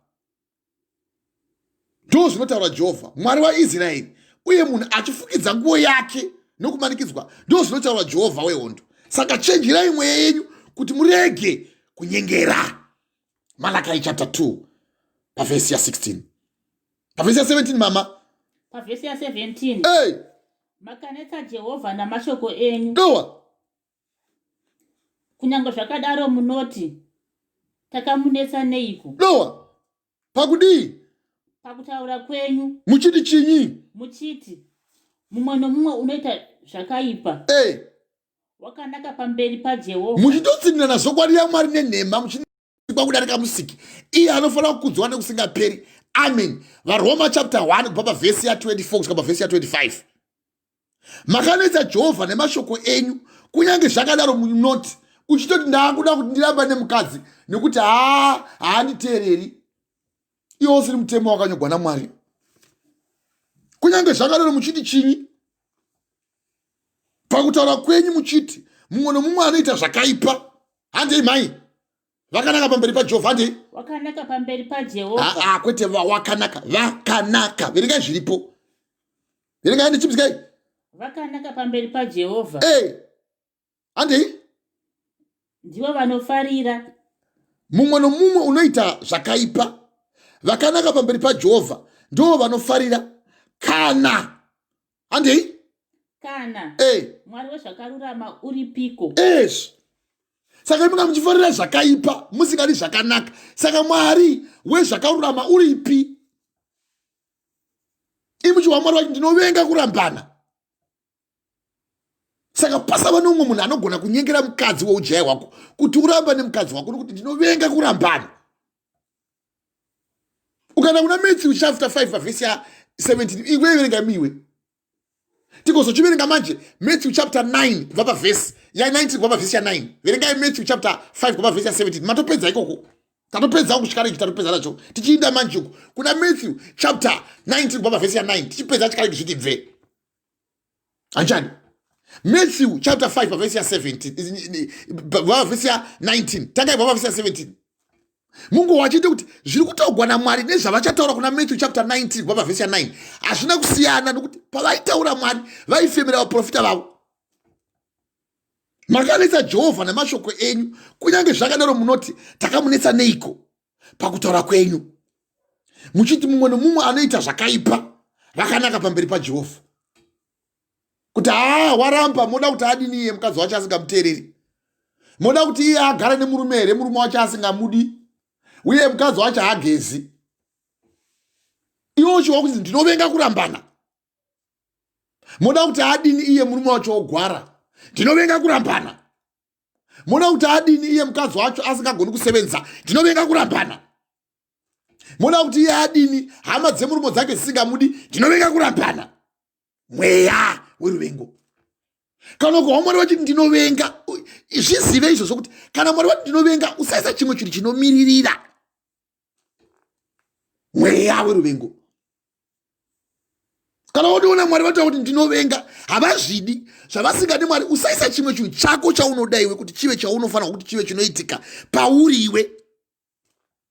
Ndo zvinotaura Jehovha Mwari waIsraeri. Uye munhu achifukidza nguo yake nokumanikidzwa, ndo zvinotaura Jehovha wehondo. Saka chenjerai mweya yenyu kuti murege kunyengera. Malakai chapter 2 pavhesi ya 16, pavhesi ya 17 mama. Pavhesi ya 17. Hey! Makanetsa Jehovha namashoko enyu. Dowa. Kunyange zvakadaro munoti, takamunetsa neiko? Dowa. Pakudii? Pakutaura kwenyu. Muchiti chinyi? Muchiti, mumwe nomumwe unoita zvakaipa. Hey. Wakanaka pamberi paJehovha. Muchitotsindirana zvokwadi yaMwari nenhema, muchinikwa kudarika Musiki. Iye anofanira kukudzwa nekusingaperi. Amen. VaRoma chapter 1 kubva pavhesi ya 24 kusvika pavhesi ya 25. Makanetsa Jehovha nemashoko enyu, kunyange zvakadaro munoti, uchitoti ndaakuda kuti ndiramba nemukadzi nekuti haa haanditeereri. Iwo usiri mutemo wakanyogwa naMwari. Kunyange zvakadaro muchiti chinyi? Pakutaura kwenyu muchiti mumwe nomumwe anoita zvakaipa. Handei mhai. Vakanaka pamberi paJehovha. Handei. Wakanaka pamberi paJehovha. Aa, kwete wakanaka, vakanaka. Verengai zviripo. Verengai ndichibzikai. Vakanaka pamberi paJehovha. Hey. Handei. Ndivo vanofarira. Mumwe nomumwe unoita zvakaipa, vakanaka pamberi paJehovha ndivo vanofarira. Kana handei. Kana. Hey. Mwari wezvakarurama uripiko? Yes. Saka imi muchifarira zvakaipa musingadi zvakanaka. Saka Mwari wezvakarurama uripi? Imi muchiwa Mwari wacho ndinovenga kurambana. Saka pasava nomumwe munhu anogona kunyengera mukadzi weujaya hwako kuti uramba nemukadzi wako, nokuti ndinovenga kurambana. Ukaenda kuna Matthew chapter 5 pavhesi ya 17, iwe verenga imiwe. Tikozochiverenga manje Matthew chapter 9 kubva pavhesi ya 19 kubva pavhesi ya 9. Verengai Matthew chapter 5 kubva pavhesi ya 17. Matopedza ikoko. Tatopedza kusvika ichi, tatopedza nacho. Tichiinda manje uku kuna Matthew chapter 19 kubva pavhesi ya 9. Tichipedza chikare zviti bve. Anjani? Matthew chapter 5 pavhesi ya 17, pavhesi ya 19. Tangai kubva pavhesi ya 17. Mungu wachiita kuti zviri kutaurwa naMwari nezvavachataura kuna Matthew chapter 19 kubva pavhesi ya 9 hazvina kusiyana, nokuti pavaitaura Mwari vaifemera vaprofita vavo. Makanetsa Jehovha nemashoko enyu, kunyange zvakadaro munoti, takamunetsa neiko? Pakutaura kwenyu muchiti mumwe nomumwe anoita zvakaipa vakanaka pamberi paJehovha. Kuti haa waramba, moda kuti adini iye mukadzi wacho asingamuteereri? Moda kuti iye agare nemurume here murume wacho asingamudi, uye mukadzi wacho haagezi? Iwe uchiwa kuti ndinovenga kurambana. Moda kuti adini iye murume wacho ogwara? Ndinovenga kurambana. Moda kuti adini iye mukadzi wacho asingagoni kusevenza? Ndinovenga kurambana. Moda kuti iye adini hama dzemurumo dzake dzisingamudi? Ndinovenga kurambana. Mweya weruvengo. Kana ukahwa Mwari vachiti ndinovenga, zvizive izvozvo kuti kana Mwari vati ndinovenga, usaisa chimwe chinhu chinomiririra mweya weruvengo. Kana watoona Mwari vataura kuti ndinovenga, havazvidi zvavasingadi Mwari, usaisa chimwe chinhu chako chaunoda iwe kuti chive chaunofanira kuti chive chinoitika pauri iwe.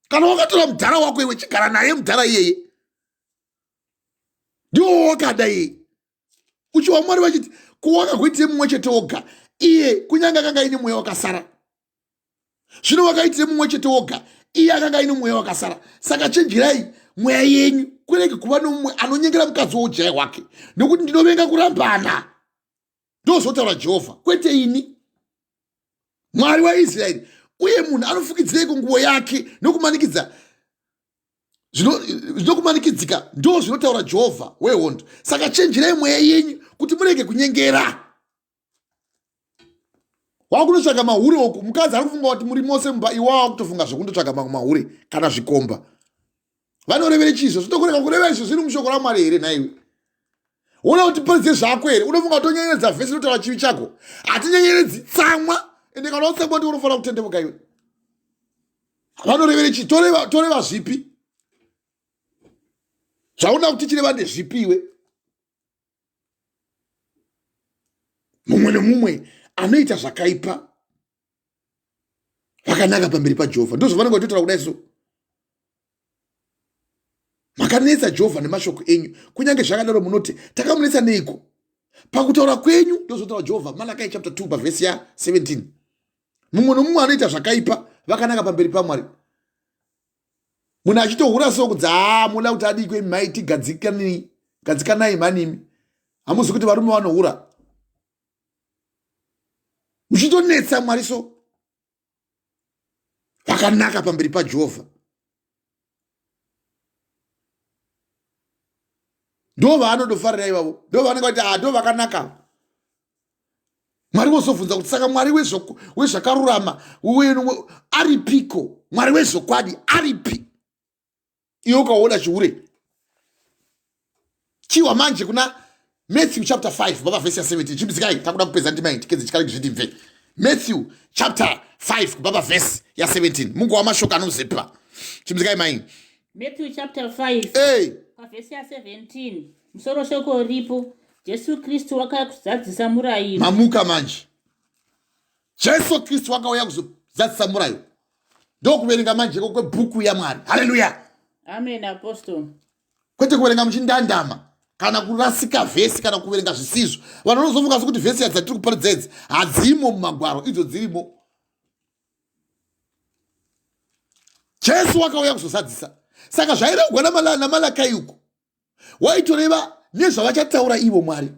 Kana wakatora mudhara wako iwe, chigara naye mudhara iyeye, ndiwo wakada iye. Uchiwa Mwari vachiti kuwakakuitire mumwe chete woga, iye kunyange akanga aine mweya wakasara. Zvino wakaitire mumwe chete woga, iye akanga aine mweya wakasara. Saka chenjerai mweya yenyu, kurege kuva nomumwe anonyengera mukadzi woujaya hwake, nokuti ndinovenga kurambana, ndozotaura Jehovha, kwete ini, Mwari waIsraeri. Uye munhu anofukidzireiko nguvo yake nokumanikidza zvinokumanikidzika? Ndo zvinotaura Jehovha wehondo. Saka chenjerai mweya yenyu kuti murege kunyengera. Wakunotsvaga mahure uku, mukadzi ari kufunga kuti muri mose mumba, iwe wakutofunga zvekundotsvaga mamwe mahure kana zvikomba. Vanorevere chii izvo? Zvinokurega kureva izvo zviri mushoko raMwari here nhaiwe? Unoda kuti paridze zvako here? Unofunga kutonyenyeredza vhesi inotaura chivi chako? Hatinyenyeredzi tsamwa, ende kana watsamwa ndiwo unofanira kutendevuka iwe. Vanorevere chii? Toreva zvipi? Zvaunoda kuti tichireva ndezvipi iwe? Mumwe nemumwe anoita zvakaipa vakanaka pamberi paJehovha, ndozvavanenge vatotaura kudai so. Makanetsa Jehovha nemashoko enyu, kunyange zvakadaro munoti, takamunetsa neiko? Pakutaura kwenyu, ndozvotaura Jehovha. Malakai chapter 2 pavhesi ya 17. Mumwe nomumwe anoita zvakaipa vakanaka pamberi paMwari. Munhu achitohura so kudza, haa munoda kuti adikwe mai, tigadzikanei, gadzikanai manimi. Hamuzi kuti varume vanohura. Muchitonetsa Mwari so. Vakanaka pamberi paJehovha. Ndo vaanodofarira ivavo, ndo vanenge vati ah, ndo vakanaka. Mwari vozobvunza kuti saka Mwari wezvakarurama aripiko? Mwari wezvokwadi aripi? Iwe ukaona chihure chiwa manje kuna Matthew chapter 5 baba vhesi ya 17. Chimbizikai, takuda kupedza ndima iyi, tikedze chikare zviti bve. Matthew chapter 5 kubaba vhesi ya 17. Mungu wamashoko anozipa. Chimbizikai mai. Matthew chapter 5 hey. Pavhesi ya 17 musoro shoko ripo, Jesu Kristu wakazadzisa murayiro. Mamuka manje. Jesu Kristu wakauya kuzozadzisa murayiro. Ndokuverenga manje kwebhuku yaMwari. Haleluya. Amen apostle. Kwete kuverenga muchindandama kana kurasika vhesi kana kuverenga zvisizvo. Vanhu vanozofunga sekuti vhesi yadzatiri kuparidza idzi hadzimo mumagwaro, idzo dzirimo. Jesu wakauya kuzozadzisa. Saka zvairehwa naMalakai uku waitoreva nezvavachataura ivo Mwari.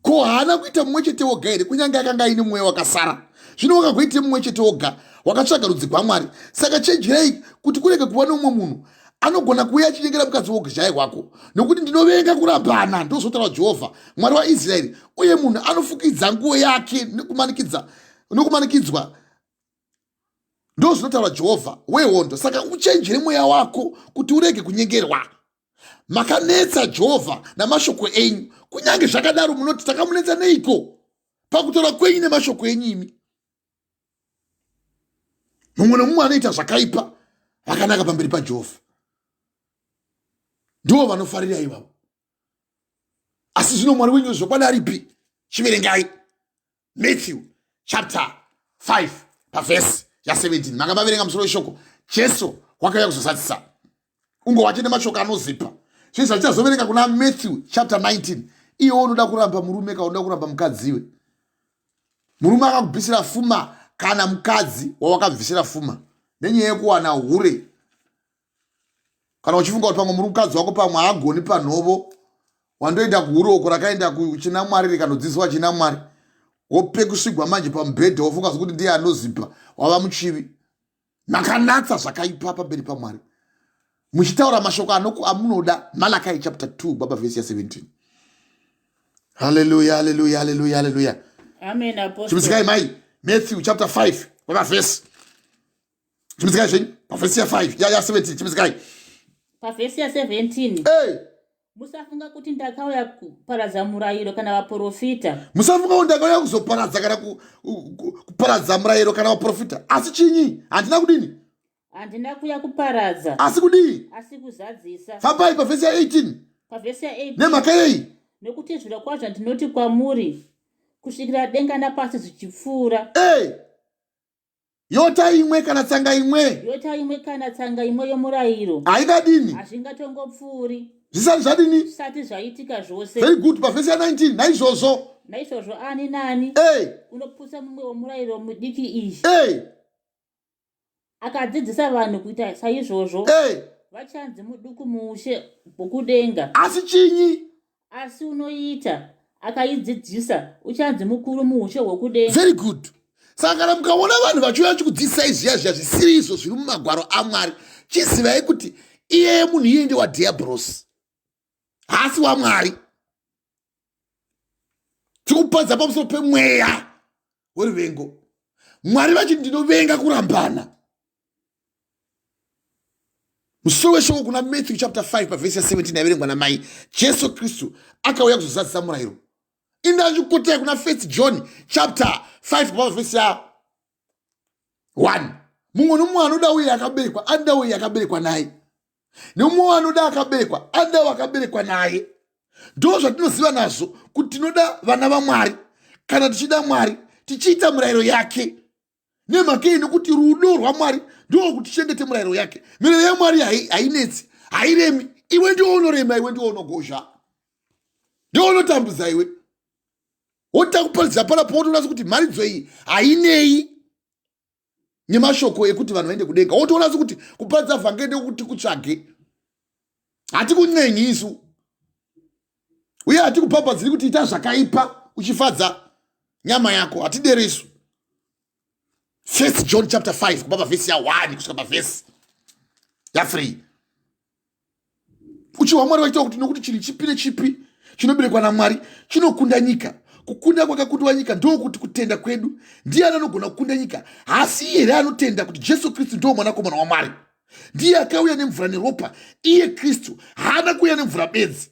Ko haana kuita mumwe chete woga here, kunyange akanga aine mweya wakasara? Zvino wakagoitire mumwe chete woga, wakatsvaga rudzi rwaMwari. Saka chenjerai kuti kurege kuva nomumwe munhu anogona kuuya achinyengera mukadzi wokuzhai hwako, nokuti ndinovenga kurambana, ndozotaura Jehovha Mwari waIsraeri. Uye munhu anofukidza nguo yake nokumanikidzwa, ndozvinotaura Jehovha wehondo. Saka uchenjere mweya wako kuti urege kunyengerwa. Makanetsa Jehovha namashoko enyu, kunyange zvakadaro munoti, takamunetsa neiko? Pakutaura kwenyu nemashoko enyu imi. Mumwe nomumwe anoita zvakaipa vakanaka pamberi paJehovha, ndivo vanofarira ivavo. Asi zvino Mwari wenyu zvokwadi aripi? Chiverengai Matthew chapter 5 pavhesi ya 17. Manga maverenga musoro weshoko, Jesu wakauya kuzozadzisa. Ungowache nemashoko anozipa. Zvinhu zvatichazoverenga kuna Matthew chapter 19. Iwe unoda kuramba murume kana unoda kuramba mukadzi iwe. Murume akakubvisira fuma kana mukadzi wawakabvisira fuma nenyaya yekuwana hure. Kana uchifunga kuti pamwe mukadzi wako pamwe haagoni panhovo, wandoenda kuhure uko rakaenda kuchina Mwari rikanodzidziswa china Mwari, wopekusvigwa manje pamubhedha, wofunga sokuti ndiye anozipa, wava muchivi. Makanatsa zvakaipa pamberi paMwari muchitaura mashoko amunoda. Malakai chapter 2 baba vhesi ya 17. Haleluya, haleluya, haleluya, haleluya. Amen, apostle. Chimisikai mai Matthew chapter 5 pavhesi. Chimisikai zvenyu pavhesi ya 5 ya 17 chimisikai. Pavhesi ya 17. Hey. Musafunga kuti ndakauya kuparadza murayiro kana vaprofita. Musafunga kuti ndakauya kuzoparadza kana kuparadza murayiro kana vaprofita. Asi chinyi? Handina kudini? Handina kuya kuparadza. Asi kudii? Asi kuzadzisa. Fambai pavhesi ya 18. Pavhesi ya 18. Nemhaka yei? Nekuti zvirokwazvo ndinoti kwamuri kusvikira denga napasi zvichipfuura. Hey! Yota imwe kana tsanga imwe. Yota imwe kana tsanga imwe yomurayiro. Haingadini? Hazvingatongopfuuri. Zvisati zvadini? Zvisati zvaitika zvose. Very good. Pavhesi ya 19. Naizvozvo. Naizvozvo ani nani. Hey! Unoputsa mumwe womurayiro mudiki iyi. Hey! Akadzidzisa vanhu kuita saizvozvo. Hey! Vachanzi muduku muushe hwokudenga. Asi chinyi? Asi unoiita akaidzidzisa uchanzi mukuru muushe hwokudenga. Very good. Saka kana mukaona vanhu vachiuya vachikudzidzisai zviya zviya zvisiri izvo zviri mumagwaro aMwari, chizivai kuti iyeye munhu iye ndewadhiabhorosi, haasi waMwari. Tikupadza pamusoro pemweya weruvengo. Mwari vachiti ndinovenga kurambana. Musoro weshoko kuna Matthew chapter 5 pavhesi ya 17 yaverengwa namai, Jesu Kristu akauya kuzozadzisa murayiro. Indachikoteya kuna 1 John chapter 5 kubva pavhesi ya 1. Mumwe nomumwe anoda uye akaberekwa anoda uye akaberekwa naye, nemumwe anoda akaberekwa anoda wakaberekwa naye. Ndo zvatinoziva nazvo kuti tinoda vana vaMwari kana tichida Mwari tichiita murayiro yake. Nemhaka yei? Nokuti rudo rwaMwari ndo kuti tichengete murayiro yake. Mirayiro yaMwari hainetsi, hairemi. Iwe ndiwo unorema, iwe ndiwo unogozha, ndiwo unotambudza iwe. Wotanga kuparidzira pana powotoona kuti mharidzo iyi hainei nemashoko ekuti vanhu vaende kudenga. Wotoona sekuti kuparidza vhangeri ndekuti kutsvage. Hatikunyenyi isu, uye hatikubhabhadziri kuti ita zvakaipa uchifadza nyama yako. Hatidere isu. 1 John chapter 5 kubva pavhesi ya 1 kusvika pavhesi ya 3. Uchiwa Mwari vachiita kuti nokuti chinhu chipi nechipi chinoberekwa naMwari chinokunda nyika. Kukunda kwakakundwa nyika ndokuti kutenda kwedu. Ndiani anogona kukunda nyika? Haasi here anotenda kuti Jesu Kristu ndiwo mwanakomana waMwari? Ndiye akauya nemvura neropa. Iye Kristu haana kuuya nemvura bedzi,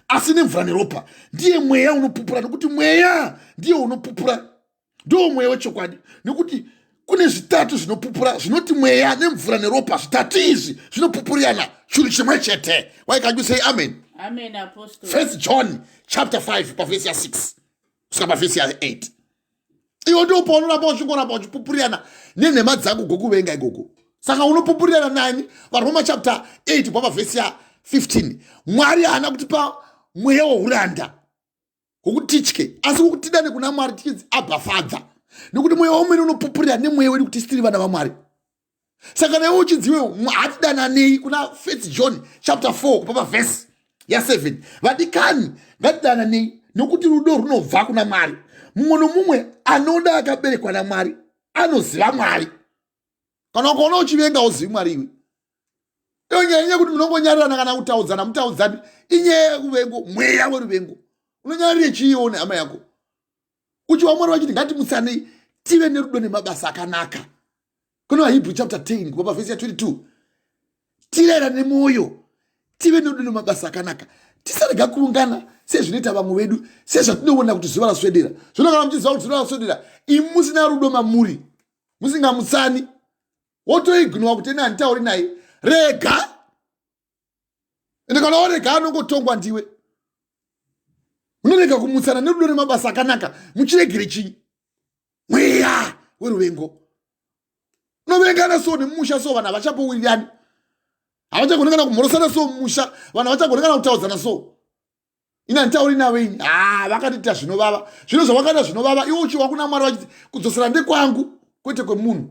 asi nemvura neropa. Ndiye mweya unopupura, nokuti mweya ndiye unopupura, ndiwo mweya wechokwadi. Nekuti kune zvitatu zvinopupura, zvinoti mweya nemvura neropa. Zvitatu izvi zvinopupurirana chinhu chimwe chete. Why can't you say amen? Amen, apostle. 1 John chapter 5 pavhesi ya 6 kusvika pavhesi ya 8. Iwe ndiwo paunoramba uchingoramba uchipupurirana nenhema dzako gokuvenga ikoko. Saka unopupurirana nani? VaRoma chapter 8 kubva pavhesi ya 15. Mwari haana kutipa mweya wouranda wokuti titye, asi wokuti tidane kuna Mwari tichinzi Abba Father. Nekuti mweya womene unopupurira nemweya wedu kuti tiri vana vaMwari. Saka naiwe uchinzi iwe hatidananei kuna 1 John chapter 4 kubva pavhesi ya 7. Vadikani, ngatidananei, nokuti rudo runobva kuna Mwari. Mumwe nomumwe anoda akaberekwa naMwari anoziva Mwari. Kana ukaona uchivenga uzivi Mwari iwe. Iyo nyaya yekuti munongonyarirana kana kutaudzana mutaudzani inyaya yekuvengo, mweya weruvengo. Unonyarire chiiwo nehama yako? Uchiwa Mwari vachiti ngatimutsanei tive nerudo nemabasa akanaka. Kuna vaHebrew chapter 10 kubva pavhesi ya 22. Tirayira nemwoyo tive nerudo nemabasa akanaka, tisarega kuungana sezvinoita vamwe vedu, sezvatinoona kuti zuva raswedera. Zvino kana muchiziva kuti zuva raswedera, imi musina rudo mamuri, musingamutsani, wotoignora kuti ene handitauri naye, rega. Ende kana warega anongotongwa ndiwe. Munorega kumutsana nerudo nemabasa akanaka, muchiregere chinyi? Mweya weruvengo. Unovengana so nemumusha so, vanhu havachapowirirani, havachagoni kana kumhorosana so mumusha, vanhu havachagoni kana kutaudzana so. Ini handitauri navo ini. Ha, vakatiita zvinovava. Zvino zvavakaita zvinovava, iwe uchiwa kuna Mwari vachiti kudzosera ndekwangu kwete kwemunhu.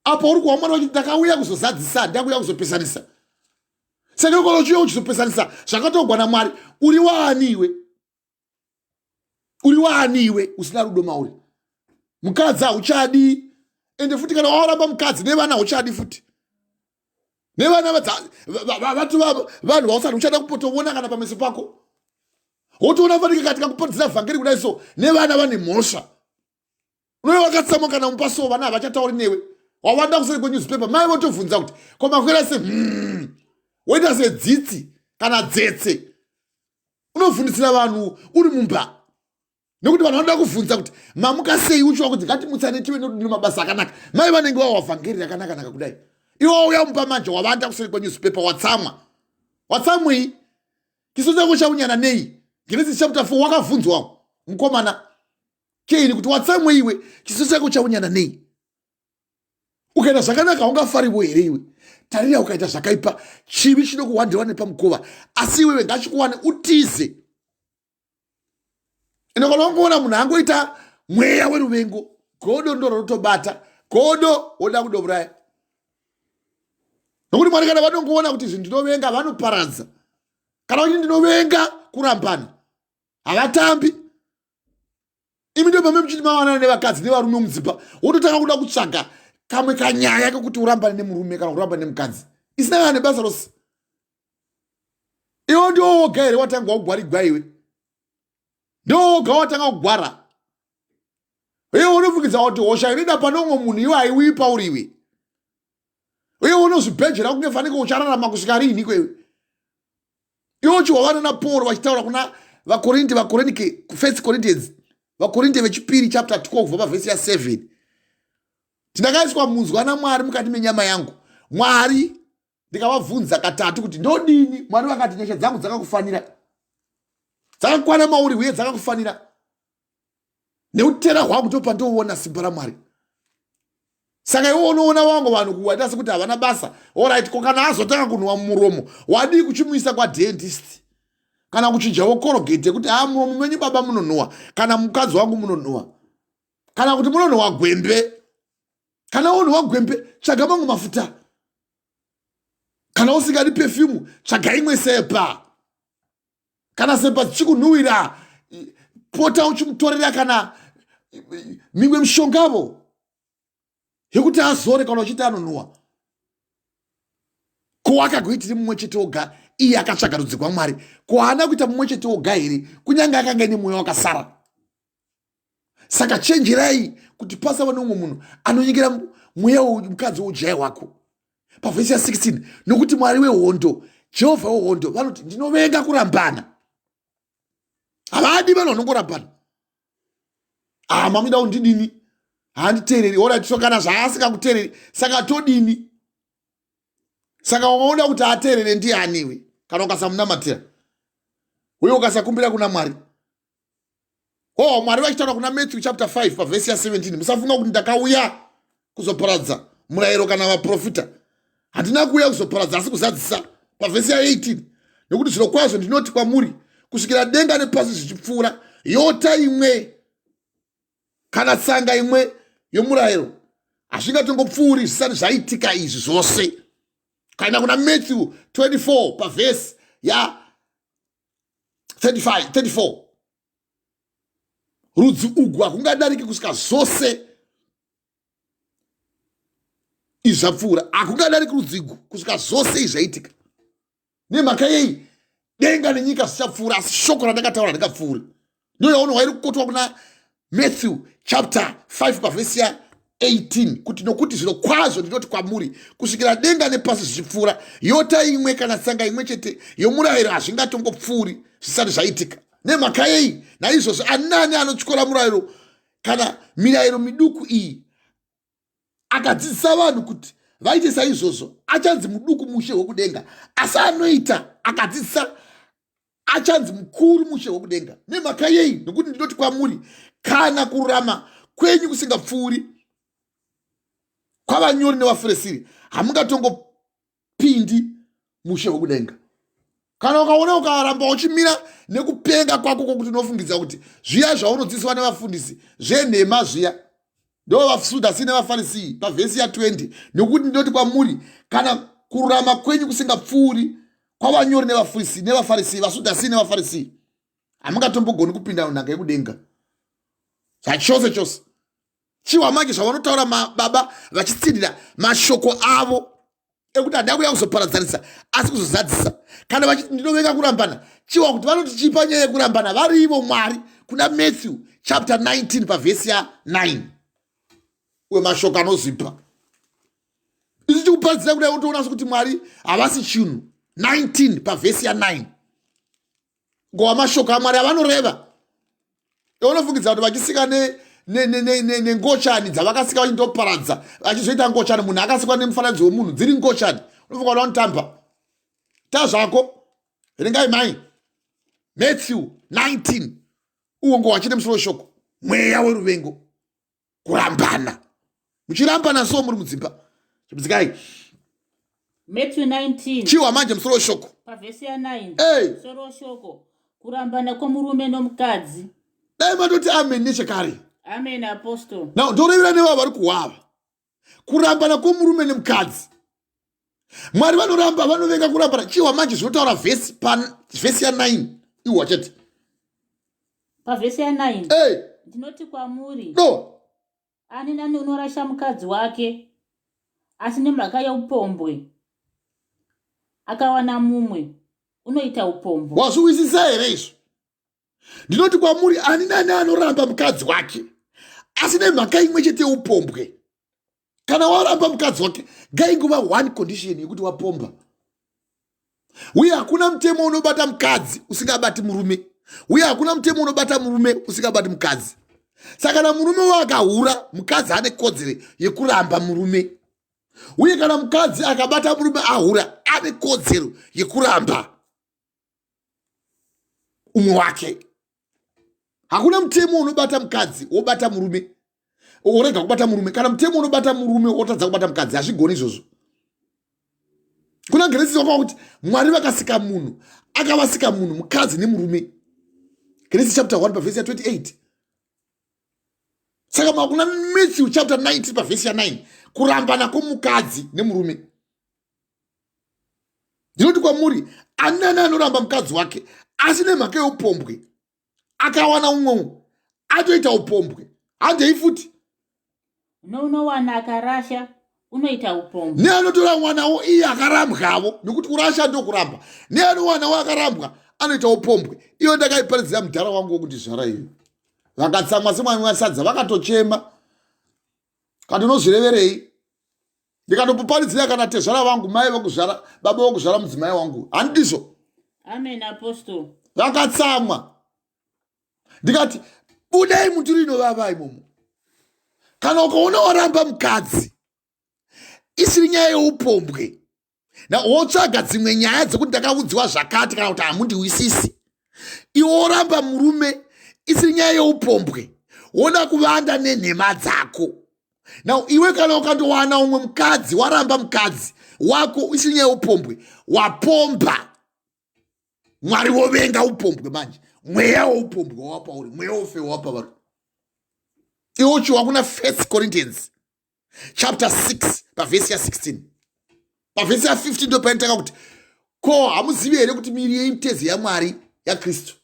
Apo uri kuwa Mwari vachiti ndakauya kuzozadzisa, ndakuuya kuzopesanisa. Saka iwe kana uchiuya uchizopesanisa zvakatogwa naMwari, uri waani iwe? Uri waani iwe usina rudo mauri? Mukadzi hauchadi, ende futi kana waoramba mukadzi nevana hauchadi futi. Nevana vati vanhu vausati uchada kupotoona kana pameso pako. Wotoona fanike kati kakuparidzira vhangeri kudai so nevana vane mhosva. Unoye wakatsamwa kana mupa so vana havachatauri newe. Wawanda kuseri kwenewspaper mai votobvunza kuti ko makwira se woita sedzitsi kana dzetse. Unovhundisira vanhu uri mumba. Nekuti vanhu vanoda kuvhunza kuti mamuka sei uchiwa kuti ngatimutsane tive nemabasa akanaka. Mai vanenge vawa vhangeri rakanaka naka kudai. Iwe wauya mumba manje wavanda kuseri kwenewspaper watsamwa. Watsamwei? Chiso chako chaunyana nei? Genesis chapter 4 wakavhunzwa mukomana Kaini kuti watsamwei iwe? Chiso chako chaunyana nei? Ukaita zvakanaka haungafariwo here iwe? Tarira ukaita zvakaipa chivi chinokuwandirwa nepamukova asi iwewe ngachikuwane utize. Ende kana wangoona munhu angoita mweya weruvengo, godo ndiro rotobata, godo woda kudouraya. Nokuti Mwari kana vanongoona kuti zvinhu ndinovenga vanoparadza. Kana kuti ndinovenga kurambana, havatambi. Imi ndo mame muchiti mawanana nevakadzi nevarume mudzimba, wototanga kuda kutsvaga kamwe kanyaya kekuti urambane nemurume kana kurambane nemukadzi isina kana nebasa rose. Iwe ndiwo woga here watanga wagwarigwa iwe? Ndiwo woga watanga kugwara? Iwe unofungidza kuti hosha inoenda pane umwe munhu iwe haiuyi pauri iwe. Iwe unozvibhejera kunge fanike uchararama kusvika riini kwewe. Iwe uchiwa vana Paul vachitaura kuna vaKorinte, vaKorinike, First Corinthians, vaKorinte vechipiri chapter 12 pavhesi ya 7. Tindakaiswa munzwa naMwari mukati menyama yangu. Mwari ndikavabvunza katatu kuti ndodini, Mwari vakati nyasha dzangu dzakakufanira, dzakakwana mauri uye dzakakufanira. Neutera hwangu ndopandoona simba raMwari. Saka iwe unoona wangu vanhu kuwaita sekuti havana basa. Alright, ko kana azotanga kunhuwa mumuromo, wadii kuchimuisa kwadentist kana kuchinjawo Colgate yekuti ha muromo menyu baba munonhuwa, kana mukadzi wangu munonhuwa, kana kuti munonhuwa gwembe. Kana unhuwa gwembe, tsvaga mamwe mafuta. Kana usingadi perfume, tsvaga imwe sepa. Kana sepa dzichikunhuwira, pota uchimutorera kana mimwe mishongavo yekuti azore kana uchiti anonhuwa. Ko akagoitiri mumwe chete oga, iye akatsvaga rudzi rwaMwari. Ko haana kuita mumwe chete oga here, kunyange akanga ine mweya wakasara? Saka chenjerai kuti pasava neumwe munhu anonyengera mweya mukadzi weujaya hwako. Pavhesi ya 16, nokuti Mwari wehondo, Jehovha wehondo, vanoti ndinovenga kurambana. Havadi vanhu vanongorambana. Ah, mamida undidini? Handiteereri. Alright, so kana zvaasingakuteereri, saka todini? Saka ukaona kuti ateerere ndianiwe kana ukasamunamatira uye ukasakumbira kuna Mwari. Oh, Mwari vachitaura kuna Matthew chapter 5 pavhesi ya 17, musafunga kuti ndakauya kuzoparadza murayiro kana vaprofita. Handina kuuya kuzoparadza asi kuzadzisa. Pavhesi ya 18, nekuti zvirokwazvo ndinoti kwamuri, kusvikira denga nepasi zvichipfuura, yota imwe kana tsanga imwe yomurayiro hazvingatongopfuuri zvisati zvaitika izvi zvose. Kana kuna Matthew 24 pavhesi ya 35, 34, rudzi ugu hakungadariki kusvika zvose izvi zvapfuura. Hakungadariki rudzi ugu kusvika zvose izvi zvaitika. Nemhaka yei? Denga nenyika zvichapfuura, asi shoko randakataura handingapfuuri. Ndiyo yaunonzwa iri kukotwa kuna Matthew chapter 5 pavhesi ya 18, kuti nokuti zviro kwazvo ndinoti kwamuri, kusvikira denga nepasi zvichipfuura, yota imwe kana tsanga imwe chete yomurayiro hazvingatongopfuuri zvisati zvaitika. Nemhaka yei? Naizvozvo ani nani anotyora murayiro kana mirayiro miduku iyi akadzidzisa vanhu kuti vaite saizvozvo, achanzi muduku mushe hwekudenga, asi anoita akadzidzisa achanzi mukuru mushe hwekudenga. Nemhaka yei? Nokuti ndinoti kwamuri, kana kururama kwenyu kusingapfuuri kwavanyori nevaFarisiri, hamungatongopindi mushe hwekudenga. Kana ukaona ukaramba uchimira nekupenga kwako kwokuti unofungidza kuti zviya zvaunodzidziswa nevafundisi zvenhema zviya, ndo vaSadhusi nevaFarisi pavhesi ya 20, nokuti ndinoti kwamuri, kana kururama kwenyu kusingapfuuri kwavanyori nevaFarisi, nevaFarisi, vaSadhusi nevaFarisi, hamungatombogoni kupinda nhaka yekudenga zvachose chose. Chiwa manje zvavanotaura baba vachitsinhira mashoko avo ekuti handina kuuya kuzoparadzanisa asi kuzozadzisa. Kana vachiti ndinovenga kurambana, chiwa kuti vanoti chipa nyaya yekurambana vari ivo Mwari kuna Matthew chapter 19 pavhesi ya 9. Uye mashoko anozipa isu chikuparidzira kudai wotoona sekuti Mwari havasi chinhu. 19 pavhesi ya 9 ngova mashoko aMwari avanoreva. Unofungidzira kuti vachisika nengochani dzavakasika vachindoparadza, vachizoita ngochani, munhu akasikwa nemufananidzo wemunhu, dziri ngochani, unofunga kuti vanotamba tazvako. Verengai mai Matthew 19 uwo ngo wachine musoro weshoko mweya weruvengo, kurambana, muchirambana so muri mudzimba. Chimudzikai. Matthew 19. Chiwa manje musoro weshoko. Pavhesi ya 9. Hey. Musoro weshoko kurambana kwomurume nomukadzi. Dai matoti amen nechekare. Amen, apostle. Now ndorevera nevava vari kuhwava kurambana kwomurume nemukadzi. Mwari vanoramba, vanovenga kurambana. Chiwa manje zvinotaura vhesi pavhesi ya 9 iwa chete. Pavhesi ya 9. Hey. Ndinoti kwamuri. No. Ani nani unorasha mukadzi wake asi nemhaka yeupombwe akawana mumwe unoita upombwe. Wazviwisisa here izvo? Ndinoti kwamuri, ani nani anoramba mukadzi wake asi nemhaka imwe chete yeupombwe. Kana waramba mukadzi wake, ngaingova one condition yekuti wapomba. Uye hakuna mutemo unobata mukadzi usingabati murume, uye hakuna mutemo unobata murume usingabati mukadzi. Saka kana murume wakahura, mukadzi ane kodzero yekuramba murume, uye kana mukadzi akabata murume ahura, ane kodzero yekuramba umwe wake. Hakuna mutemo unobata mukadzi wobata murume worega kubata murume, kana mutemo unobata murume wotadza kubata mukadzi. Hazvigoni izvozvo. Kuna Genesis wakava kuti Mwari vakasika munhu, akavasika munhu mukadzi nemurume. Genesis chapter 1 pavhesi ya 28. Saka makuna Matthew chapter 19 pavhesi ya 9, kurambana kwomukadzi nemurume. Ndinoti kwamuri, ani nani anoramba mukadzi wake asi nemhaka yeupombwe akawana umwe, atoita upombwe. Handei futi. Nounowana akarasha unoita upombwe. Neanotora mwanawo iye akarambwavo, nekuti kurasha ndokuramba, neanowanawo akarambwa anoita upombwe. Iyo ndakaiparidzira mudhara wangu wokuti zvara iyo, vakatsamwa semwamwa sadza, vakatochema. Kana unozvireverei? Ndikatopuparidzira kana tezvara vangu, mai vokuzvara, baba vokuzvara mudzimai wangu, handizvo? Amen, apostle. Vakatsamwa. Ndikati budai muturi inovava imomo. Kana ukaona waramba mukadzi isiri nyaya yeupombwe, na wotsvaga dzimwe nyaya dzekuti ndakaudziwa zvakati kana kuti hamundiwisisi, iwe woramba murume isiri nyaya yeupombwe, woda kuvanda nenhema dzako. Now iwe kana ukandowana umwe mukadzi, waramba mukadzi wako isiri nyaya yeupombwe, wapomba. Mwari wovenga upombwe manje. Mweya woupombwe wapa uri mweya wofe wapa vari iwe uchiwa kuna First Corinthians chapter 6 pavhesi ya16, pavhesi ya15 ndo painotanga kuti, ko hamuzivi here kuti miri yeimitezo yaMwari yaKristu?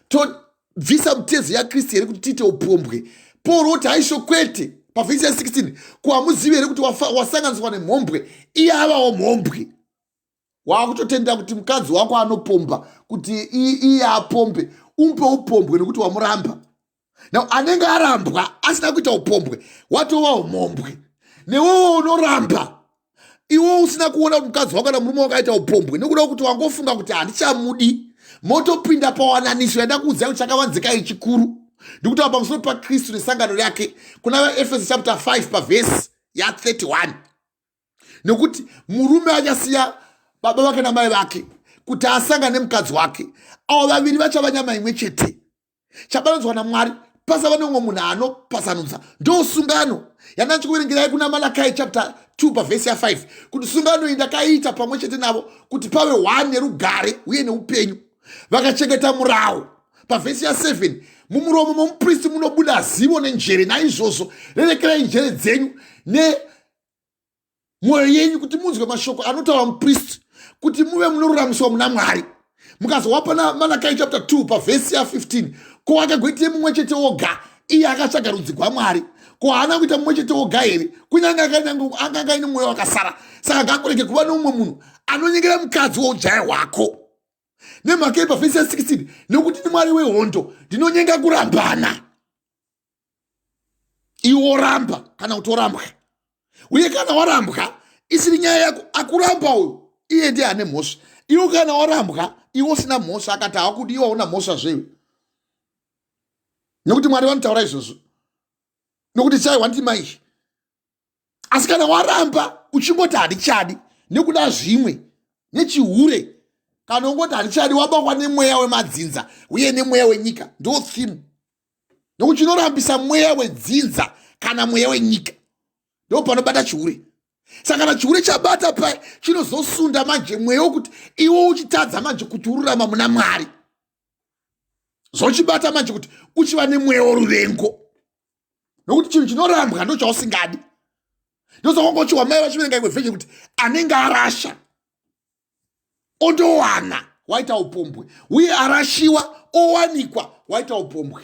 Tobvisa mitezo yaKristu here kuti tiite upombwe? Paul woti haisho, kwete. Pavhesi ya16, ko hamuzivi here kuti wasanganiswa nemhombwe, iye avawo mhombwe? Waakutotenda kuti mukadzi wako anopomba, kuti iye apombe, umupe upombwe nekuti wamuramba. Now anenge arambwa asina kuita upombwe watova umhombwe. Newewo unoramba iwe usina kuona kuti mukadzi wako kana murume wakaita upombwe, nekuda kuti wangofunga kuti handichamudi, motopinda pawananiso yandakuudzai kuti chakavanzikai chikuru. Ndikutaura pamusoro paKristu nesangano rake kuna vaEfeso chapter 5 pavhesi ya31, nekuti murume achasiya baba vake namai vake kuti asangane nemukadzi wake, avo vaviri vachava nyama imwe chete. Chabatanidzwa naMwari pasava neumwe munhu anopasanudza. Ndo sungano yandachikuverengerai kuna Malakai chapter 2 pavhesi ya5, kuti sungano iyi ndakaita pamwe chete navo kuti pave hwane nerugare uye neupenyu, vakachengeta murawo. Pavhesi ya7, mumuromo momupristi munobuda zivo nenjere, naizvozvo rerekerai njere dzenyu ne mwoyo yenyu kuti munzwe mashoko anotaura mupristi, kuti muve munoruramiswa muna Mwari. Mukazowapa naMalakai chapter 2 pavhesi ya15, ko akagoitei mumwe chete woga iye akatsvaga rudzi gwamwari? Ko haana kuita mumwe chete woga here? Kunyange akanga aine mweya wakasara. Saka ngakurege kuva nomumwe munhu anonyengera mukadzi woujaya hwako. Nemhaka yepa vhesi ya 16, nekuti ndimwari wehondo, ndinonyenga kurambana. Iwe woramba kana kuti worambwa. Uye kana warambwa isiri nyaya yako, akuramba uyu iye ndiye ane mhosva. Iwe kana warambwa iwe usina mhosva, akati haakudi, iwe hauna mhosva zvewe, nekuti Mwari vanotaura izvozvo, nekuti chaiwa ndima iyi. Asi kana waramba uchingoti handichadi nekuda zvimwe nechihure, kana ungoti handichadi, wabakwa nemweya wemadzinza uye nemweya wenyika. Ndo theme, nokuti chinorambisa mweya wedzinza kana mweya wenyika ndo panobata chihure. Saka kana chihure chabata paya, chinozosunda manje mweya wekuti iwe uchitadza manje kuti ururama muna Mwari. Zvochibata manje kuti uchiva nemweya woruvengo, nokuti chinhu chinorambwa ndo chausingadi. Ndosaka uchiwa mai vachiverenga imwe vheshe kuti anenge arasha ondowana waita upombwe, uye arashiwa owanikwa waita upombwe.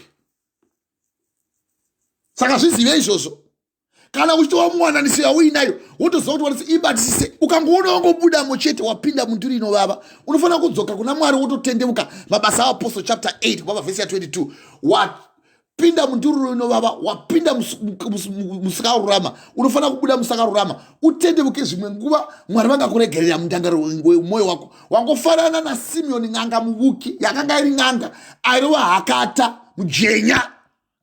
Saka zvizive izvozvo. Kana uchitova muwananiso yauinayo, wotoziva kuti wanise ibatisise. Ukangoona wangobudamo chete, wapinda munduri inovava. Unofanira kudzoka kuna Mwari wototendeuka. Mabasa aApostle chapter 8 kubva pavhesi ya22. Wapinda mundururo inovava, wapinda musakarurama, unofanira kubuda musakarurama, utendeuke. Zvimwe nguva Mwari vangakuregerera mundangariro wemwoyo wako. Wangofanana naSimeoni, n'anga muvuki, yakanga iri n'anga, airova hakata mujenya.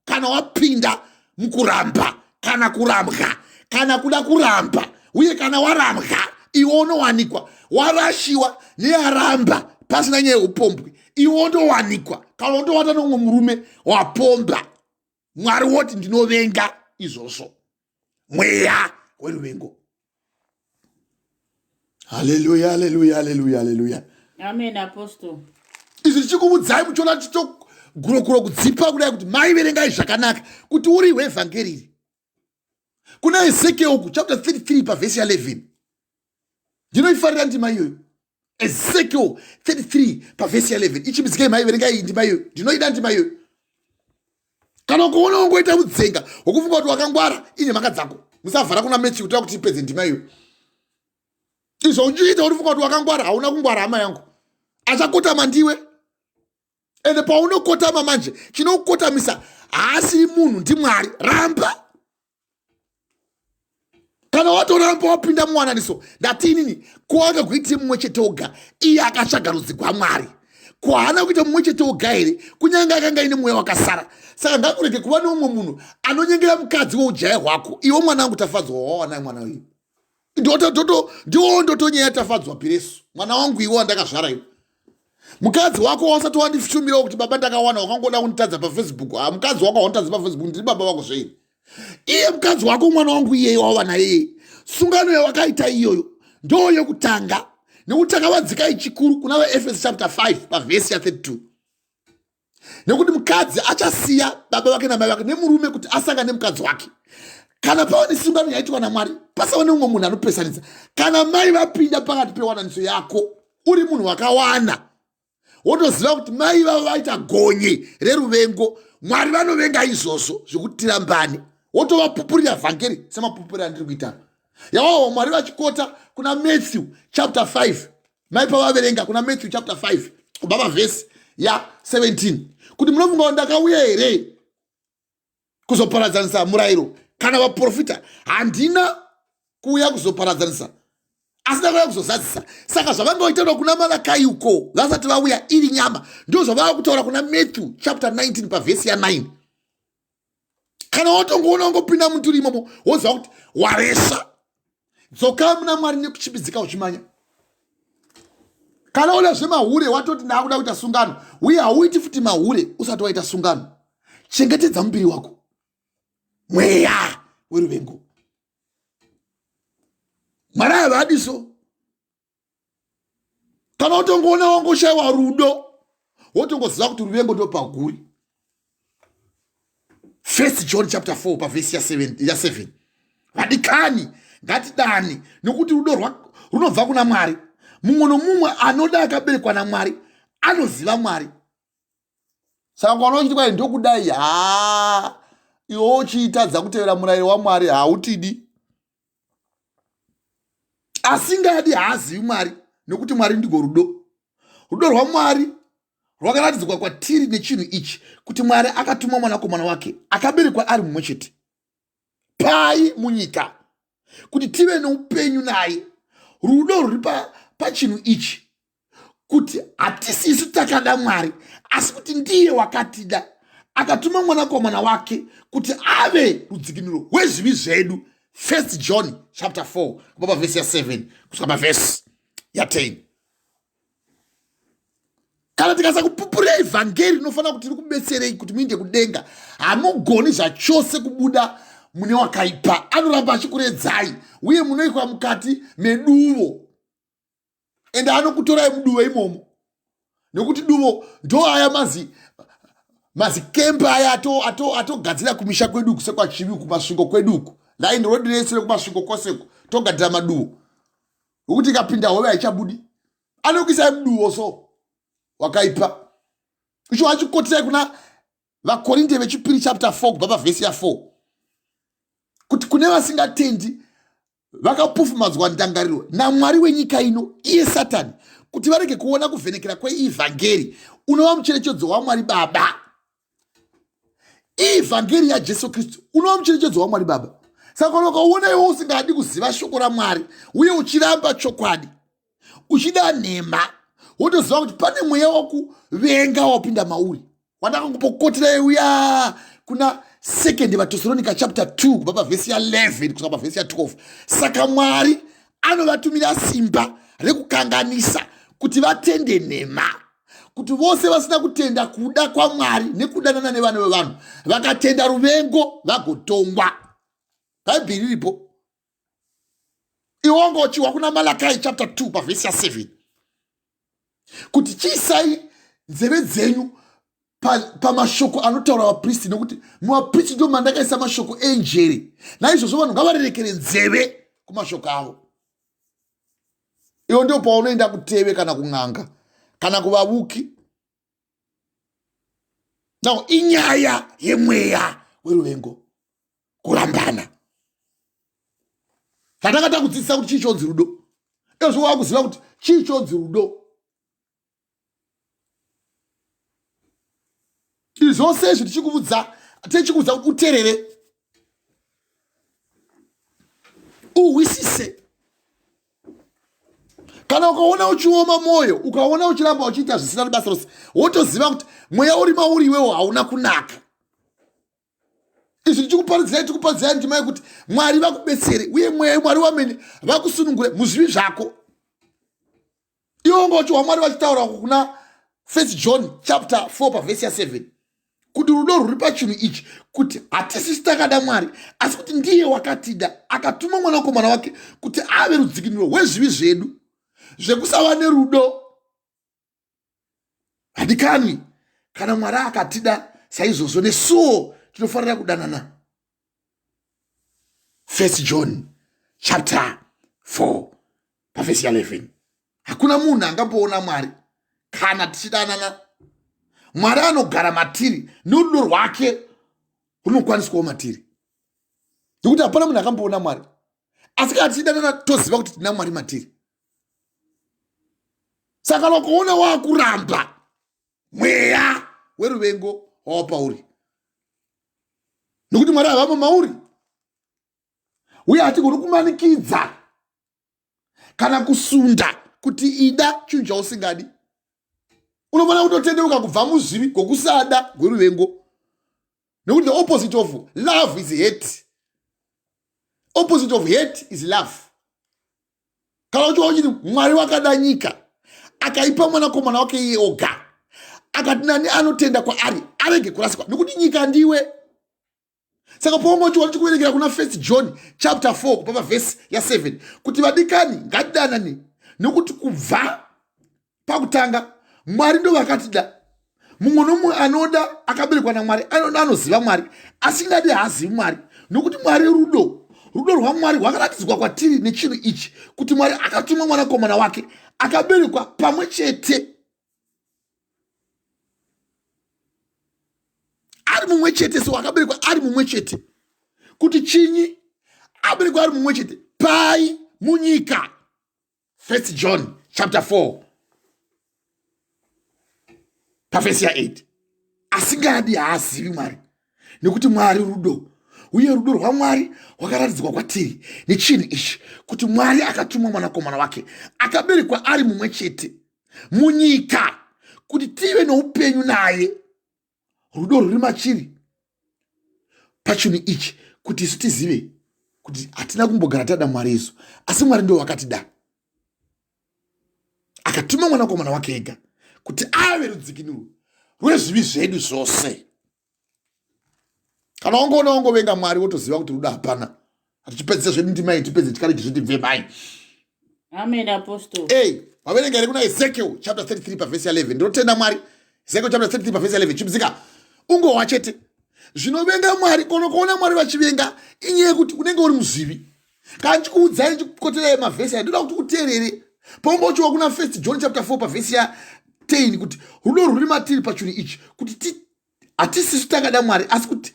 Kana wapinda mukuramba kana kurambwa kana kuda kuramba, uye kana warambwa iwe unowanikwa warashiwa nearamba pasina nyaya yeupombwe, iwe undowanikwa kana undowata nomumwe murume, wapomba. Mwari woti ndinovenga izvozvo, mweya weruvengo. Haleluya, haleluya, haleluya, haleluya. Amen, apostle. Izvi tichikuudzai muchiona tichitogurokuro kudzipa kudai kuti mai verengai zvakanaka kuti uri hwevhangeri iri. Kuna Ezekiel ku chapter 33 pavhesi ya11, ndinoifarira ndima iyoyo. Ezekiel 33 pavhesi ya11, ichimbidzikai mai, verengai ndima iyoyo, ndinoida ndima iyoyo. Kana ukuona wangoita udzenga hwokufunga kuti wakangwara, ine mhaka dzako. Musavhara kuna Matthew kutoda kuti ipedze ndima iyoyo. Izvo uchiita urifunga kuti wakangwara, hauna kungwara, hama yangu. Achakotama ndiwe, ende paunokotama manje, chinokukotamisa haasiri munhu, ndiMwari. Ramba. Kana watoramba, wapinda muwananiso. Ndati inini ko akakuitire mumwe chete oga, iye akatsvaga rudzi gwaMwari. Ko haana kuita mumwe chete oga here, kunyange akanga ine mweya wakasara? Saka ngakurege kuva neumwe munhu anonyengera mukadzi woujaya hwako. Iwe mwana wangu Tafadzwa, wawana mwana uyu, ndiwo ndotonyaya. Tafadzwa Piresu, mwana wangu, iwe wandakazvara, iwe mukadzi wako wasati wandishumirawo kuti baba ndakawana, wakangoda kunditadza paFacebook. Ha, mukadzi wako haunditadzi paFacebook, ndiri baba vako zveini. Iye mukadzi wako, mwana wangu iyeye wawana iyeye, sungano yawakaita iyoyo ndo yekutanga, nekuti takavadzika ichikuru kuna vaEfeso chapter 5 pavhesi ya32, nekuti mukadzi achasiya baba vake namai vake nemurume kuti asangane nemukadzi wake. Kana pava nesungano yaitwa naMwari, pasava neumwe munhu anopesanidza. Kana mai vapinda pakati pewananiso yako, uri munhu wakawana, wotoziva kuti mai vavo vaita gonye reruvengo. Mwari vanovenga izvozvo zvekuti tirambane. Wotovapupurira vhangeri semapupuriro andiri kuita yawawo. Mwari vachikota kuna Matthew chapter 5, mai pavaverenga kuna Matthew chapter 5 kubva pavhesi ya17 kuti munofunga kuti ndakauya here kuzoparadzanisa murayiro kana vaprofita? Handina kuuya kuzoparadzanisa, asi ndakauya kuzozadzisa. Saka zvavanga vaitaura kuna Malakai uko vasati vauya iri nyama, ndo zvavava kutaura kuna Matthew chapter 19 pavhesi ya9. Kana watongoona wangopinda muturi imomo, woziva kuti waresva. Dzokai muna Mwari nekuchimbidzika uchimanya. Kana una zvemahure, watoti ndaakuda kuita sungano, uye hauiti futi mahure usati waita sungano. Chengetedza muviri wako, mweya weruvengo Mwari havadi so. Kana watongoona wangoshayiwa rudo, wotongoziva kuti ruvengo ndo paguri. First John chapter 4 pavhesi ya7, vadikani, ngatidani, nokuti rudo runobva kuna Mwari. Mumwe nomumwe anoda akaberekwa naMwari anoziva Mwari. Saka ukaona uchiti kwai ndokudai, ha. Iwe uchiitadza kutevera murayiro waMwari, hautidi. Asingadi haazivi Mwari, nekuti Mwari ndigo rudo. Rudo rwaMwari rwakaratidzwa kwatiri nechinhu ichi, kuti Mwari akatuma Mwanakomana wake akaberekwa ari mumwe chete pai munyika kuti tive neupenyu naye. Rudo rwuri pachinhu ichi, kuti hatisi isu takada Mwari, asi kuti ndiye wakatida, akatuma Mwanakomana wake kuti ave rudzikinuro rwezvivi zvedu. First John chapter 4, kubva pavhesi ya7 kusvika pavhesi ya10. Kana tikasakupupurira ivhangeri rinofanira kuti rikubetserei kuti muinde kudenga, hamugoni zvachose kubuda mune wakaipa. Anoramba achikuredzai, uye munoikwa mukati meduvo, ende anokutorai muduvo imomo, nekuti duvo ndo aya mazi mazikembe aya atogadzira kumisha kwedu uku, sekwaChivi kuMasvingo kwedu uku, laini rodi rese rekuMasvingo kwoseko togadzira maduvo, nokuti ikapinda hove haichabudi. Anokuisai muduvo, so wakaipa icho achikotirai kuna VaKorinte vechipiri chapter 4, kubva pavhesi ya4, kuti kune vasingatendi vakapufumadzwa ndangariro namwari wenyika ino, iye Satani, kuti varege kuona kuvhenekera kweivhangeri, unova mucherechedzo waMwari Baba. Ivhangeri yaJesu Kristu unova mucherechedzo waMwari Baba. Saka kana ukauona iwe usingadi kuziva shoko raMwari, uye uchiramba chokwadi, uchida nhema, wotoziva kuti pane mweya wakuvenga wapinda mauri, wandakangopokotera uya kuna Second vaTesalonica chapter 2, kubva pavhesi ya11 kusvika pavhesi ya12. Saka Mwari anovatumira simba rekukanganisa kuti vatende nhema, kuti vose vasina kutenda kuda kwaMwari nekudanana nevana vevanhu vakatenda ruvengo vagotongwa. Bhaibheri riripo. Iwongo uchiwa kuna Malakai chapter 2, pavhesi ya7, kuti chiisai nzeve dzenyu pamashoko pa anotaura vapristi, nokuti muvapristi ndo mandakaisa mashoko enjere. Naizvozvo vanhu ngavarerekere nzeve kumashoko avo. Iwo ndio paunoenda kuteve kana kun'anga kana kuvavuki. Now inyaya yemweya weruvengo, kurambana. Tatanga takudzidzisa kuti chii chonzi rudo. Ezvo wakuziva kuti chii chonzi rudo. Izvi zvose izvi tichikuvudza, tichikuvudza kuti uterere, uhwisise. Kana ukaona uchioma mwoyo, ukaona uchiramba uchiita zvisina nebasa rose, wotoziva kuti mweya uri mauri iwewo hauna kunaka. Izvi tichikuparidzirai, tikuparidzirai ndima yekuti Mwari vakubetsere, uye mweya Mwari wamene vakusunungure muzvivi zvako. Iwe unga uchi waMwari vachitaura kuna First John chapter 4, pavhesi ya7, kuti rudo rwuri pachinhu ichi, kuti hatisisi takada Mwari, asi kuti ndiye wakatida, akatuma Mwanakomana wake kuti ave rudzikinuro rwezvivi zvedu. Zvekusava nerudo, hadikanwi, kana Mwari akatida saizvozvo, nesuwo tinofanira kudanana. First John chapter 4, pavhesi ya11. Hakuna munhu angamboona Mwari kana tichidanana. Mwari anogara matiri, nerudo rwake runokwaniswawo matiri, nekuti hapana munhu akamboona Mwari, asi kana tichidanana toziva kuti tina Mwari matiri. Saka vakuona wakuramba, mweya weruvengo wava pauri, nekuti Mwari havamo mauri. Uye hatigoni kumanikidza kana kusunda kuti ida chinhu chausingadi. Unofanira kutotendeuka kubva muzvivi gwokusada, gweruvengo, nekuti the opposite of love is hate, opposite of hate is love. Kana uchiva uchiti Mwari wakada nyika, akaipa Mwanakomana wake iye oga, akati nani anotenda kwaari arege kurasikwa, nekuti nyika ndiwe. Saka paunga uchiwana chikuverekera kuna First John chapter 4, kubva pavhesi ya7, kuti vadikani, ngatidanani, nekuti kubva pakutanga Mwari ndo vakatida. Mumwe nomumwe anoda akaberekwa naMwari, anoda anoziva Mwari. Asingadi haazivi Mwari, nokuti Mwari rudo. Rudo rwaMwari rwakaratidzwa kwatiri nechinhu ichi, kuti Mwari akatuma Mwanakomana wake akaberekwa pamwe chete. Ari mumwe chete, so akaberekwa ari mumwe chete. Kuti chinyi? Aberekwa ari mumwe chete pai? Munyika. First John chapter 4 pavhesi ya 8. Asingadi haazivi Mwari, nekuti Mwari rudo, uye rudo rwaMwari rwakaratidzwa kwatiri nechinhu ichi, kuti Mwari akatuma Mwanakomana wake akaberekwa ari mumwe chete munyika, kuti tive noupenyu naye. Rudo rwuri machiri pachinhu ichi, kuti isu tizive kuti hatina kumbogara tada Mwari isu, asi Mwari ndo wakatida, akatuma Mwanakomana wake ega kuti ave rudzikinuro rwezvivi zvedu zvose. Kana wangoona wangovenga Mwari, wotoziva kuti rudo hapana. Hatichipedzisa zvedu ndima iyi, tipedze chikare chizviti bve mai. Amen, apostle. Hey, waverenga here kuna Ezekiel chapter 33 pavhesi ya 11? Ndinotenda Mwari. Ezekiel chapter 33 pavhesi ya 11. Chibzika ungohwa chete zvinovenga Mwari. Kono kuona Mwari vachivenga inyaya yekuti unenge uri muzivi. Kana ndichikuudzai, ndichikukoterai mavhesi aya, ndoda kuti uteerere. Paunga uchiwa kuna First John chapter 4 pavhesi ya 10 kuti rudo rwuri matiri pachinhu ichi, kuti hatisisu takada Mwari, asi kuti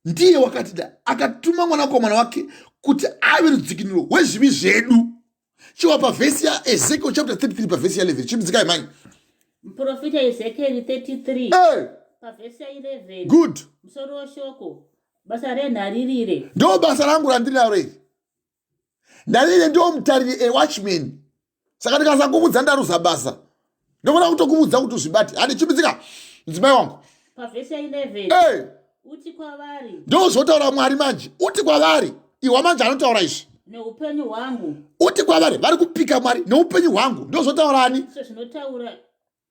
ndiye wakatida, akatuma Mwanakomana wake kuti ave rudzikinuro hwezvivi zvedu. Chiwa pavhesi yaEzekiel chapter 33 pavhesi ya11. Chimudzikai mai. Muprofita Ezekiel 33 hey. Pavhesi ya11. Good. Musoro weshoko, basa renharirire. Ndo basa rangu randinaro iri. Ndarire ndo mutariri, a watchman. Saka ndikasakuvudza ndaruza basa. Ndofana kutokuvudza kuti uzvibate. Handi chimidzika mudzimai wangu. Pavhesi ya11. Hey. Uti kwavari. Ndo zvotaura Mwari manje. Uti kwavari. Iwa manje anotaura izvi. Neupenyu hwangu. Uti kwavari vari kupika Mwari, neupenyu hwangu. Ndo zvotaura ani? Ndizvo zvinotaura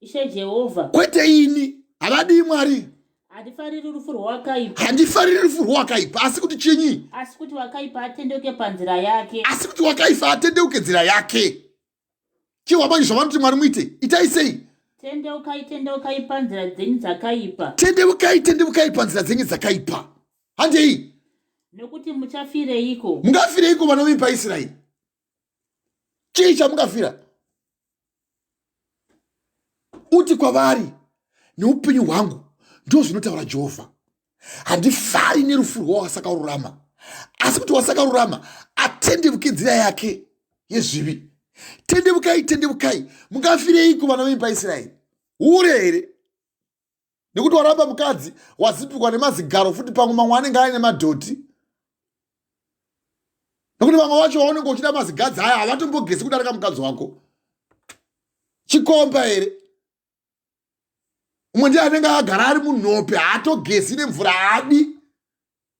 Ishe Jehovha. Kwete ini. Havadii Mwari. Handifariri rufu rwawakaipa. Handifariri rufu rwawakaipa, asi kuti chinyi? Asi kuti wakaipa atendeuke panzira yake. Asi kuti wakaipa atendeuke nzira yake. Chihwa manje zvavanoti Mwari muite. Itai sei? Tendeukai, tendeukai panzira dzenyu dzakaipa. Tendeukai, tendeukai panzira dzenyu dzakaipa. Handei. Nokuti muchafireiko? Mungafireiko vana vemba Israeri? Chii chamungafira? Uti kwavari, neupenyu hwangu, ndo zvinotaura Jehovha, handifari nerufu rwawasakarurama, asi kuti wasakarurama atendevuke nzira yake yezvivi. Tendevukai, tendevukai. Mungafireiko vana vemba Israeri? Hure here? Nekuti waramba mukadzi, wazipikwa nemazigaro futi, pamwe mamwe anenge aine madhoti, nekuti vamwe vacho vaunenge uchida mazigadzi aya havatombogesi kudarika mukadzi wako. Chikomba here? Umwe ndiye anenge agara ari munhope, haatogesi nemvura haadi,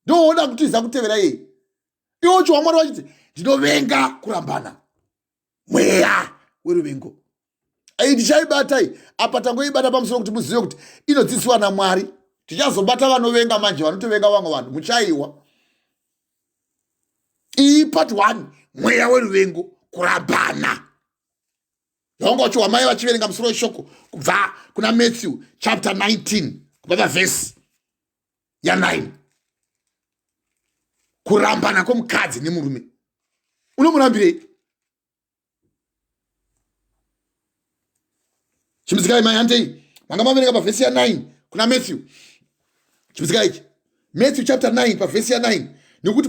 ndoona kutiza kutevera iye. Iwo chiwamwari vachiti ndinovenga kurambana, mweya weruvengo. Ei, tichaibatai apa, tangoibata pamusoro kuti muzive kuti inodzidziswa naMwari. Tichazobata vanovenga manje, vanotovenga vamwe vanhu muchaiwa. Iyi part 1, mweya weruvengo, kurambana. Vanga vachiwa mai vachiverenga musoro weshoko kubva kuna Matthew chapter 19 kubva pavhesi ya9, kurambana kwomukadzi nemurume. Unomurambirei? Chimbidzikai mai, handei. Manga maverenga pavhesi ya9 kuna Matthew. Chimbidzikai ichi, Matthew chapter 9 pavhesi ya9. Nekuti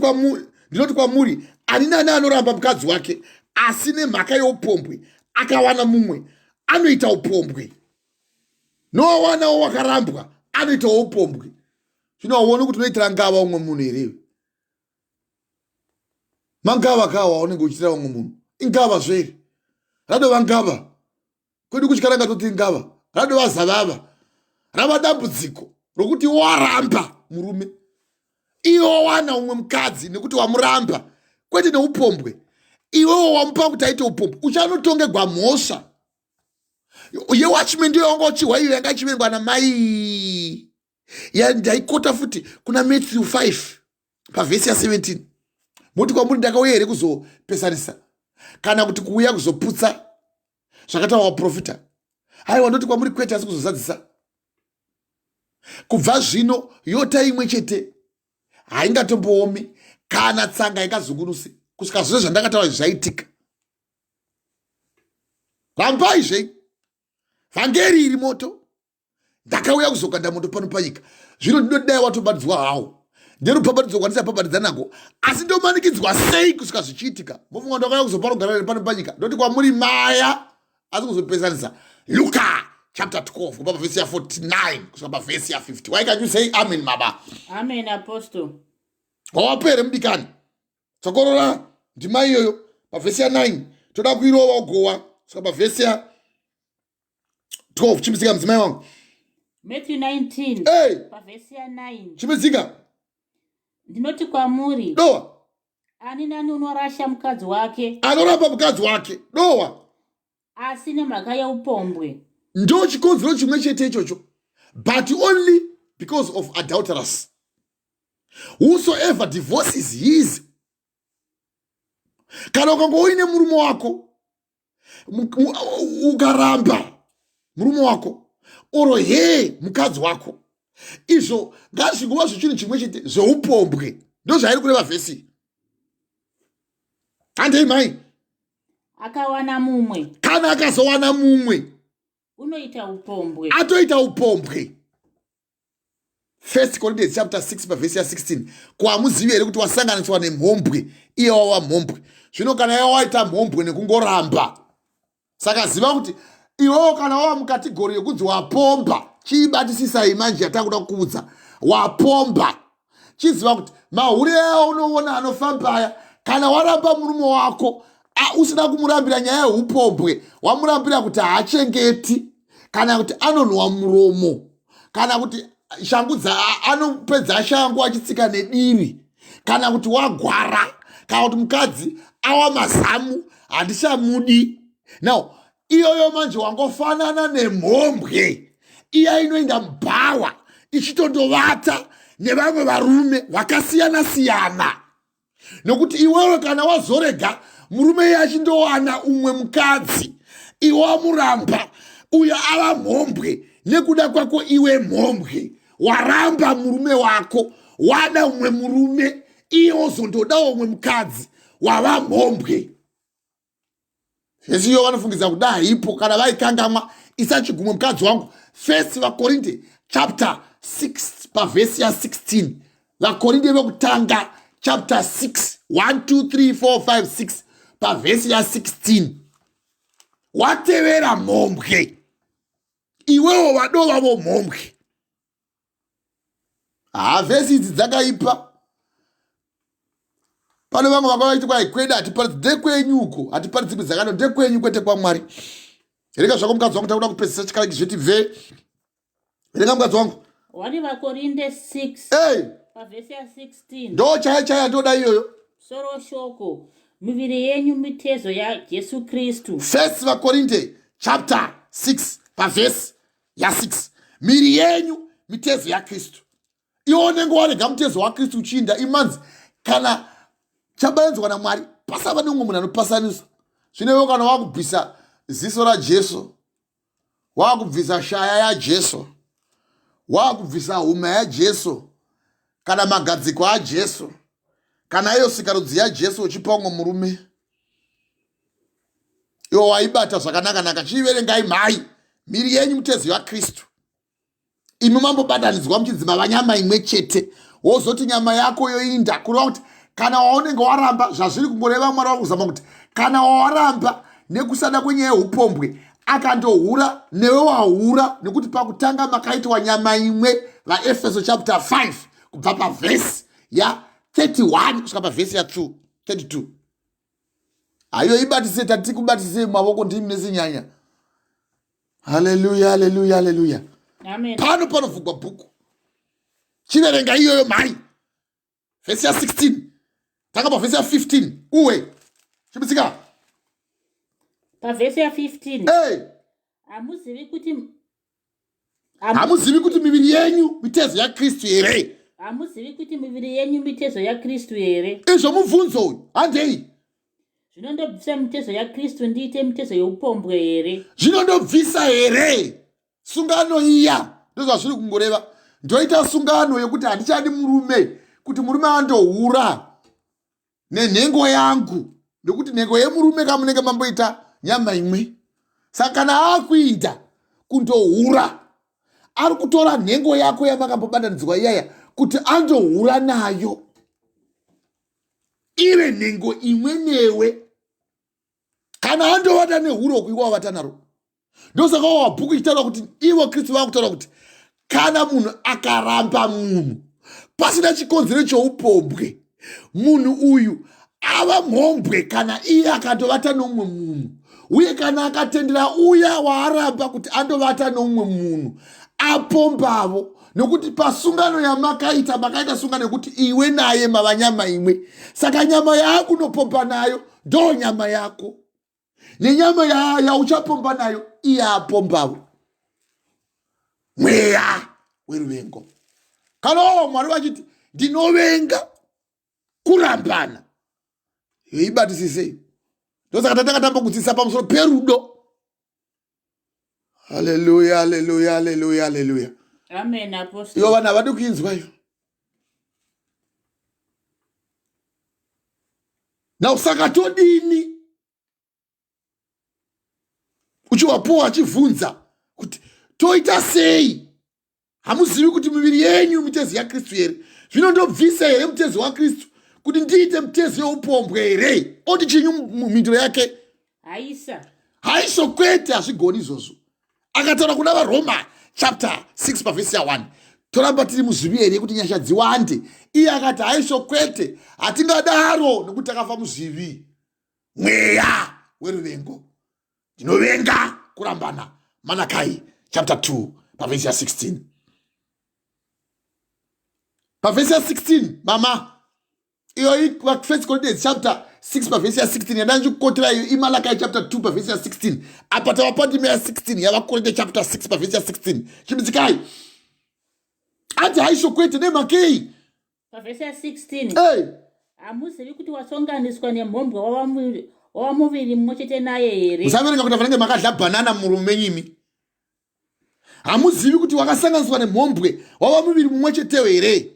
ndinoti kwamuri, ani nani anoramba mukadzi wake asi nemhaka youpombwe, akawana mumwe, anoita upombwe, nowawanawo wakarambwa anoitawo upombwe. Zvino hauoni kuti unoitira ngava umwe munhu here? Mangava kawa unenge uchiitira vamwe munhu ingava zvere, radova ngava. Kwedu kuchikaranga toti ngava radova zavava, rava dambudziko rokuti waramba murume, iwe wawana umwe mukadzi nekuti wamuramba, kwete neupombwe. Iwewo wamupa kuti aite upombwe, uchanotongegwa mhosva yewatchman. Ndiyo wanga uchihwa iyo yanga ichivengwa namai. Ndaikota futi kuna Matthew 5 pavhesi ya17. Moti kwamuri, ndakauya here kuzopesanisa kana kuti kuuya kuzoputsa zvakataura vaprofita? Haiwa, ndoti kwamuri, kwete, asi kuzozadzisa. Kubva zvino yota imwe chete haingatomboomi kana tsanga ingazungunusi, kusvika zvose zvandakataura zvaitika. Rambai zvei vhangeri iri moto. Ndakauya kuzokanda moto pano panyika. Zvino ndinodai watobatidzwa hawo nderubhabhatidzo kwandisabhabhatidza nako, asi ndomanikidzwa sei kusvika zvichiitika? Mofunga ndakauya kuzopa rugare pano panyika? Ndoti kwamuri maya, asi kuzopesanisa. Luka chapter 12 kubva pavhesi ya 49 kusvika pavhesi ya 50. Why can't you say amen, baba? Amen, apostle. Wawapo here, mudikani? Tsokorora ndima iyoyo pavhesi ya 9, toda kuirova ugowa kusvika pavhesi ya 12. Chimisika, mudzimai wangu. Matthew 19 Hey! pavhesi ya 9. Chimisika. Ndinoti kwamuri, Dowa. Ani nani unorasha mukadzi wake, anoramba mukadzi wake, dowa, asi nemhaka yeupombwe, ndo chikonzero chimwe chete ichocho, but only because of adulterous, whosoever divorces his, kana ukanga uine murume wako, ukaramba murume wako oro he mukadzi wako, izvo ngazvingova zvichinhu chimwe chete zveupombwe. Ndo zvairi kureva vhesi. Handei, mai. Akawana mumwe, kana akazowana mumwe, unoita upombwe. Atoita upombwe. First Corinthians chapter 6 pavhesi ya16. Ko hamuzivi here kuti wasanganiswa nemhombwe, iye wava mhombwe? Zvino kana iwe waita mhombwe nekungoramba, saka ziva kuti iwewo kana wava mucategory yekunzi wapomba, chiibatisisai manje yatakuda kukuudza. Wapomba, chiziva kuti mahure aya unoona anofamba aya, kana waramba murume wako, usina kumurambira nyaya yeupombwe, wamurambira kuti haachengeti, kana kuti anonhuwa muromo, kana kuti shangu anopedza shangu achitsika nedivi, kana kuti wagwara, kana kuti mukadzi awa mazamu, handichamudi now, iyoyo manje wangofanana nemhombwe iya inoenda mubhawa ichitondovata nevamwe varume vakasiyana siyana. Nokuti iwewe kana wazorega murume iye achindowana umwe mukadzi, iwe wamuramba, uyo ava mhombwe nekuda kwako. Iwe mhombwe, waramba murume wako, wada umwe murume, iye wozondodawo umwe mukadzi, wava mhombwe. Vhesi iyo vanofungidza kuda haipo. Kana vaikangamwa, isachigumwe mukadzi wangu. First vaKorinte chapter 6 pavhesi ya16. VaKorinte vekutanga chapter 6, 1 2 3 4 5 6, pavhesi ya16. Watevera mhombwe, iwewo vadovavo mhombwe. Havhesi idzi dzakaipa. Pane vamwe vanga vaiti kwai kwedu hatiparidzi. Ndekwenyu uko, hatiparidzi dzakano, ndekwenyu, kwete kwaMwari. Rega zvako, mukadzi wangu, takuda kupedzisa chikaraki zveti bve. Rega, mukadzi wangu. 1 vaKorinde 6 Ei! pavhesi ya16. Ndo chaya chaya ndoda iyoyo. Soro shoko: miviri yenyu mitezo yaJesu Kristu. First vaKorinte chapter 6 pavhesi ya6: miri yenyu mitezo yaKristu. Iwe unenge warega mutezo waKristu uchiinda imanzi. Kana chabayanzwa naMwari, pasava neumwe munhu anopasanisa. Zvino iwe kana wakubvisa ziso raJesu, wakubvisa shaya yaJesu, wakubvisa huma yaJesu, kana magadziko aJesu, kana iyo sikarudzi yaJesu, uchipa umwe murume, iwo waibata zvakanaka-naka. Chiiverengai, mhai. Miri yenyu mutezo yaKristu. Imi mambobatanidzwa muchinzi mava nyama imwe chete, wozoti nyama yako yoinda. Kureva kuti kana waunenge waramba, zvazviri kungoreva, Mwari vari kuzama kuti kana wawaramba nekusada kwenyaya yeupombwe, akandohura, newe wahura, nekuti pakutanga makaitwa nyama imwe. VaEfeso chapter 5 kubva pavhesi ya31 kusvika pavhesi ya2 32. Haiyo, ibatise, tati kubatisei mavoko, ndimi nesinyanya. Haleluya, haleluya, haleluya! Amen. Pano panovhugwa bhuku. Chiverenga iyoyo, mhai, vhesi ya16, tanga pavhesi ya15 uwe chibitsika. Pavhesi ya15. Hey! Hamuzivi kuti Hamuzivi kuti miviri yenyu mitezo yaKristu here? Hamuzivi kuti miviri yenyu mitezo yaKristu here? Izvo mubvunzo uyu. Handei. Zvino ndobvisa mitezo yaKristu ndiite mitezo youpombwe here? Zvino ndobvisa here sungano iya? Ndozvazviri kungoreva. Ndoita sungano yekuti handichadi murume, kuti murume andohura nenhengo yangu, nekuti nhengo yemurume kamunenge mamboita nyama imwe. Saka kana akuinda kundohura, Ari kutora nhengo yako yamakambobatanidzwa iyaya kuti andohura nayo ive nhengo imwe newe. Kana andovata nehuro uku, iwe wavata naro. Ndosaka wabhuku ichitaura kuti ivo Kristu vakutaura kuti kana munhu akaramba munhu pasina chikonzero choupombwe, munhu uyu ava mhombwe kana iye akatovata nomumwe munhu, uye kana akatendera uya waaramba kuti andovata nomumwe munhu, apombavo. Nokuti pasungano yamakaita, makaita sungano yekuti iwe naye mava nyama imwe. Saka nyama yaakunopomba nayo ndo nyama yako, nenyama yauchapomba nayo iye apombavo. Mweya weruvengo. Kana wava Mwari vachiti ndinovenga kurambana, yoibatisisei. Ndosaka tatanga tambokudzidzisa pamusoro perudo. Haleluya, haleluya, haleluya, haleluya. Amen, apostle. Ivo vanhu havadi kuinzwa iyo. Now saka todini? Uchiwapuwa achivhunza kuti toita sei? Hamuzivi kuti miviri yenyu mitezo yaKristu here? Zvino ndobvisa here mutezo waKristu kuti ndiite mutezo yeupombwe here? Oti chinyu mhinduro yake? Haisa. Haiso, kwete, hazvigoni izvozvo. Akataura kuna vaRoma chapter 6 pavhesi ya1, toramba tiri muzvivi here kuti nyasha dziwande? Iye akati haiso, kwete, hatingadaro, nekuti takafa muzvivi. Mweya weruvengo. Ndinovenga kurambana. Manakai chapter 2 pavhesi ya16, pavhesi ya16 mama. Iyo First Corinthians chapter 6 pavhesi ya16 yandandikukotera iyo iMalakai chapter 2 pavhesi ya16. Apa tava pandime ya16 yavaKorinte chapter 6 pavhesi ya16. Chimbidzikai. Ati haisho, kwete. Nemakei? Pavhesi ya16. Hey. Hamuzivi kuti wasonganiswa nemhombwe wava muviri mumwe chete naye here? Musaverenga kuti vanenge makadla bhanana murume menyimi. Hamuzivi kuti wakasanganiswa nemhombwe wava muviri mumwe chetewo here?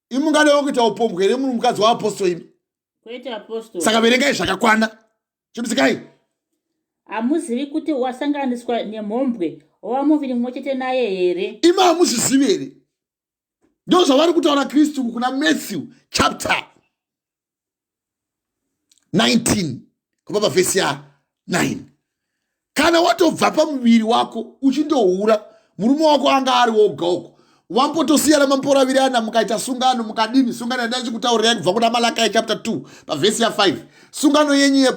Imi mungadawo kuita upombwe here muri mukadzi waapostle imi? Kwete, apostle. Saka verengai zvakakwana. Chimbidzikai. Hamuzivi kuti wasanganiswa nemhombwe wava muviri mumwe chete naye here? Imi hamuzvizivi here? Ndo zvavari kutaura Kristu kuna Matthew chapter 19 kubva pavhesi ya9. Kana watobva pamuviri wako uchindohura, murume wako anga ari woga uko, wambotosiyana, mamboravirana, mukaita sungano, mukadini sungano yandachikutaurirai kubva kuna Malakai chapter 2 pavhesi ya5, sungano yenyu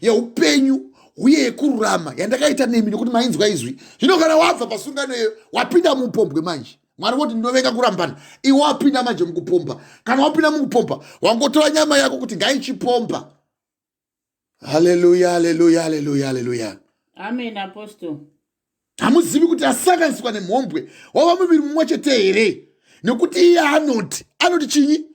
yeupenyu uye yekururama yandakaita nemi nekuti mainzwa izwi. Zvino kana wabva pasungano iyo, wapinda mupombwe manje. Mwari voti ndinovenga kurambana, iwe wapinda manje mukupomba. Kana wapinda mukupomba, wangotora nyama yako kuti ngaichipomba. Haleluya, haleluya, haleluya, haleluya. Amen, apostle. Hamuzivi kuti asanganiswa nemhombwe wava muviri mumwe chete here? Nekuti iye anoti chinyi?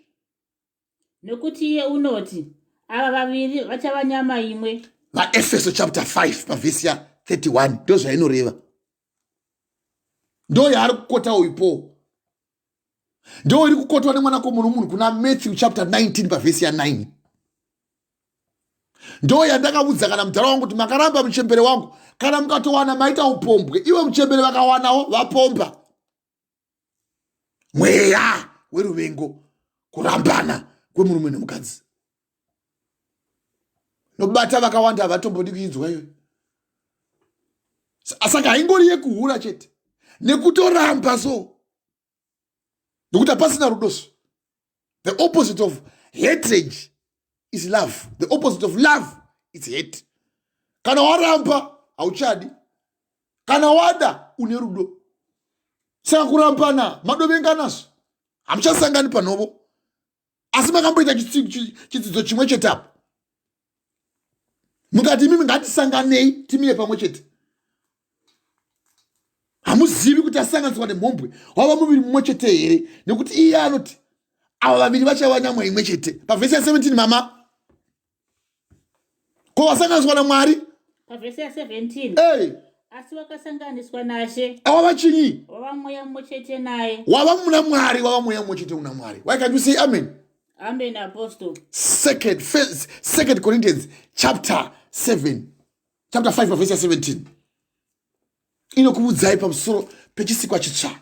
Nokuti iye unoti, ava vaviri vachava nyama imwe. VaEfeso chapter 5 pavhesi ya31 ndo zvainoreva. Ndo yaari kukota uyu Paul, ndo iri kukotwa nemwanakomana womunhu kuna Matthew chapter 19 pavhesi ya9. Ndo yandakaudza kana mudhara wangu kuti makaramba muchembere wangu, kana mukatowana maita upombwe, iwe muchembere vakawanawo vapomba. Mweya weruvengo, kurambana kwemurume nemukadzi nobata vakawanda, havatombodi kuinzwa iyoyo. Saka haingori yekuhura chete, nekutoramba so, nokuti hapasina rudo. So the opposite of hatred is love, the opposite of love is hate. Kana waramba hauchadi, kana wada une rudo. Saka kurambana madovenganazvo, hamuchasangani panhovo, asi makamboita chidzidzo chimwe chete apo mukati imimi ngatisanganei timire pamwe chete. Hamuzivi kuti asanganiswa nemhombwe wava muviri mumwe chete here? Nekuti iye anoti ava vaviri vachava nyama imwe chete, pavhesi ya17 mama. Ko vasanganiswa naMwari? Pavhesi ya17. Hey. Asi wakasanganiswa naShe Awava chinyi? Wava mweya mumwe chete naye. Wava muna Mwari, wava mweya mumwe chete una Mwari. Why can't you say amen? Amen, apostle. Second Corinthians chapter 7, chapter 5 pavhesi ya17. Inokuudzai pamusoro pechisikwa chitsva.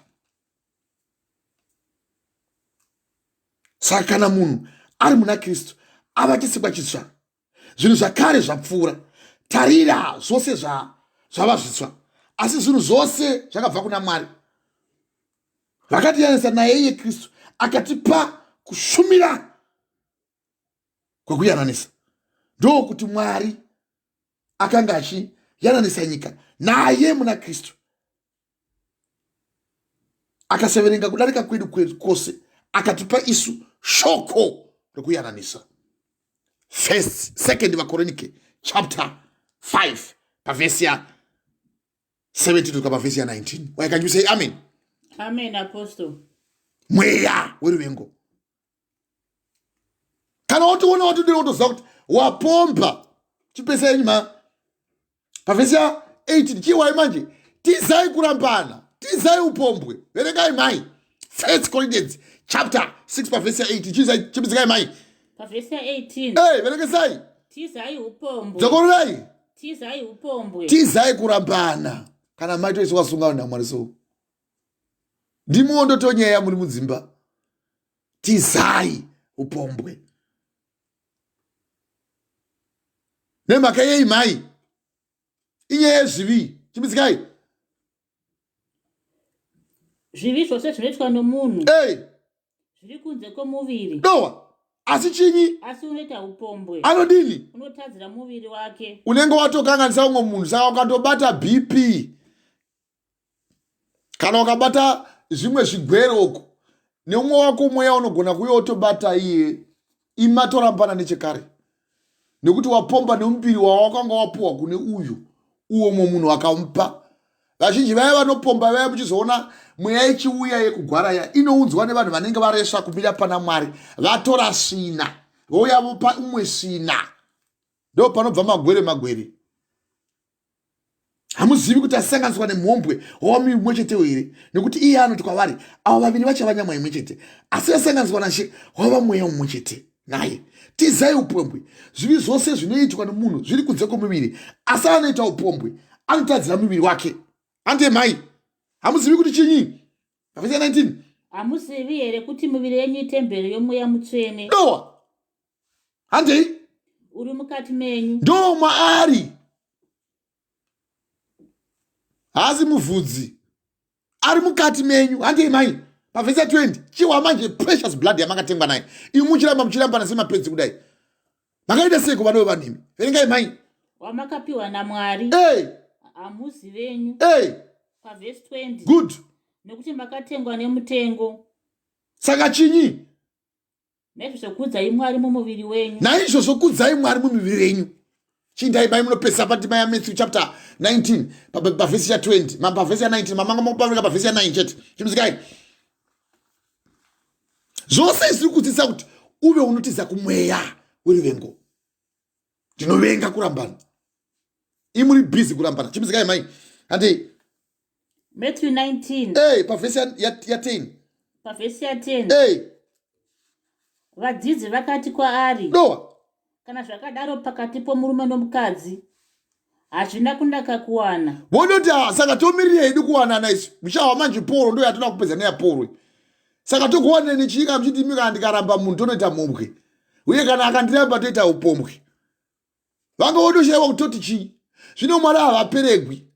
Saka kana munhu ari muna Kristu ava chisikwa chitsva, zvinhu zvakare zvapfuura, tarira zvose zvava zvitsva. Asi zvinhu zvose zvakabva kuna Mwari vakatiyananisa naye iye Kristu, akatipa kushumira kwekuyananisa. Ndokuti Mwari akanga achiyananisa nyika naye muna Kristu, akasaverenga kudarika kwedu kwose, akatipa isu shoko rokuyananisa. First, Second vaKorinike chapter 5 pavhesi ya 17 kusvika pavhesi ya 19. Why can you say amen? Amen, Apostle. Mweya weruvengo. Kana watoona watodira wotoziva kuti wapomba chipesa yenyu ma pavhesi ya 18 chiwai manje, tizai kurambana, tizai upombwe. Verengai mai First Corinthians chapter 6 pavhesi ya 18. Chipidzikai mai pavhesi ya 18. Hey, verengesai. Tizai upombwe. Dzokorerai. Tizai upombwe. Tizai kurambana. Kana mai toisi wasungana naMwari so ndimo ndotonyeya muri mudzimba. Tizai upombwe. Nemhaka yei mai? Inyaya yezvivi. Chimidzikai. Zvivi zvose zvinoitwa nomunhu hey. zviri kunze kwomuviri. Dowa. Asi chinyi? Asi unoita upombwe anodini? Unotadzira muviri wake. Unenge watokanganisa umwe munhu. Saka ukatobata BP kana ukabata zvimwe zvigwere uko neumwe wako mweya unogona kuuya wotobata iye imatorambana nechekare, nekuti wapomba nemupiri wawakanga wapuwa kune uyu uwo mumwe munhu akamupa. Vazhinji vaya vanopomba vaya, muchizoona mweya ichiuya yekugwara ya inounzwa nevanhu vanenge varesva kumira pana Mwari, vatora svina vouya vopa umwe svina, ndo panobva magwere magwere. Hamuzivi kuti asanganiswa nemhombwe wava muviri mumwe chetewo here? Nekuti iye anoti kwavari, avo vaviri vachava nyama imwe chete. Asi asanganiswa naShe wava mweya mumwe chete naye. Tizai upombwe. Zvivi zvose zvinoitwa nomunhu zviri kunze kwomuviri, asi anoita upombwe anotadzira muviri wake. Ande mai, hamuzivi kuti chinyi? Vhesi 19. Hamuzivi here kuti miviri yenyu itemberi yoMweya Mutsvene? Dowa. Handei. Uri mukati menyu. Ndo maari. Haasi muvhudzi. Ari mukati menyu. Handei mai. Pavhesi ya 20. Chiwa manje precious blood yamakatengwa naye. Imi muchiramba muchirambana semapedzi kudai. Makaita sei kuva vanhu imi? Verengai mai. Wamakapiwa naMwari. Hey. Hamuzi venyu. Hey. Pavhesi 20. Good. Nekuti makatengwa nemutengo. Saka chinyi? Naizvozvo kudzai Mwari mumuviri wenyu. Naizvozvo kudzai Mwari mumuviri wenyu. Chindai mai munopesa pandima yaMatthew chapter 19 pavhesi ya 20, pavhesi ya 19, mamanga mopaveka pavhesi ya 9 chete. Chimuzikai. Zvose zviri kudzidzisa kuti uve unotiza kumweya weruvengo. Ndinovenga kurambana. Imuri busy kurambana. Chimuzikai mai. Handei. Matthew 19. Hey, pavhesi ya, ya, ya 10. Pavhesi ya 10. Hey. Vadzidzi vakati kwaari. Dowa. Kana zvakadaro pakati pomurume nomukadzi hazvina kunaka kuwana. Vonoti ah, saka tomirira hedu kuwanana isu. Muchawa manje poro ndo yatoda kupedza neyaporo. Saka tokuwanira nechii kana muchiti imi kana ndikaramba munhu tonoita mhombwe. Uye kana akandiramba toita upombwe. Vanga votoshaiwa kutoti chii. Zvino Mwari havaperegwi.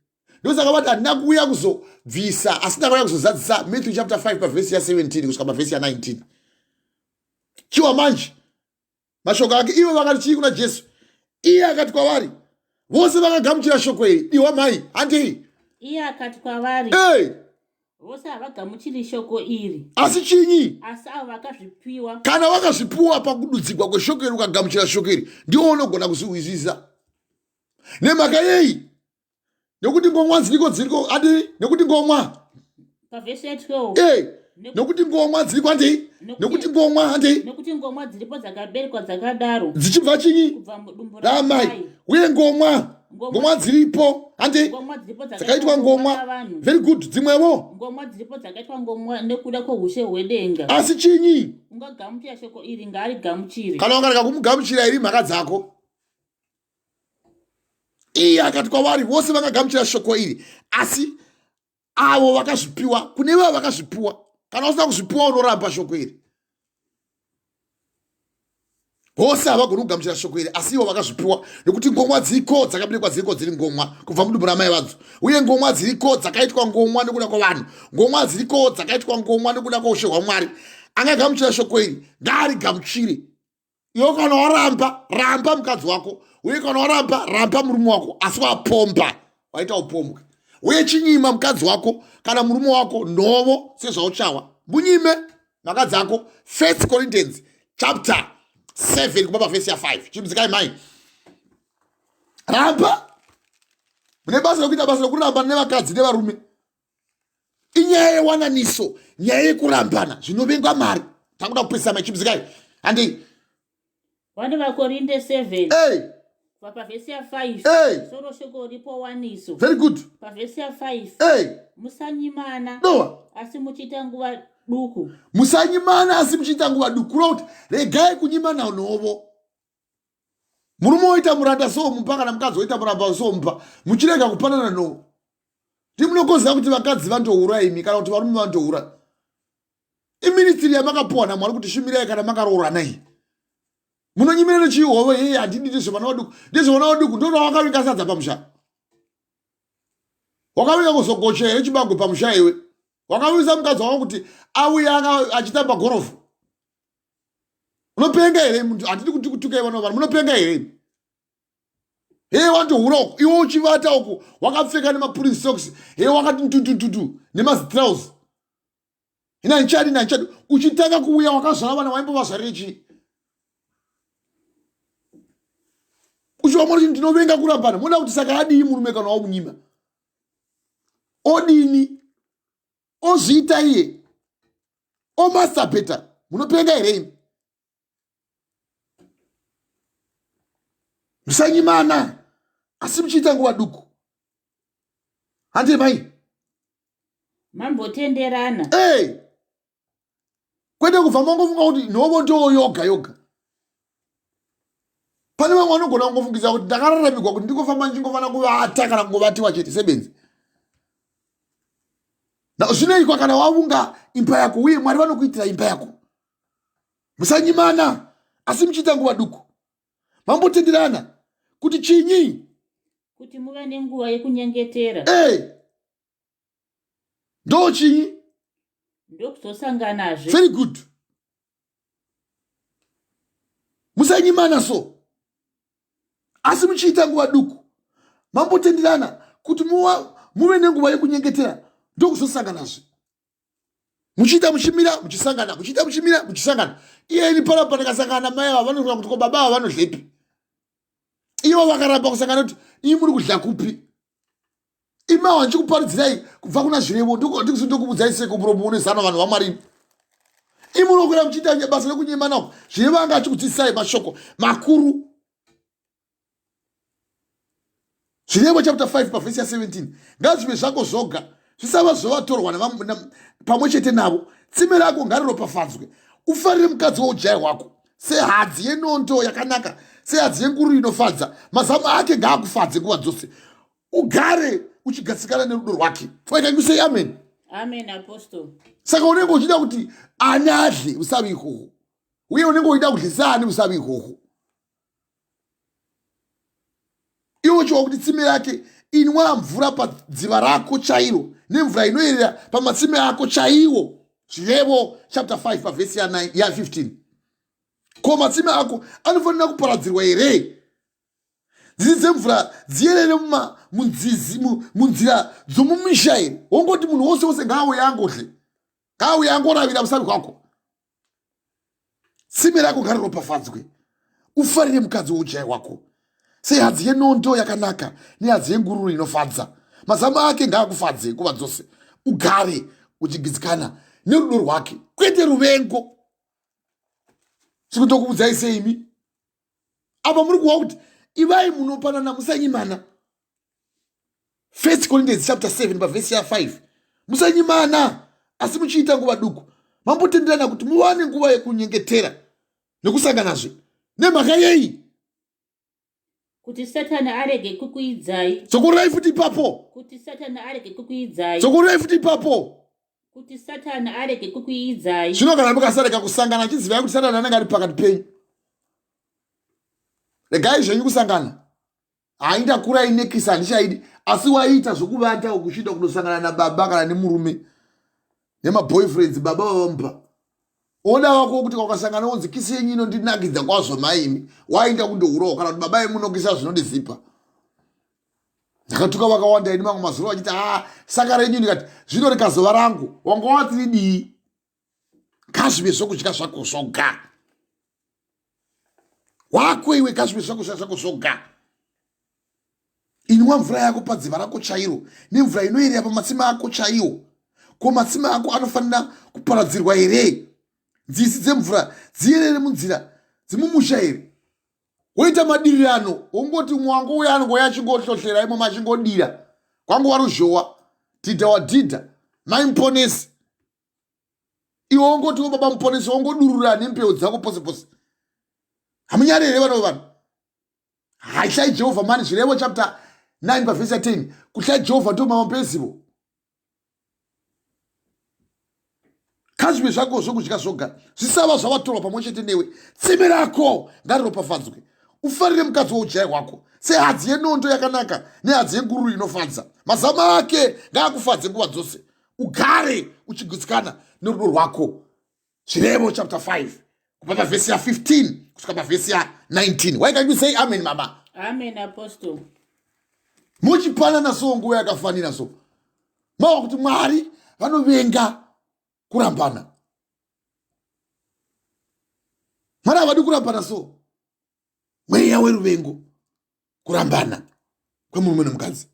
Ndosaka vati handina kuuya kuzobvisa asi ndakauya kuzozadzisa. Matthew chapter 5 pavhesi ya 17 kusvika pavhesi ya 19. Chiwa manje mashoko ake ivo vakati chii kuna Jesu? Iye akati kwavari, vose vakagamuchira shoko iri, diwa mai handei. Iye akati kwavari, hey! Vose havagamuchiri shoko iri. Asi chinyi? Asi avo vakazvipiwa. Kana wakazvipiwa pakududzigwa kweshoko iri ukagamuchira shoko iri, ndiwo unogona kuzvihwisisa. Nemhaka yei? Nekuti ngomwa dziriko dziriko adi nekuti ngomwa. Pavhesi ya 12. Hey! Nekuti ngomwa dziriko handei? Nekuti ngomwa handei? Nekuti ngomwa dziripo dzakaberekwa dzakadaro. Dzichibva chinyi? Kubva mudumbu ramai. Uye ngomwa ngomwa dziripo handei? Dzakaitwa ngomwa. Very good. Dzimwewo. Ngomwa dziripo dzakaitwa ngomwa nekuda kwehushe hwedenga. Asi chinyi? Ungagamuchira shoko iri ngaarigamuchire. Kana ukarega kumugamuchira iri mhaka dzako. Iye akati kwavari vose vakagamuchira shoko iri, asi avo vakazvipiwa kune vavo vakazvipiwa. Kana usina kuzvipiwa unoramba shoko iri. Vose havagoni kugamuchira shoko iri, asi ivo vakazvipiwa, nekuti ngomwa dziriko dzakaberekwa dziriko dziri ngomwa kubva mudumbu ramai vadzo, uye ngomwa dziriko dzakaitwa ngomwa nekuda kwavanhu, ngomwa dziriko dzakaitwa ngomwa nekuda kwaushe hwaMwari. Angagamuchira shoko iri ngaarigamuchire. Iwe kana waramba, ramba mukadzi wako, uye kana waramba, ramba murume wako, asi wapomba, waita upombwe. Uye chinyima mukadzi wako kana murume wako nhovo sezvauchawa, munyime mhaka dzako. First Corinthians chapter 7 kubva pavhesi ya 5. Chimbidzikai mai, ramba. Mune basa rekuita, basa rekuramba nevakadzi nevarume. Inyaya yewananiso, nyaya yekurambana zvinovengwa mari. Takuda kupedzisa mai, chimbidzikai handei. 1 vaKorinte 7 hey. Kubva pavhesi ya 5 hey. Soro shoko ripo waniso. Very good. Pavhesi ya 5 hey. Musanyimana Noa. asi muchiita nguva duku. Musanyimana asi muchiita nguva duku, kureva kuti regai kunyimana nhovo. Murume woita muranda so mupa, kana mukadzi woita muramba so mupa, muchirega kupanana nhovo. Ndimunokoziva kuti vakadzi vandohura imi, kana kuti varume vandohura. Iministiri yamakapuwa naMwari kuti shumirai kana makaroorana iyi. Munonyimira nechihove, hei handidi, ndezvevana vaduku, ndezvevana vaduku. Ndoona wakavinga sadza pamusha, wakavinga kuzogocha here chibagwe pamusha iwe? Wakavisa mukadzi wako kuti auye achitamba gorofu. Unopenga here muntu? Handidi kuti kutukai vana vanhu. Munopenga here? Hei wandohura uku, iwe uchivata uku wakapfeka nemapurisi socks, hei wakati ntutututu nemazitrouse, nanchadi nanchadi, uchitanga kuuya wakazvara vana waimbovazvarire chii? Uchiva kuti ndinovenga kurambana. Moda kuti saka adii murume kana wamunyima? Odini? Ozviita iye, omasabheta. Munopenga here imi? Musanyimana asi muchiita nguva duku. Handi mai. Mambotenderana. Hey! Kwete kubva mangofunga kuti nhovo ndoo yoga yoga. Pane vamwe vanogona kungofungisa kuti ndakararamigwa kuti ndingofamba ndichingofana kuvata kana kungovatiwa chete sebenzi. Zvinoikwa kana wavunga imba yako, uye Mwari vanokuitira imba yako. Musanyimana asi muchiita nguva duku. Mambotenderana kuti chinyi? Kuti muve nenguva yekunyengetera. Hey! Ndo chinyi? Ndokuzosanganazve. Very good. Musanyimana so asi muchiita nguva duku. Mambotenderana kuti muve nenguva yekunyengetera, ndokuzosanganazve. Muchiita muchimira muchisangana, muchiita muchimira muchisangana. Iyeni panapa ndikasangana namai ava vanofunga kuti ko baba ava vanodlepi? Ivo vakaramba kusangana kuti ii muri kudla kupi? Imawa ndichikuparidzirai kubva kuna Zvirevo, ndikuzokuudzai seko muromo une zano vanhu vaMwari. Imunokwira muchiita basa rekunyimana uku. Zvirevo anga achikudzidzisai mashoko makuru. Zvirevo chapter 5 pavhesi ya 17. Ngazvive zvako zvoga, zvisava zvovatorwa pamwe chete navo. Tsime rako ngariropafadzwe. Ufarire mukadzi woujaya hwako sehadzi yenondo yakanaka, sehadzi yenguru inofadza. Mazamu ake ngaakufadze nguva dzose, ugare uchigatsikana nerudo rwake. Can you say amen? Amen, Apostle. Saka unenge uchida kuti ani adle usavi ikoko, uye unenge uchida kudlisa ani usavi ikoko. Iwe uchiwa kuti tsime rake, inwa mvura padziva rako chairo, nemvura inoerera pamatsime ako chaiwo. Zvirevo chapter 5 pavhesi ya 15. Ko matsime ako anofanira kuparadzirwa here? Nzizi dzemvura dziyerere munzizi, munzira dzomumisha here? Wongoti munhu wose wose ngaauye angodle, ngaauye angoravira usavi hwako. Tsime rako ngariropafadzwe. Ufarire mukadzi woujaya hwako sehadzi yenondo yakanaka nehadzi yengururu inofadza. Mazamu ake ngaakufadze nguva dzose, ugare uchigitsikana nerudo rwake, kwete ruvengo. Sikutokuudzai seimi apa muri kuwa kuti ivai munopanana, musanyimana. First Corinthians chapter 7 pavhesi ya 5. Musanyimana asi muchiita nguva duku. Mambotenderana kuti muwane nguva yekunyengetera nekusanganazve. Nemhaka yei? Kuti Satani arege kukuidzai. Dzokorai futi ipapo. Kuti Satani arege kukuidzai. Dzokorai futi ipapo. Kuti Satani arege kukuidzai. Zvino kana mukasarega kusangana chizivai kuti Satani anenge ari pakati penyu. Regai zvenyu kusangana. Hayi ndakura inekisa handichaidi asi waiita zvokuvata ukuchienda kunosangana nababa kana nemurume nemaboyfriends baba vavamupa oda wako kuti kwakasangana onzi kisi yenyu inondinakidza kwazvo maimi wainda kundourawo kana kuti baba yemunokisa zvinondizipa ndakatuka vakawanda ini mamwe mazuva vachiti haa ah, saka renyu ndikati zvino rikazova rangu wanga wati ridii ngazvive zvokudya zvako zvoga wako iwe ngazvive zvokudya zvako zvoga inwa mvura yako padziva rako chairo nemvura inoerera pamatsime ako chaiwo ko matsime ako anofanira kuparadzirwa here nzizi dzemvura dziyerere munzira dzemumusha here woita madirirano wongoti umwe wangu uya anongouya achingohlohlera imomo achingodira kwangova ruzhowa dhidha wadhidha mai muponesi iwe wongotiwo baba muponesi wongodurura nembeu dzako pose pose hamunyari here vana vevanhu haityai jehovha mani zvirevo chapter 9 pavhesi ya 10 kutyai jehovha ndo mama pezivo kazvive zvako zvokudya zvoga zvisava zvavatorwa pamwe chete newe tsime rako ngariropafadzwe ufarire mukadzi woujaya hwako sehadzi yenondo yakanaka nehadzi yengururu inofadza mazama ake ngaakufadze nguva dzose ugare uchigutsikana nerudo rwako zvirevo chapter 5 kubva pavhesi ya 15 kusvika pavhesi ya 19 why can't you say amen mama amen apostle muchipanana so nguva yakafanira so mawa kuti mwari vanovenga kurambana mwari havadi kurambana so mweya weruvengo kurambana kwemurume nemukadzi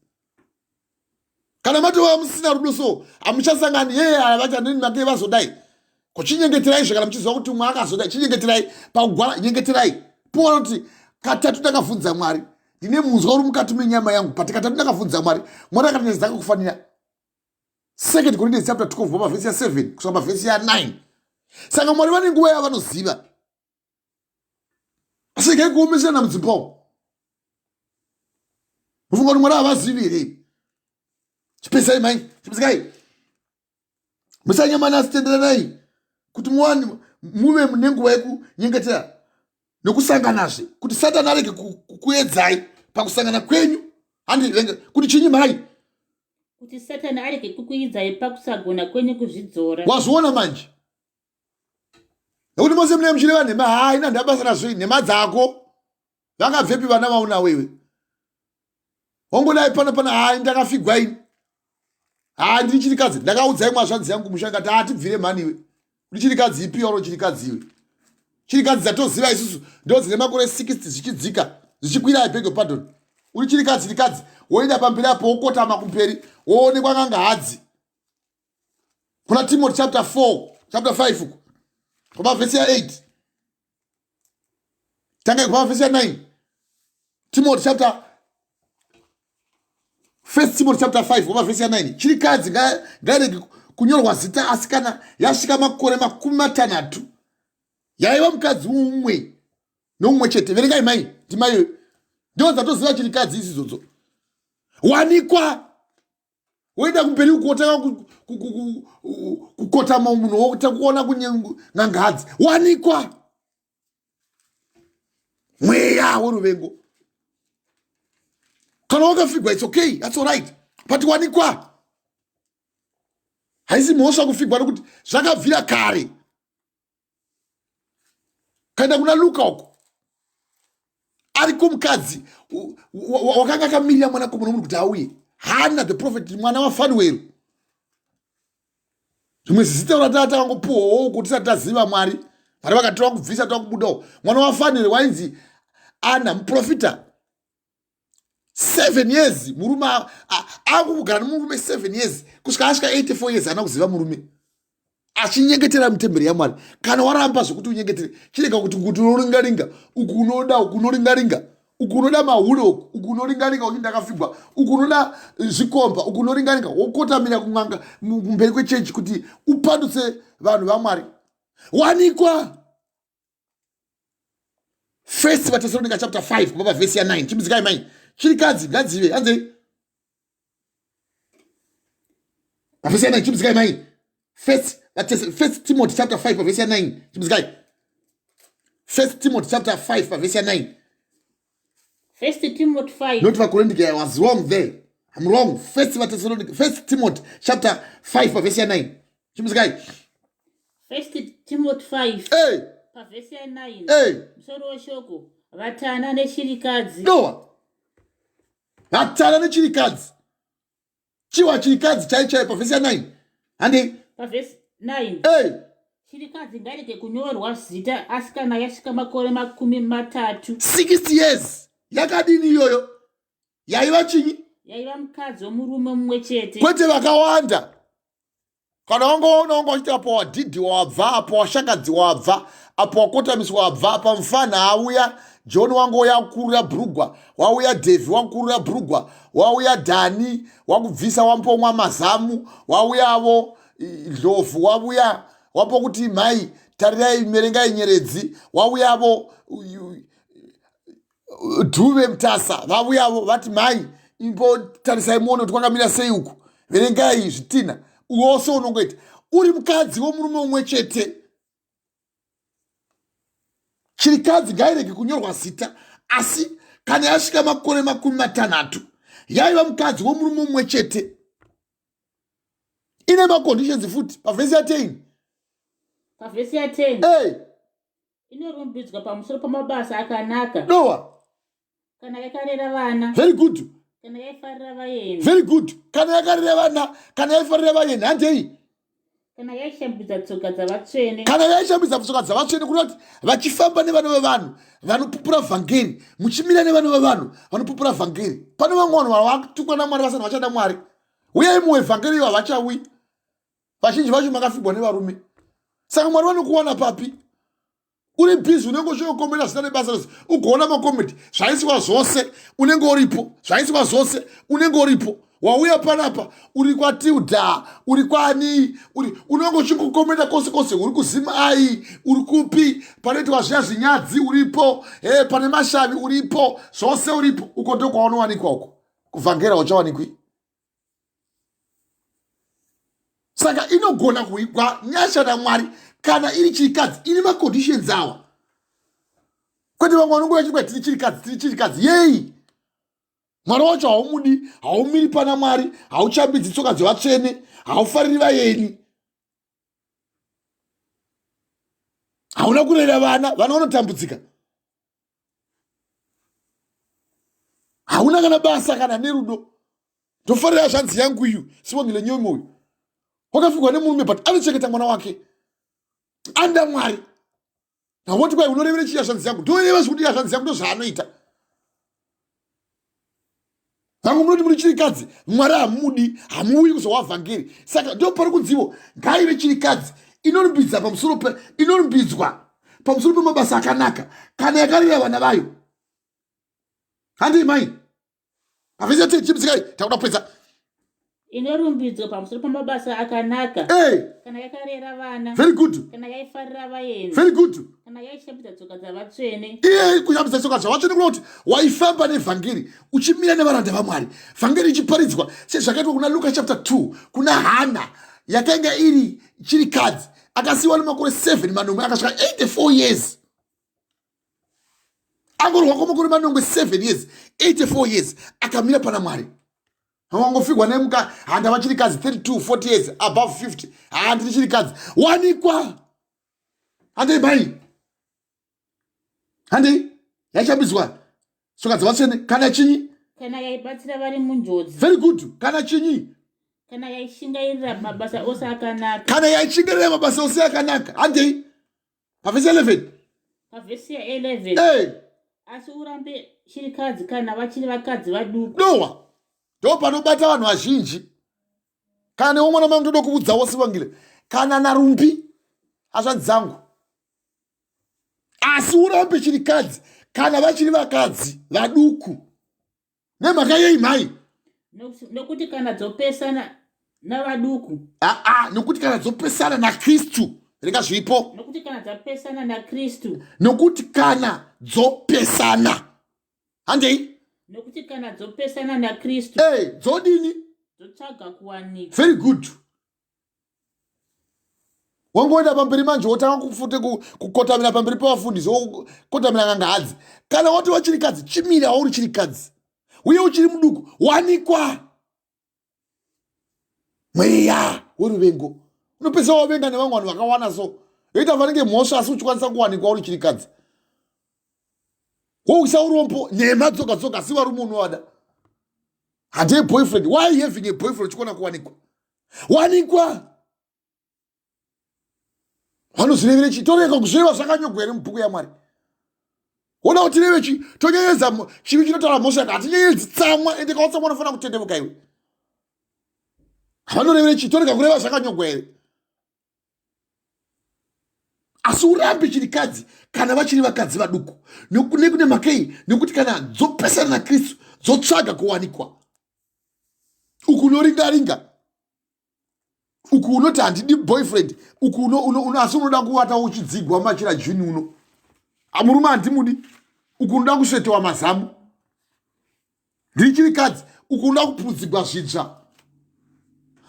kana matova musina rudo so hamuchasangani yeye aya vachanini make vazodai kuchinyengeterai zve kana muchiziva kuti umwe akazodai chinyengeterai pakugwara nyengeterai poona kuti katatu ndakavhunza mwari ndine munzwa uri mukati menyama yangu but katatu ndakavhunza mwari mwari akati nyaya dzakakufanira second corinthians chapter 12 kubva pavhesi ya 7 kusvika pavhesi ya 9 saka mwari vane nguva yavanoziva asi regai kuomesera mudzimba umu mufunga kuti mwari havazivi here chipesai mai chipesikai musanyamana asi tenderanai kuti muwane muve nenguva yekunyengetera nekusanganazve kuti satani arege kukuedzai pakusangana kwenyu handi kuti chinyi mhai kuti satani arege kukuidzai pakusagona kwenyu kuzvidzora wazviona manje nekuti mose mune muchireva nhema haa ina ndabasa nazvo nhema dzako vangabvepi vana vaunawo iwe wangodai pano pano haa ndakafigwa ini haa ndiri chirikadzi ndakaudza imwe hazvanzi yangu musha ndikati haa tibvire mhani iwe uri chirikadzi ipi oro chirikadzi iwe chirikadzi dzatoziva isusu ndo dzine makore 60 zvichidzika zvichikwira i beg your pardon uri chirikadzi chirikadzi woenda pamberi apo wokotama kumberi woonekwa nganga hadzi kuna timothy chapter 4 chapter 5 uko kubva vhesi ya 8 tanga kubva vhesi ya 9 timothy chapter first timothy chapter 5 kubva vhesi ya 9 chirikadzi ngairege kunyorwa zita asi kana yasvika makore 60 yaiva mukadzi umwe noumwe chete verengai mai ndimaiyo ndo dzatoziva chirikadzi isi idzodzo wanikwa woenda kumberi uko wotanga kukotama munhu wokuona kun'angadzi wanikwa mweya weruvengo kana wakafigwa its okay thats alright but wanikwa haisi mhosva kufigwa nekuti zvakabvira kare kaenda kuna luka uko ariko mukadzi wakanga akamirira mwanakomana womunhu kuti auye hana the prophet mwana wafanuero zvimwe zizita ratata takangopuhwawo uko tisati taziva mwari mwari vakati tava kubvisa tava kubudawo mwana wafanuero wainzi ana muprofita seven years murume akugara nemurume seven years kusvika asvika 84 years haana kuziva murume achinyengetera mutemberi yamwari kana waramba zvekuti unyengetere chirega kuti kuti unoringaringa uku unoda uku unoringaringa uku unoda mahure uku uku unoringaringa uchi ndakafigwa uku unoda zvikomba uku unoringaringa wokotamira kun'anga kumberi kwechechi kuti upandutse vanhu vamwari wanikwa First vaTesalonika chapter 5 kubva pavhesi ya 9. Chimbidzikai mai. Chirikadzi ngadzive hanzei. Pavhesi ya 9 chimbidzikai mai. First First Timothy chapter 5 pavhesi ya 9. Chimbidzikai. First Timothy chapter 5 pavhesi ya 9. First Timothy 5. Not vaKorinthe, I was wrong there. I'm wrong. First vaTesalonika, First Timothy chapter 5 pavhesi ya 9. Chimbidzikai. First Timothy 5. Hey. Pavhesi ya 9. Hey. Musoro weshoko vatana nechirikadzi. Noa. Vatana nechirikadzi. Chiwa chirikadzi chai chai pavhesi ya 9. Handi. Pavhesi 9. Hey. Chirikadzi ngairege kunyorwa zita asi kana yasvika makore 30. 60 years. Yakadini iyoyo? Yaiva chinyi? Yaiva mukadzi womurume mumwe chete. Kwete vakawanda. Kana wanga waona wanga uchiti apo wadhidhi wabva, apo washakadzi wabva, apo wakotamiswa wabva, apa mufana auya, John wanga uya kurura bhurugwa, wauya Devi wakurura bhurugwa, wauya Dani wakubvisa wambomwa mazamu, wauyavo Ndlovu wavuya wapo kuti mhai tarirai merengai nyeredzi, wauyavo Dhuve Mutasa vavuyavo vati mai imbotarisai muone kuti kwakamira sei uku, verengai zvitinha. Wose unongoita uri mukadzi womurume umwe chete. Chirikadzi ngairege kunyorwa zita, asi kana yasvika makore 60 yaiva mukadzi womurume umwe chete. Ine maconditions futi pavhesi ya 10. Pavhesi ya 10. Hey. Inorumbidzwa pamusoro pamabasa akanaka. Dowa. Kana yakarera vana. Very good. Kana yaifarira vayeni. Very good. Kana yakarera vana, kana yaifarira vayeni, handei. Kana yaishambidza tsoka dzavatsvene. Kana yaishambidza tsoka dzavatsvene, kureva kuti vachifamba nevana vevanhu vanopupura vhangeri, muchimira nevana vevanhu vanopupura vhangeri. Pane vamwe vanhu vavatukwa naMwari vasati vachada Mwari. Uyai muwe vhangeri ivo havachauyi. Vazhinji vacho makafigwa nevarume. Saka Mwari vanokuwana papi? Uri busy unenge uchingokomenda zvisina nebasa rose, ugoona makomedi zvaiswa zvose unenge uripo, zvaiswa zvose unenge uripo. Wauya panapa uri kwaTilda, uri kwani, uri unenge uchingokomenda kose kose, uri kuZimai, uri kupi, panoitwa zviya zvinyadzi uripo, hey, pane mashavi uripo, zvose uripo. Uko ndokwaunowanikwa uko, kuvhangera uchawanikwi. Saka inogona kuigwa nyasha naMwari kana iri chirikadzi ine maconditions awa, kwete vamwe vanongoya chikwa tiri chirikadzi, tiri chirikadzi. Yei, Mwari wacho haumudi, haumiri pana Mwari, hauchambidzi tsoka dzevatsvene, haufariri vayeni, hauna kurera vana, vana vanotambudzika, hauna kana basa kana nerudo. Ndofarira zvanzi yangu iyu Sibongile Nyomi uyu wakafigwa nemurume but anochengeta mwana wake, anoda Mwari. Nawoti kwai unorevere chii hazvanzi yangu? Ndoreva zvekuti hazvanzi yangu ndozvaanoita. Vamwe munoti muri chirikadzi, Mwari hamudi, hamuuyi kuzowa vhangeri. Saka ndo pari kunzivo ngaive chirikadzi inorumbidza pamusoro pe inorumbidzwa pamusoro pemabasa akanaka kana yakarera vana vayo. Handei mai. Pavhesi ya chimisikai takuda kupedza. Inorumbidzwa pamusoro pamabasa akanaka. Hey. Kana yakarera vana. Very good. Kana yaifarira vayeni. Very good. Kana yaishambidza tsoka dzavatsvene. Iye kushambidza tsoka dzavatsvene kureva kuti waifamba nevhangeri uchimira nevaranda vaMwari. Vhangeri ichiparidzwa sezvakaitwa kuna Luka chapter 2 kuna Hana yakanga iri chirikadzi akasiyiwa nemakore 7 manomwe akasvika 84 years. Angorwa kwamakore manomwe 7 years 84 years akamira pana Mwari. Wangofigwa nemuka handava chirikadzi 32 40 years above 50 handiri chirikadzi wanikwa. Handei mai, handei yaichambidzwa tsoka dzavatsvene kana chinyi, kana yaibatsira vari munjodzi. Very good. Kana chinyi, kana yaishingairira mabasa ose akanaka, kana yaishingairira mabasa ose akanaka. Handei pavhesi 11. Pavhesi ya 11. Hey. Asi urambe chirikadzi kana vachiri vakadzi vaduku. Dowa ndo panobata vanhu vazhinji. Kana newe mwana mangu ndoda kuudzawo Sibongile kana naRumbi hazvanzi dzangu, asi urambe chirikadzi kana vachiri vakadzi vaduku. Nemhaka yei mhai? Nokuti kana dzopesana navaduku. Aa, nokuti kana dzopesana naKristu. Rega zvipo. Nokuti kana dzapesana naKristu. Nokuti kana dzopesana. Handei. Nokuti kana dzopesana naKristu. Hey, dzodini? Dzotsvaga kuwanikwa. Very good. Wangoenda pamberi manje wotanga kufute kukotamira pamberi pevafundisi wokotamira n'anga hadzi. Kana wati wachirikadzi chimira wauri chirikadzi. Uye uchiri muduku wanikwa. Mweya weruvengo unopedzisa wavenga nevamwe vanhu vakawana so yoita vanenge mhosva asi uchikwanisa kuwanikwa uri chirikadzi woisa urombo nhema dzoga dzoga asi varume unovada handei boyfriend why having a boyfriend uchikona kuwanikwa wanikwa vanozvirevere chii torega kuzvireva zvakanyogwa here mubhuku yamwari wona kuti reve chii tonyenyedza chivi chinotaura mhosva yaka hatinyenyedzi tsamwa ende kautsamwa unofanira kutendevuka iwe vanorevere chii torega kureva zvakanyogwa here asi urambe chirikadzi kana vachiri vakadzi vaduku nekune mhakei nekuti kana dzopesana nakristu dzotsvaga kuwanikwa uku unoringaringa uku unoti handidi boyfriend uku uno, uno, uno, asi unoda kuvata uchidzigwa machira juni uno amurume handimudi uku unoda kusvetewa mazamu ndiri chirikadzi uku unoda kupudzigwa zvidzva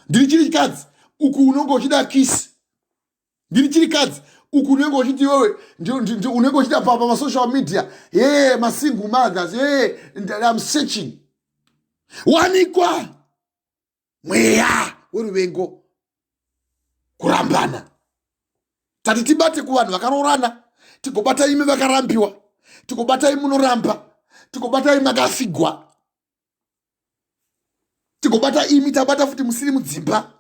ndiri chirikadzi uku unonge uchida kisi ndiri chirikadzi uku unenge uchiti iwewe unenge uchida papa masocial media ye masingle mothers ye im searching wanikwa mweya weruvengo kurambana tati tibate kuvanhu vakaroorana tigobata imi vakarambiwa tigobata imi munoramba tigobata imi makafigwa tigobata imi tabata futi musiri mudzimba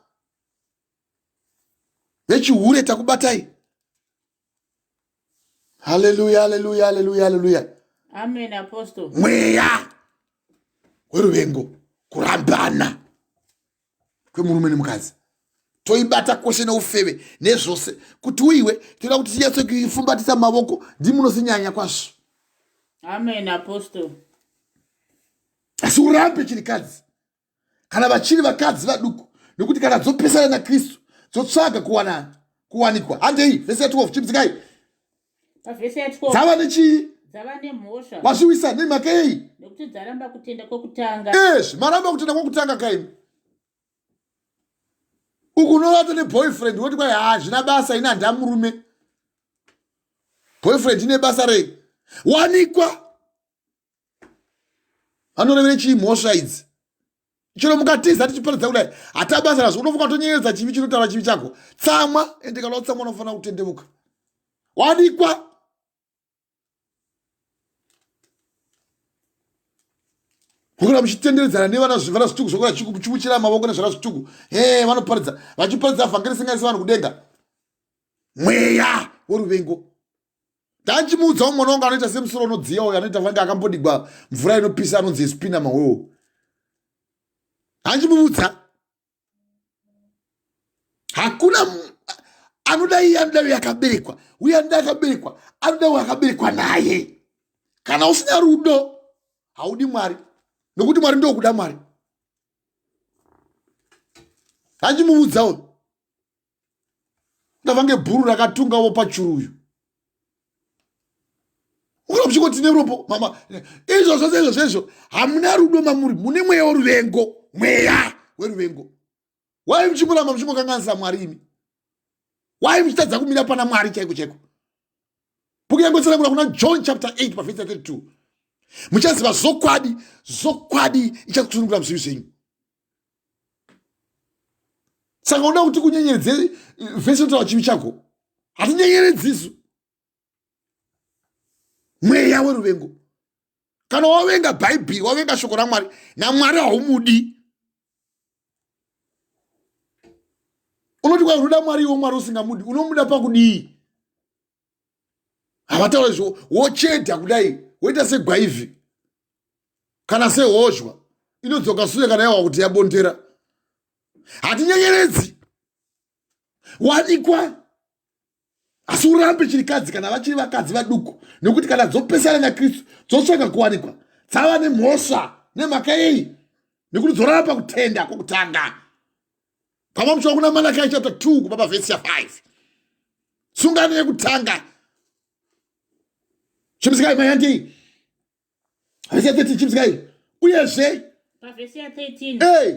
vechihure takubatai haleluya haleluya haleluya haleluya amen apostle mweya weruvengo kurambana kwemurume nemukadzi toibata kwose neufeve nezvose kuti uiwe tinoda kuti tinyatso kuifumbatisa mavoko ndimunosinyanya kwazvo amen apostle asi urambe chirikadzi kana vachiri vakadzi vaduku nekuti kana dzopesana nakristu dzotsvaga kuwana kuwanikwa handei vhesi ya 12 chimudzikai pavhesi ya 12 dzava nechii dzava nemhosva wazviwisa nemhaka yei nekuti dzaramba kutenda kwokutanga ezvi maramba kutenda kwokutanga kaimi uku unovata neboyfriend woti kwai hazvina basa ini handamurume boyfriend ine basa rei wanikwa vanorevere chii mhosva idzi chero mukatiza tichiparidza kudai hatabasa nazvo unofunga kutonyeredza chivi chinotaura chivi chako tsamwa ende kana watsamwa unofanira kutendevuka wanikwa kukura muchitenderedzana nevana zvivana zvituku zvokura chimuchira mavoko nezvana zvituku he vanoparidza vachiparidza vhangeri singaisi vanhu kudenga mweya woruvengo Ndanchimuudza mwana wangu anoita semusoro unodziya uyo anoita vange akambodigwa mvura inopisa anonzi espina mawewo. Hanchimuudza. Hakuna anoda iye anoda uyo akaberekwa uye anoda akaberekwa anoda uyo akaberekwa naye. Kana usina rudo haudi Mwari nokuti Mwari ndokuda Mwari. Hanchimuudza uyo. ndavange bhuru rakatunga wo pachuru uyu ukura muchingoti neropo mama izvo zvose izvo zvezvo hamuna rudo mamuri mune mweya weruvengo mweya weruvengo wai muchingoramba muchingokanganisa mwari imi wai muchitadza kumira pana mwari chaiko chaiko bhuku yangotsanangura kuna john chapter 8 pavhesi 32 muchaziva zvokwadi zvokwadi ichakusunungura muzvivi zvenyu saka unoda kuti kunyenyeredze eh, vhesi inotaura chivi chako hatinyenyeredzi isu mweya weruvengo kana wavenga bhaibheri wavenga shoko ramwari namwari haumudi unoti kwai unoda mwari iwo mwari usingamudi unomuda pakudii havataura izvo wochedha kudai woita segwaivhi kana sehozhwa inodzoka sure kana yawa kuti yabondera hatinyenyeredzi wanikwa asi urambe chirikadzi kana vachiri vakadzi vaduku nekuti kana dzopesana nakristu dzotsvaka kuwanikwa dzava nemhosva nemhaka yei nekuti dzorara pakutenda kwokutanga pama muchiva kuna malakai chapter 2 kubva pavhesi ya 5 Sungano yekutanga. Chimisikai mai handei. Vhesi ya 13 chimisikai. Uyezve pavhesi ya 13. Hey.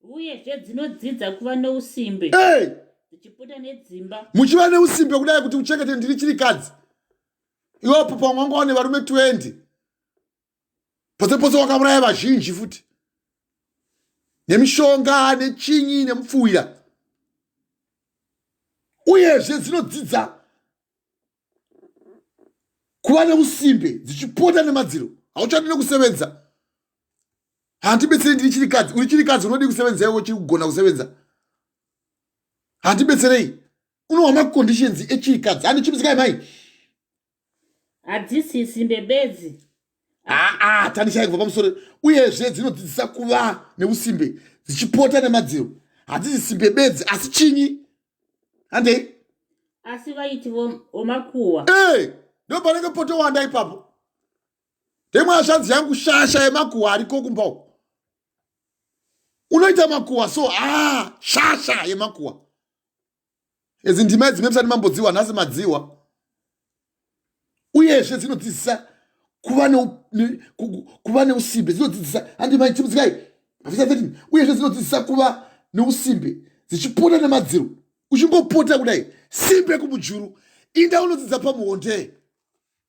Uyezve dzinodzidza kuva neusimbe. Hey. Dzichipota nedzimba. Muchiva neusimbe kudai kuti uchengete ndiri chirikadzi. Iwapo pamwe wanga wane varume 20. Pose pose wakauraya vazhinji futi. Nemishonga, nechinyi, nemupfuwira. Uyezve dzinodzidza kuva neusimbe dzichipota nemadziro. Hauchadi nekusevenza. Handibetseri ndiri chirikadzi. Uri chirikadzi unodii kusevenza iwe uchiri kugona kusevenza? Handibetserei. Unohwa maconditions echirikadzi. Handichipitsikai mai. Hadzisi simbe bedzi. Aa, tanishai kubva pamusoro. Uyezve dzinodzidzisa kuva neusimbe dzichipota nemadziro. Hadzisi simbe bedzi asi chinyi? Handei. Asi vaiti vomakuhwa. Eh, ndo panenge potowanda ipapo. Ndemwe hazvanzi yangu shasha yemakuhwa ariko kumba uko. Unoita makuhwa so ah, shasha yemakuhwa. Idzi ndima dzimwe musati mambodziwa nhasi madziwa. Uyezve dzinodzidzisa kuva kuva neusimbe dzinodzidzisa handi mai chimudzikai pavhesi 13 uyezve dzinodzidzisa kuva neusimbe dzichipota nemadziro uchingopota kudai simbe kumujuru inda unodzidza pamuhonde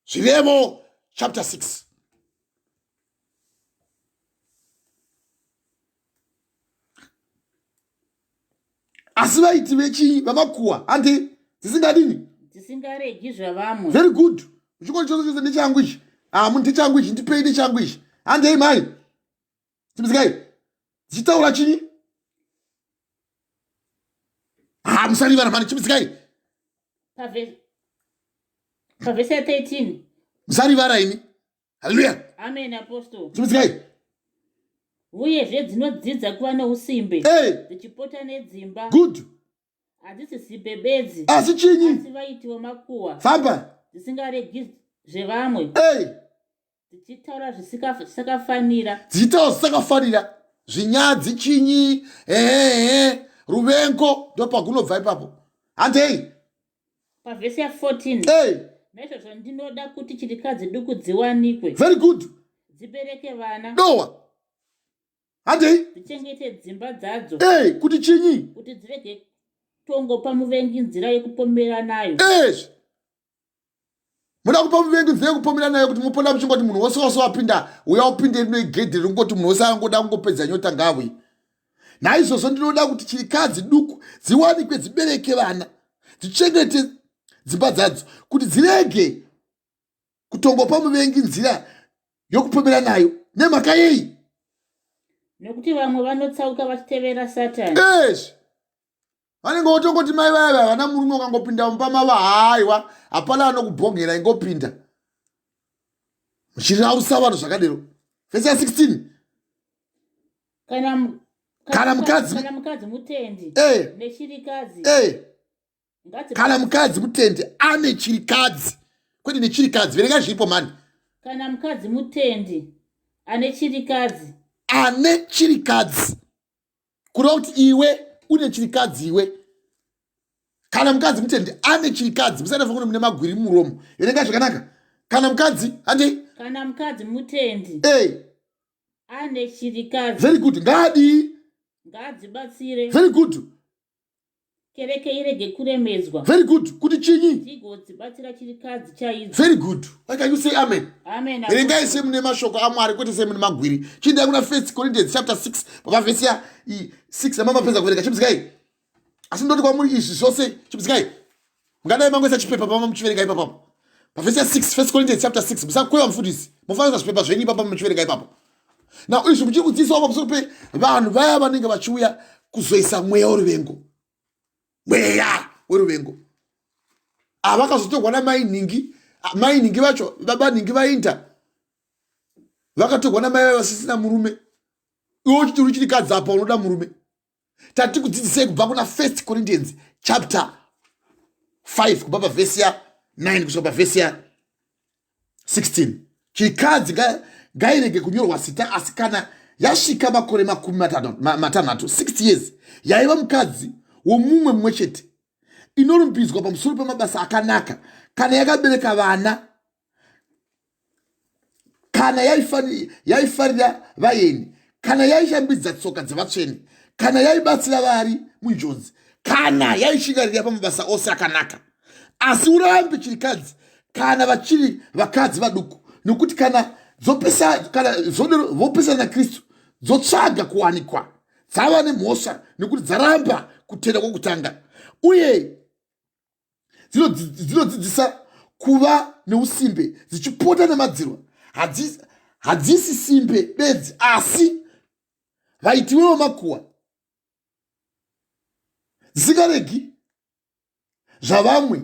zvirevo chapter 6 asi vaiti vechii vamakuwa handi dzisingadini dzisingaregi zvavamwe very good chikoro chose chose ndechangu ichi amu ah, ndechangu ichi ndipei ndechangu ichi handei mai chimisikai dzichitaura chinyi ha ah, musarivara mani chimisikai pavhesi ya 13 musarivara imi haleluya amen apostle chimisikai uyezve dzinodzidza kuva neusimbe hey. dzichipota nedzimba good hadzisi simbe bedzi asi chinyi asi vaitiwo makuwa famba dzisingaregi zvevamwe hey. dzichitaura zvisakafanira dzichitaura zvisakafanira zvinyadzi chinyi ehehe ruvengo ndopagunobva ipapo handei pavhesi ya 14 hey. Naizvozvo ndinoda kuti chirikadzi duku dziwanikwe. Very good. Dzibereke vana. Dowa. Handei. Dzichengete dzimba dzadzo. Hey, kuti chinyi? Kuti dzirege tongopa muvengi nzira yekupomera nayo. Ezvi. Muda kupa muvengi nzira yekupomera nayo kuti muponda muchingoti munhu wose wose wapinda uya upinde rino igedhi riri kungoti munhu wose angoda kungopedza nyota ngauye. Naizvozvo ndinoda kuti chirikadzi duku dziwanikwe dzibereke vana dzichengete dzimba dzadzo kuti dzirege kutongopa muvengi nzira yokupomera nayo nemhaka yei nekuti vamwe vanotsauka vachitevera satani ezvi vanenge votongoti mai vaya vaya vana murume ukangopinda mumba mava haiwa hapana anokubhongera ingopinda muchirausa vanhu zvakadero vhesi ya 16 kana kana mukadzi kana mukadzi mutendi eh. nechirikadzi eh. kana mukadzi mutendi ane chirikadzi kwete nechirikadzi verenga zviripo mani kana mukadzi mutendi ane chirikadzi ane chirikadzi kureva kuti iwe une chirikadzi iwe kana mukadzi mutendi ane chirikadzi musati afa kune mune magwiri muromo verenga zvakanaka kana mukadzi handi kana mukadzi mutendi hey. ane chirikadzi very good ngaadii ngaadzibatsire very good kereke irege kuremedzwa very good kuti chinyi dzigodzibatsira chirikadzi chaidzo very good why can you say amen amen verengai semune mashoko amwari kwete semune magwiri chiendai kuna first corinthians chapter 6 pavhesi ya 6 yamamapedza kuverenga chimuzikai asi ndoti kwamuri izvi zvose chimuzikai mungadai mangoisa chipepa pama muchiverenga ipapapo pavhesi ya 6 first corinthians chapter 6 musakweva mufundisi mofanira zvipepa zvenyu ipapa muchiverenga ipapo now izvi muchiri kudziisawo pamusoro pevanhu vaya vanenge vachiuya kuzoisa mweya weruvengo mweya weruvengo avakazotorwa namai nhingi mai nhingi vacho baba nhingi vainda vakatorwa namai vaya vasisina murume iwe uchiti uri chirikadzi apa unoda murume tati kudzidzisei kubva kuna first corinthians chapter 5 kubva pavhesi ya 9 kusvika pavhesi ya 16 chikadzi ngairege kunyorwa zita asi kana yasvika makore makumi matanhatu 60 years yaiva mukadzi womumwe mumwe chete. inorumbidzwa pamusoro pemabasa akanaka kana yakabereka vana kana yaifarira vaeni kana yaishambidza tsoka dzevatsvene kana yaibatsira vari munjodzi kana yaishingarira pamabasa ose akanaka asi urambe chirikadzi kana vachiri vakadzi vaduku nokuti kana dzopesa kana vopesana nakristu dzotsvaga kuwanikwa dzava nemhosva nekuti dzaramba kutenda kwokutanga uye dzinodzidzisa kuva neusimbe dzichipota nemadzirwa hadzisi simbe bedzi asi vaitiwe vemakuwa dzisingaregi zvavamwe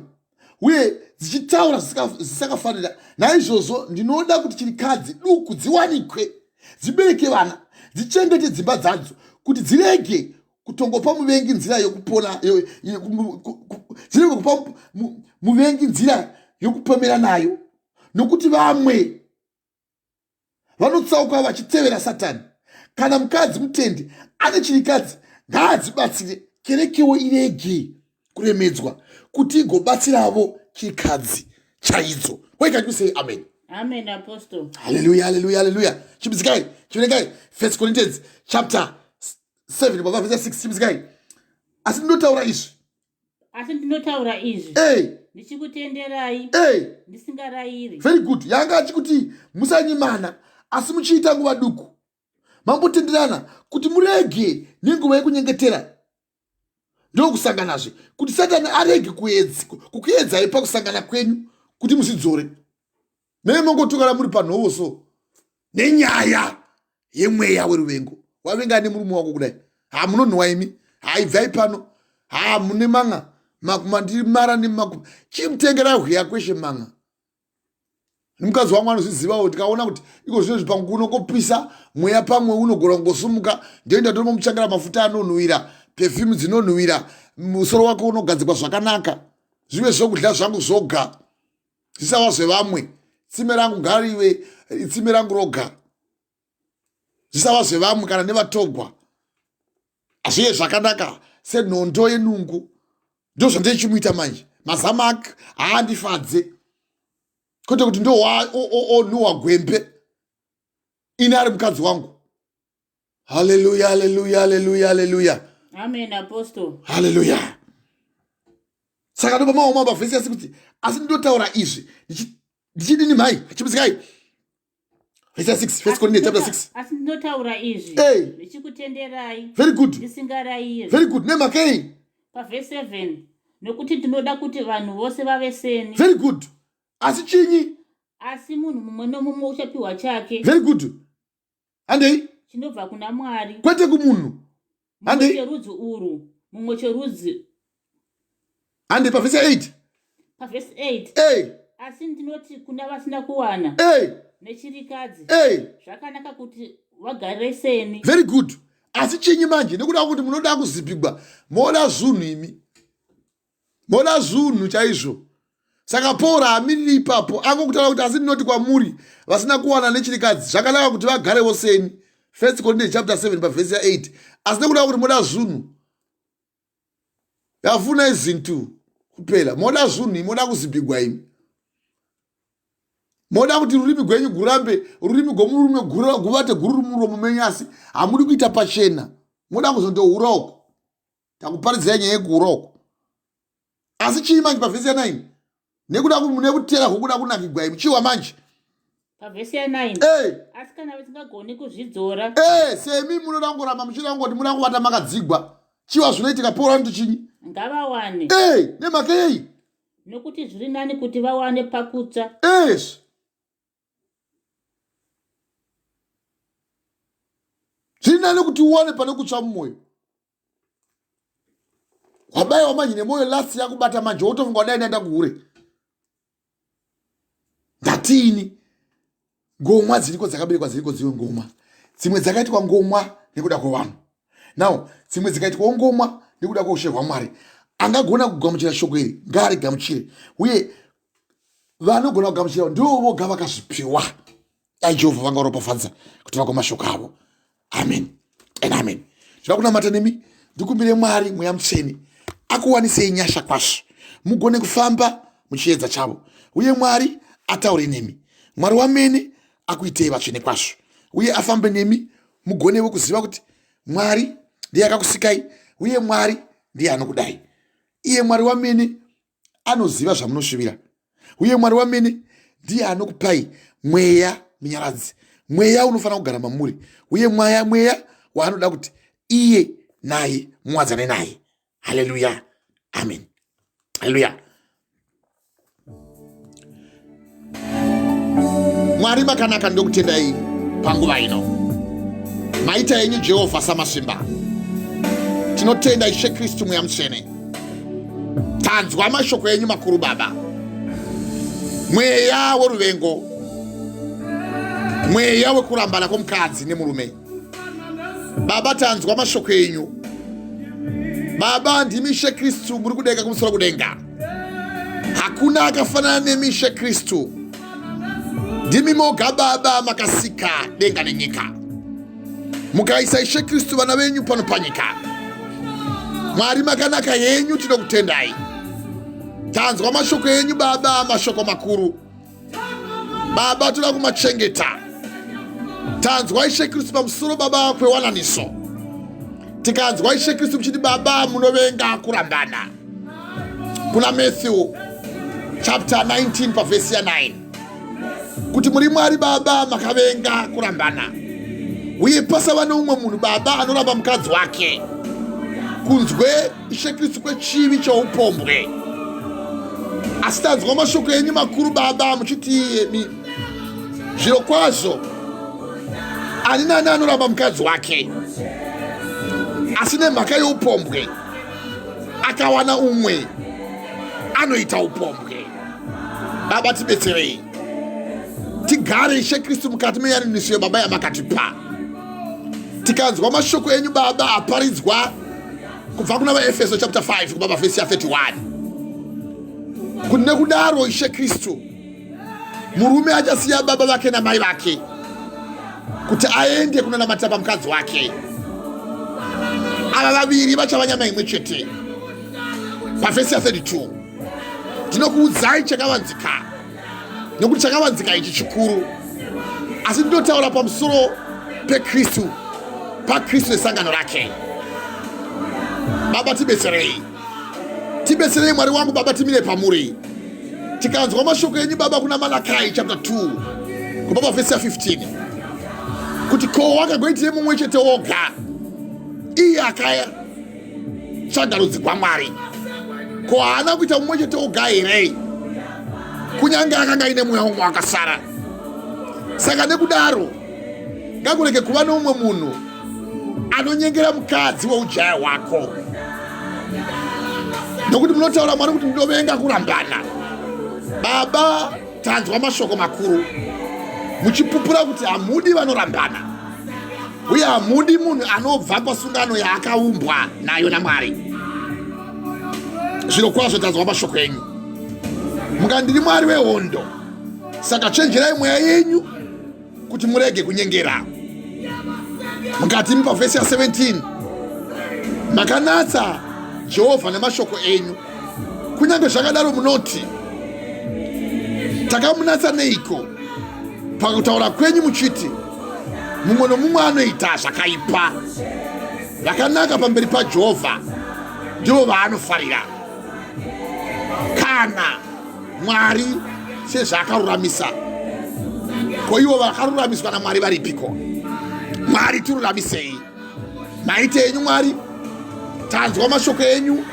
uye dzichitaura zvisakafanira naizvozvo ndinoda kuti chirikadzi duku dziwanikwe dzibereke vana dzichengete dzimba dzadzo kuti dzirege kutongopa muvengi nzira yokupona dzirege kupa muvengi nzira yokupomera nayo nokuti vamwe vanotsauka vachitevera satani kana mukadzi mutendi ane chirikadzi ngaadzibatsire kerekewo irege kuremedzwa kuti igobatsiravo chirikadzi chaidzo why can't you say amen amen apostle haleluya haleluya haleluya chimbidzikai chiverengai first corinthians chapter 7 baba verse 6 chimbidzikai asi ndinotaura izvi asi ndinotaura izvi hey. ndichikutenderai hey. ndisingarayiri very good yanga achikuti musanyimana asi muchiita nguva duku mambotenderana kuti murege nenguva yekunyengetera ndokusanganazve kuti satani arege kukuedzai pakusangana kwenyu kuti muzidzore mene mongotukana muri panhovo so nenyaya yemweya weruvengo wavenga nemurume wako kudai ha munonhuwa imi haibvai pano ha mune man'a makuma nemakuma chimutengera hwiya kweshe man'a mukadzi wangu anozvizivawo tikaona kuti iko zvino zvipangu kuno kopisa mweya pamwe unogona kungosumuka ndoenda ndonomutsvakira mafuta anonhuwira perfume dzinonhuwira musoro wake unogadzikwa zvakanaka zvive zvokudya zvangu zvoga zvisava zvevamwe tsime rangu ngarive tsime rangu roga zvisava zvevamwe kana nevatogwa zviye zvakanaka senhondo yenungu ndozvandichimuita manje mazama ake haandifadze kwete kuti ndoonhuwa gwembe ini ari mukadzi wangu haleluya haleluya haleluya haleluya amen apostle haleluya saka ndopa maoma pavhesi yasi kuti asi ndinotaura izvi ndichidini mhai chimusikai vhesi ya 6 first Corinthians chapter 6 asi ndinotaura izvi hey. ndichikutenderai very good ndisingarayiri very good nemhakei pavhesi 7 nokuti ndinoda kuti vanhu vose vave seni very good asi chinyi asi munhu mumwe nomumwe uchapiwa chake very good handei chinobva kuna mwari kwete kumunhu handei cherudzi urwu mumwe cherudzi handei pavhesi 8 pavhesi 8 hey. asi ndinoti kuna vasina kuwana hey. nechirikadzi hey. zvakanaka kuti vagare seni very good asi chinyi manje nekuda kuti munoda kuzipigwa moda zvinhu imi moda zvinhu chaizvo saka paul haamiriri ipapo angokutaura kuti asi ndinoti kwamuri vasina kuwana nechirikadzi zvakanaka kuti vagarewo seni first corinthians chapter 7 pavhesi ya8 asi nekuda kuti moda zvinhu yafuna izintu kuphela moda zvinhu moda kuzibigwa imi moda kuti rurimi gwenyu gurambe rurimi gwomurume guvate gururi muromo menyu asi hamudi kuita pachena moda kuzondohura uko takuparidzirai nyaya yekuhura uko asi chii manje pavhesi ya 9 nekuda nekutera kwokuda kunakigwa imi chiwa manje pavhesi ya 9 hey. asi kana vasingagoni kuzvidzora hey, semi munoda kungoramba muchida kungoti muda kuvata makadzigwa chiwa zvinoitika pora noti chinyi ngavawane hey, nemhaka yei nokuti zviri nani kuti vawane pakutsva yes zviri nani kuti uwane pane kutsva mumwoyo wabaiwa manje nemwoyo last yakubata manje wotofunga wadai ndaenda kuhure ndatiini ngomwa dziriko dzakaberekwa dziriko dziwe ngomwa dzimwe dzakaitwa ngomwa nekuda kwevanhu now dzimwe dzikaitwawo ngomwa nekuda kweushe hwamwari angagona kugamuchira shoko iri ngaarigamuchire uye vanogona kugamuchira ndivo voga vakazvipiwa dai jehovha vanga varopafadza kuti vakwa mashoko avo amen and amen tinoda kunamata nemi ndikumbire mwari mweya mutsvene akuwanisei nyasha kwazvo Mugone kufamba muchiedza chavo, uye Mwari ataure nemi. Mwari wamene akuitei vatsvene kwazvo, uye afambe nemi, mugonewo kuziva kuti Mwari ndiye akakusikai, uye Mwari ndiye anokudai. Iye Mwari wamene anoziva zvamunoshuvira, uye Mwari wamene ndiye anokupai mweya munyaradzi, mweya unofanira kugara mamuri, uye mweya mweya waanoda kuti iye naye muwadzane naye. Haleluya, amen, haleluya. Mwari makanaka, ndokutendai panguva ino. Maita yenyu Jehovha samasimba. Tinotenda Ishe Kristu Mweya Mutsvene. Tanzwa mashoko enyu makuru Baba. Mweya woruvengo, mweya wekurambana kwomukadzi nemurume. Baba, tanzwa mashoko enyu. Baba, ndimi Ishe Kristu muri kudenga kumusoro kudenga. Hakuna akafanana nemi Ishe Kristu. Ndimi moga Baba makasika denga nenyika, mukaisa Ishe Kristu vana venyu pano panyika. Mwari makanaka yenyu, tinokutendai. Tanzwa mashoko enyu Baba, mashoko makuru Baba, toda kumachengeta. Tanzwa Ishe Kristu pamusoro Baba kwewananiso, tikanzwa Ishe Kristu muchiti Baba munovenga kurambana, kuna Matthew chapter 19 pavhesi ya 9 kuti muri Mwari Baba makavenga kurambana, uye pasava neumwe munhu Baba anoramba mukadzi wake kunzwe Ishe Kristu kwechivi choupombwe. Asi tanzwa mashoko enyu makuru Baba muchiti iyemi zviro kwazvo ani nani anoramba mukadzi wake asi nemhaka youpombwe akawana umwe anoita upombwe. Baba tibetserei tigare Ishe Kristu mukati meyananiso yababa yamakatipa. Tikanzwa mashoko enyu Baba aparidzwa kubva kuna vaEfeso chapter 5 kubva pavhesi ya 31 kuti nekudaro Ishe Kristu murume achasiya baba vake namai vake kuti aende kunanamatira pamukadzi wake. Ava vaviri vachava nyama imwe chete. Pavhesi ya 32 ndinokuudzai chakavanzika, nekuti chakavanzika ichi chikuru, asi ndinotaura pamusoro peKristu, paKristu nesangano rake. Baba tibetserei, tibetserei Mwari wangu Baba, timire pamuri. Tikanzwa mashoko enyu Baba kuna Malakai chapter 2 kubva pavhesi ya 15 kuti ko wakagoitire mumwe chete woga, iye akaya tsvaga rudzi rwaMwari, ko haana kuita mumwe chete woga here, kunyange akanga aine mweya umwe wakasara? Saka nekudaro ngakurege kuva neumwe munhu anonyengera mukadzi weujaya hwako, nokuti munotaura Mwari kuti ndinovenga kurambana. Baba, tanzwa mashoko makuru muchipupura kuti hamudi vanorambana, uye hamudi munhu anobva pasungano yaakaumbwa nayo naMwari. Zviro kwazvo tanzwa mashoko enyu, mukandiri Mwari wehondo. Saka chenjerai mweya yenyu kuti murege kunyengera. Mukati pavhesi ya 17 makanatsa Jehovha nemashoko enyu, kunyange zvakadaro munoti takamunatsa neiko pakutaura kwenyu muchiti mumwe nomumwe anoita zvakaipa, vakanaka pamberi paJehovha ndivo vaanofarira. Kana Mwari sezvaakaruramisa, ko ivo vakaruramiswa naMwari varipiko? Mwari tiruramisei. Maite enyu Mwari, tanzwa mashoko enyu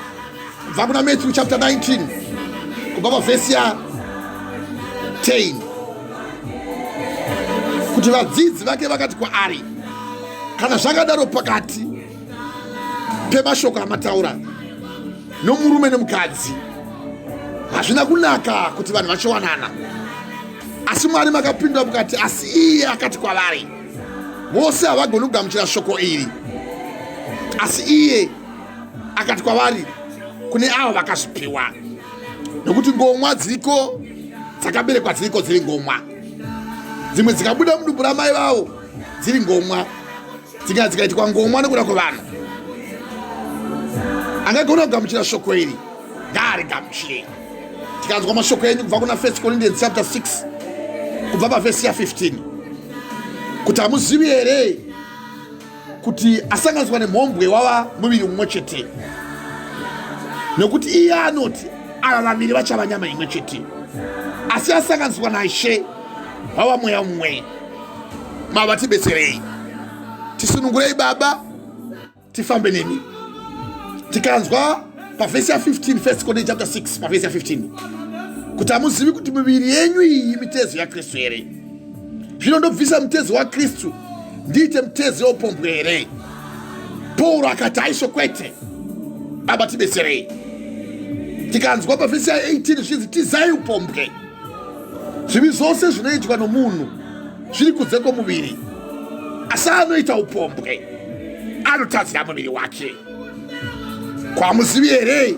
kubva kuna Matthew chapter 19 kubva pavhesi ya 10 kuti vadzidzi vake vakati kwaari, kana zvakadaro pakati pemashoko amataura nomurume nemukadzi hazvina kunaka kuti vanhu vachiwanana. Asi Mwari makapindura mukati, asi iye akati kwavari, vose havagoni kugamuchira shoko iri, asi iye akati kwavari, kune avo vakazvipiwa, nokuti ngomwa dziriko dzakaberekwa dziriko dziri ngomwa, dzimwe dzikabuda mudumbu ramai vavo dziri ngomwa, dzikanga dzikaitwa ngomwa nekuda kwevanhu. Angagona kugamuchira shoko iri Ngaarigamuchire. Tikanzwa mashoko enyu kubva kuna 1 Corinthians chapter 6 kubva pavhesi ya 15 kuti hamuzivi here kuti asanganiswa nemhombwe wava muviri mumwe chete, nekuti iye anoti ava vaviri vachava nyama imwe chete, asi asanganiswa naIshe wava mweya mumwe. Baba, tibetserei, tisunungurei Baba, tifambe nemi. Tikanzwa pavhesi ya 15, 1 Corinthians chapter 6 pavhesi ya 15 kuti hamuzivi kuti miviri yenyu iyi mitezo yaKristu here? Zvino ndobvisa mutezo waKristu ndiite mutezo weupombwe here? Pauro akati aisvo kwete. Baba, tibetserei. Tikanzwa pavhesi ya 18 zvichinzi tizai upombwe. Zvivi zvose zvinoitwa nomunhu zviri kunze kwomuviri, asi anoita upombwe anotadzira muviri wake. Kwamuzivi here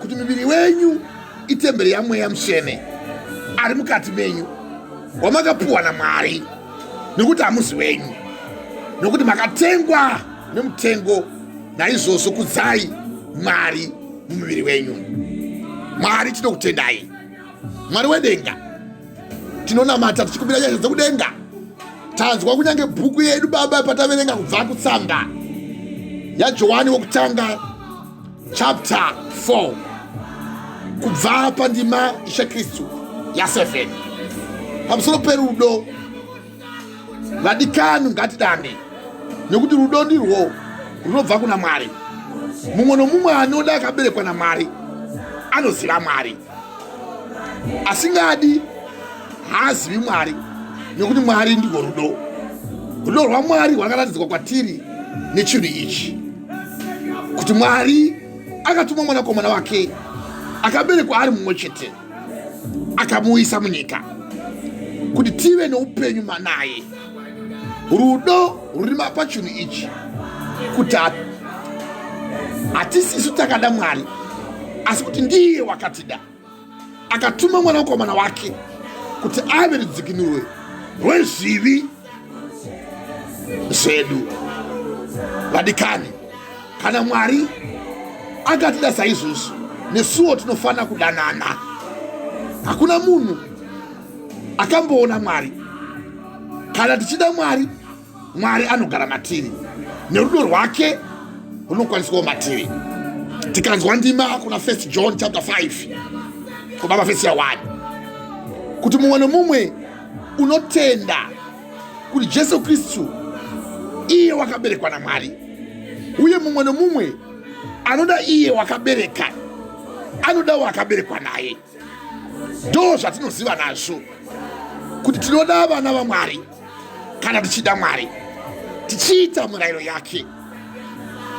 kuti miviri wenyu itemberi yaMweya Mutsvene ari mukati menyu, wamakapuwa naMwari? Nekuti hamuzi wenyu, nokuti makatengwa nemutengo. Naizvozvo kudzai Mwari mumuviri wenyu. Mwari, tinokutendai. Mwari wedenga, tinonamata tichikumbira nyasha dzekudenga. Tanzwa kunyange bhuku yedu Baba pataverenga kubva kutsamba yaJohani wokutanga chapter 4 kubva pandima Ishe Kristu ya7 pamusoro perudo. Vadikani, ngatidane, nekuti rudo ndirwo runobva kuna Mwari. Mumwe nomumwe anoda akaberekwa naMwari anoziva Mwari. Asingadi haazivi Mwari, nekuti Mwari ndirwo rudo. Rudo rwaMwari rwakaratidzwa kwatiri nechinhu ichi, kuti Mwari akatuma mwanakomana wake akaberekwa ari mumwe chete, akamuisa munyika kuti tive neupenyu manaye. Rudo ruri pachinhu ichi, kuti hatisisu takada Mwari, asi kuti ndiye wakatida, akatuma mwanakomana wake kuti ave rudzikinuro rwezvivi zvedu. Vadikani, kana Mwari akatida saizvozvo, nesuwo tinofanira kudanana. Hakuna munhu akamboona Mwari. Kana tichida Mwari, Mwari anogara matiri, nerudo rwake runokwaniswawo matiri. Tikanzwa ndima kuna 1 John chapter 5 kubva pavhesi ya 1 kuti mumwe nomumwe unotenda kuti Jesu Kristu iye wakaberekwa naMwari, uye mumwe nomumwe anoda iye wakabereka anoda wakaberekwa naye. Ndo zvatinoziva nazvo kuti tinoda vana vaMwari kana tichida Mwari, tichiita mirayiro yake,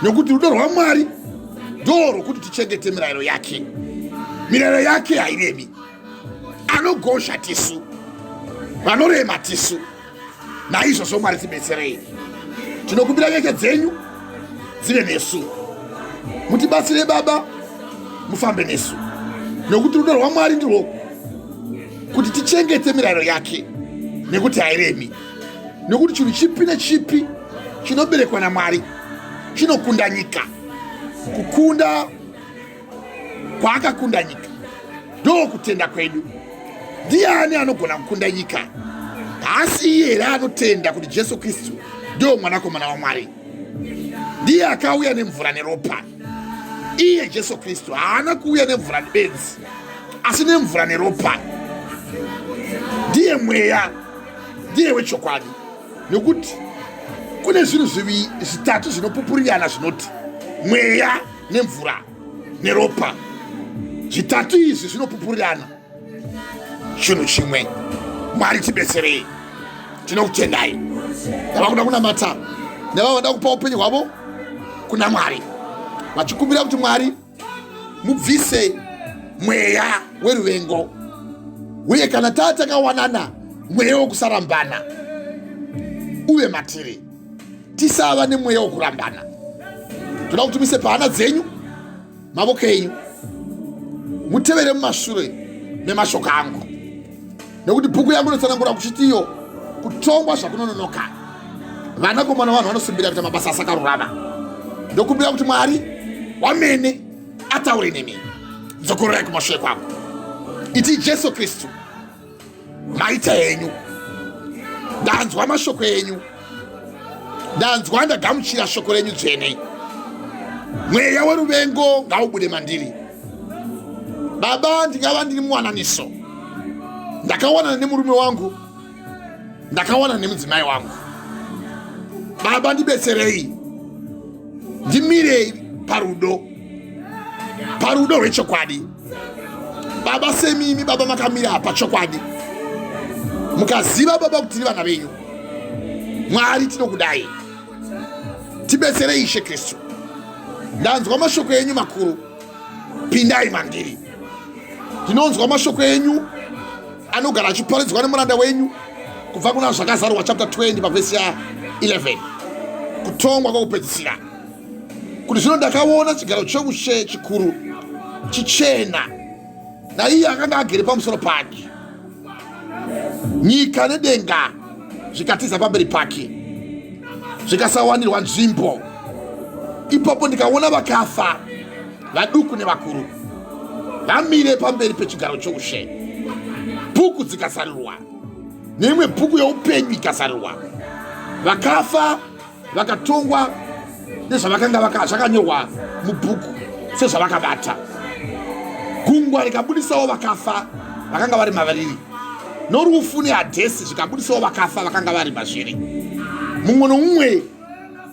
nokuti rudo rwaMwari ndo rwokuti tichengete mirayiro yake. Mirayiro yake hairemi. Anogosha tisu, vanorema tisu. Naizvozvo Mwari, tibetserei. Tinokumbira nyasha dzenyu dzive nesu, mutibatsire Baba, mufambe nesu, nokuti rudo rwaMwari ndirwo kuti tichengete mirayiro yake, nekuti hairemi. Nekuti chinhu chipi nechipi chinoberekwa naMwari chinokunda nyika. Kukunda kwaakakunda nyika ndokutenda kwedu. Ndiani anogona kukunda nyika? Haasi iye here anotenda kuti Jesu Kristu ndiwo mwanakomana waMwari? Ndiye akauya nemvura neropa. Iye Jesu Kristu haana kuuya nemvura bedzi, asi nemvura neropa. Ndiye mweya, ndiye wechokwadi. Nekuti kune zvinhu zvitatu zvinopupurirana zvinoti mweya nemvura neropa. Zvitatu izvi zvinopupurirana chinhu chimwe. Mwari, tibetserei. Tinokutendai. Ndava kuda kunamata nevava vada kupa upenyu hwavo kuna Mwari, vachikumbira kuti Mwari mubvise mweya weruvengo, uye kana taa takawanana, mweya wokusarambana uve matiri, tisava nemweya wokurambana. Toda kuti muise pahana dzenyu mavoko enyu, mutevere mumashure memashoko angu, nekuti bhuku yangu inotsanangura kuchitiyo kutongwa zvakunononoka, vanakomana vanhu vanosimbira kuita mabasa asakarurama. Ndokumbira kuti Mwari wamene ataure nemi. Dzokororai kumashure kwangu. Iti Jesu Kristu, maita henyu, ndanzwa mashoko enyu, ndanzwa, ndagamuchira shoko renyu dzvene. Mweya weruvengo ngaubude mandiri. Baba, ndingava ndiri muwananiso, ndakawanana nemurume wangu, ndakawanana nemudzimai wangu. Baba, ndibetserei, ndimirei parudo, parudo rwechokwadi. Baba, semimi Baba makamira pachokwadi, mukaziva Baba kuti tiri vana venyu. Mwari, tinokudai, tibetserei Ishe Kristu. Ndanzwa mashoko enyu makuru, pindai mandiri. Ndinonzwa mashoko enyu anogara achiparidzwa nemuranda wenyu kubva kuna Zvakazarurwa chapter 20 pavhesi ya 11, kutongwa kwokupedzisira, kuti zvino ndakaona chigaro cheushe chikuru chichena, naiye akanga agere pamusoro pake. Nyika nedenga zvikatiza pamberi pake, zvikasawanirwa nzvimbo. Ipapo ndikaona vakafa, vaduku nevakuru, vamire pamberi pechigaro choushe. Bhuku dzikazarirwa, neimwe bhuku youpenyu ikazarirwa. Vakafa vakatongwa nezvavakanga zvakanyorwa mubhuku sezvavakabata. Gungwa rikabudisawo vakafa vakanga vari mavariri, norufu neHadhesi zvikabudisawo vakafa vakanga vari mazviri. Mumwe nomumwe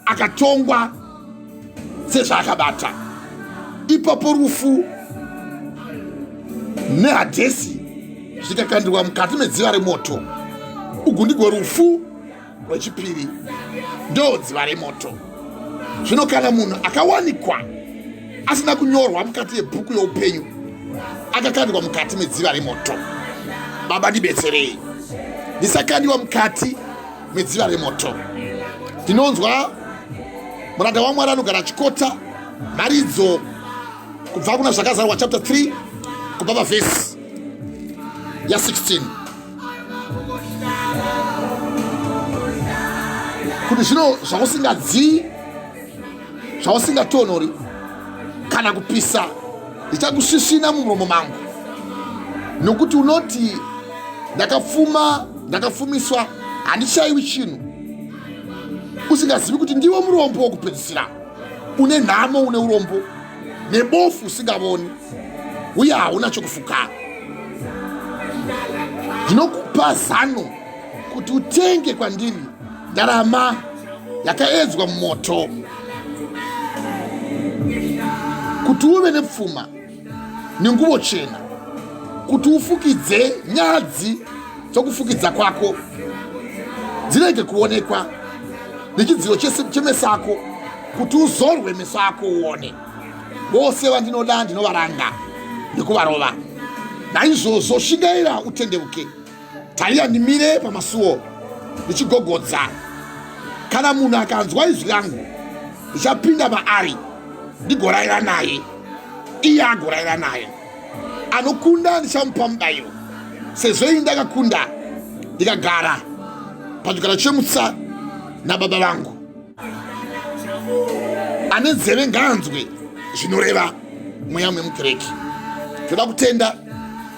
akatongwa sezvaakabata. Ipapo rufu neHadhesi zvikakandirwa mukati medziva remoto. Ugu ndigwo rufu rwechipiri, ndo dziva remoto. Zvino kana munhu akawanikwa asina kunyorwa mukati yebhuku youpenyu, akakandirwa mukati medziva remoto. Baba, ndibetserei ndisakandiwa mukati medziva remoto. Ndinonzwa muranda waMwari anogara achikota mharidzo kubva kuna Zvakazarwa chapter 3 kubva pavhesi ya16, kuti zvino zvausingadzii, zvausingatonhori kana kupisa, ndichakusvisvina mumuromo mangu. Nokuti unoti, 'Ndakapfuma, ndakafumiswa, handishayiwi chinhu,' usingazivi kuti ndiwe murombo wokupedzisira, une nhamo, une urombo, nebofu, usingavoni, uye hauna chokufuka. Ndinokupa zano kuti utenge kwandiri ndarama yakaedzwa mumoto, kuti uve nepfuma, nenguvo chena, kuti ufukidze nyadzi dzokufukidza kwako dzirege kuonekwa, nechidziro chemeso ako, kuti uzorwe meso ako uone. Vose vandinoda ndinovaranga nekuvarova. Naizvozvo shingaira, utendeuke. Tarira, ndimire pamasuo ndichigogodza. Kana munhu akanzwa izwi rangu, ndichapinda maari, ndigorayira naye, iye agorayira naye. Anokunda ndichamupa mubayiro, sezvo ini ndakakunda ndikagara pachigaro chemutsa naBaba vangu. Ane nzeve ngaanzwe zvinoreva Mweya memukereke. Toda kutenda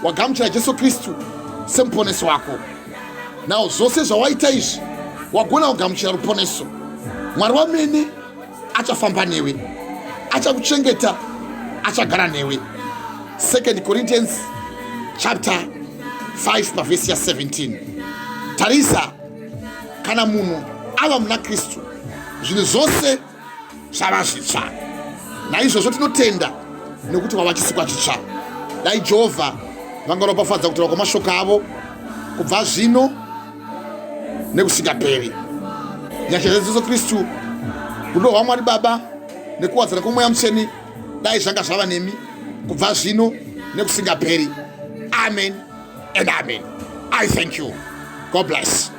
wagamuchira Jesu Kristu semuponesi wako. Nawo zvose zvawaita izvi, wagona kugamuchira ruponeso. Mwari wamene achafamba newe, achakuchengeta, achagara newe. 2 Corinthians chapter 5 pavhesi ya 17. Tarisa, kana munhu ava muna Kristu, zvinhu zvose zvava zvitsva. Naizvozvo tinotenda nekuti wava chisikwa chitsva. Dai Jehovha vangaropafadza kutaura kwamashoko avo kubva zvino nekusingaperi. Nyasha dzaJesu Kristu, rudo rwaMwari Baba nekuwadzana kwoMweya Mutsvene dai zvanga zvava nemi kubva zvino nekusingaperi. Amen and amen. I thank you. God bless.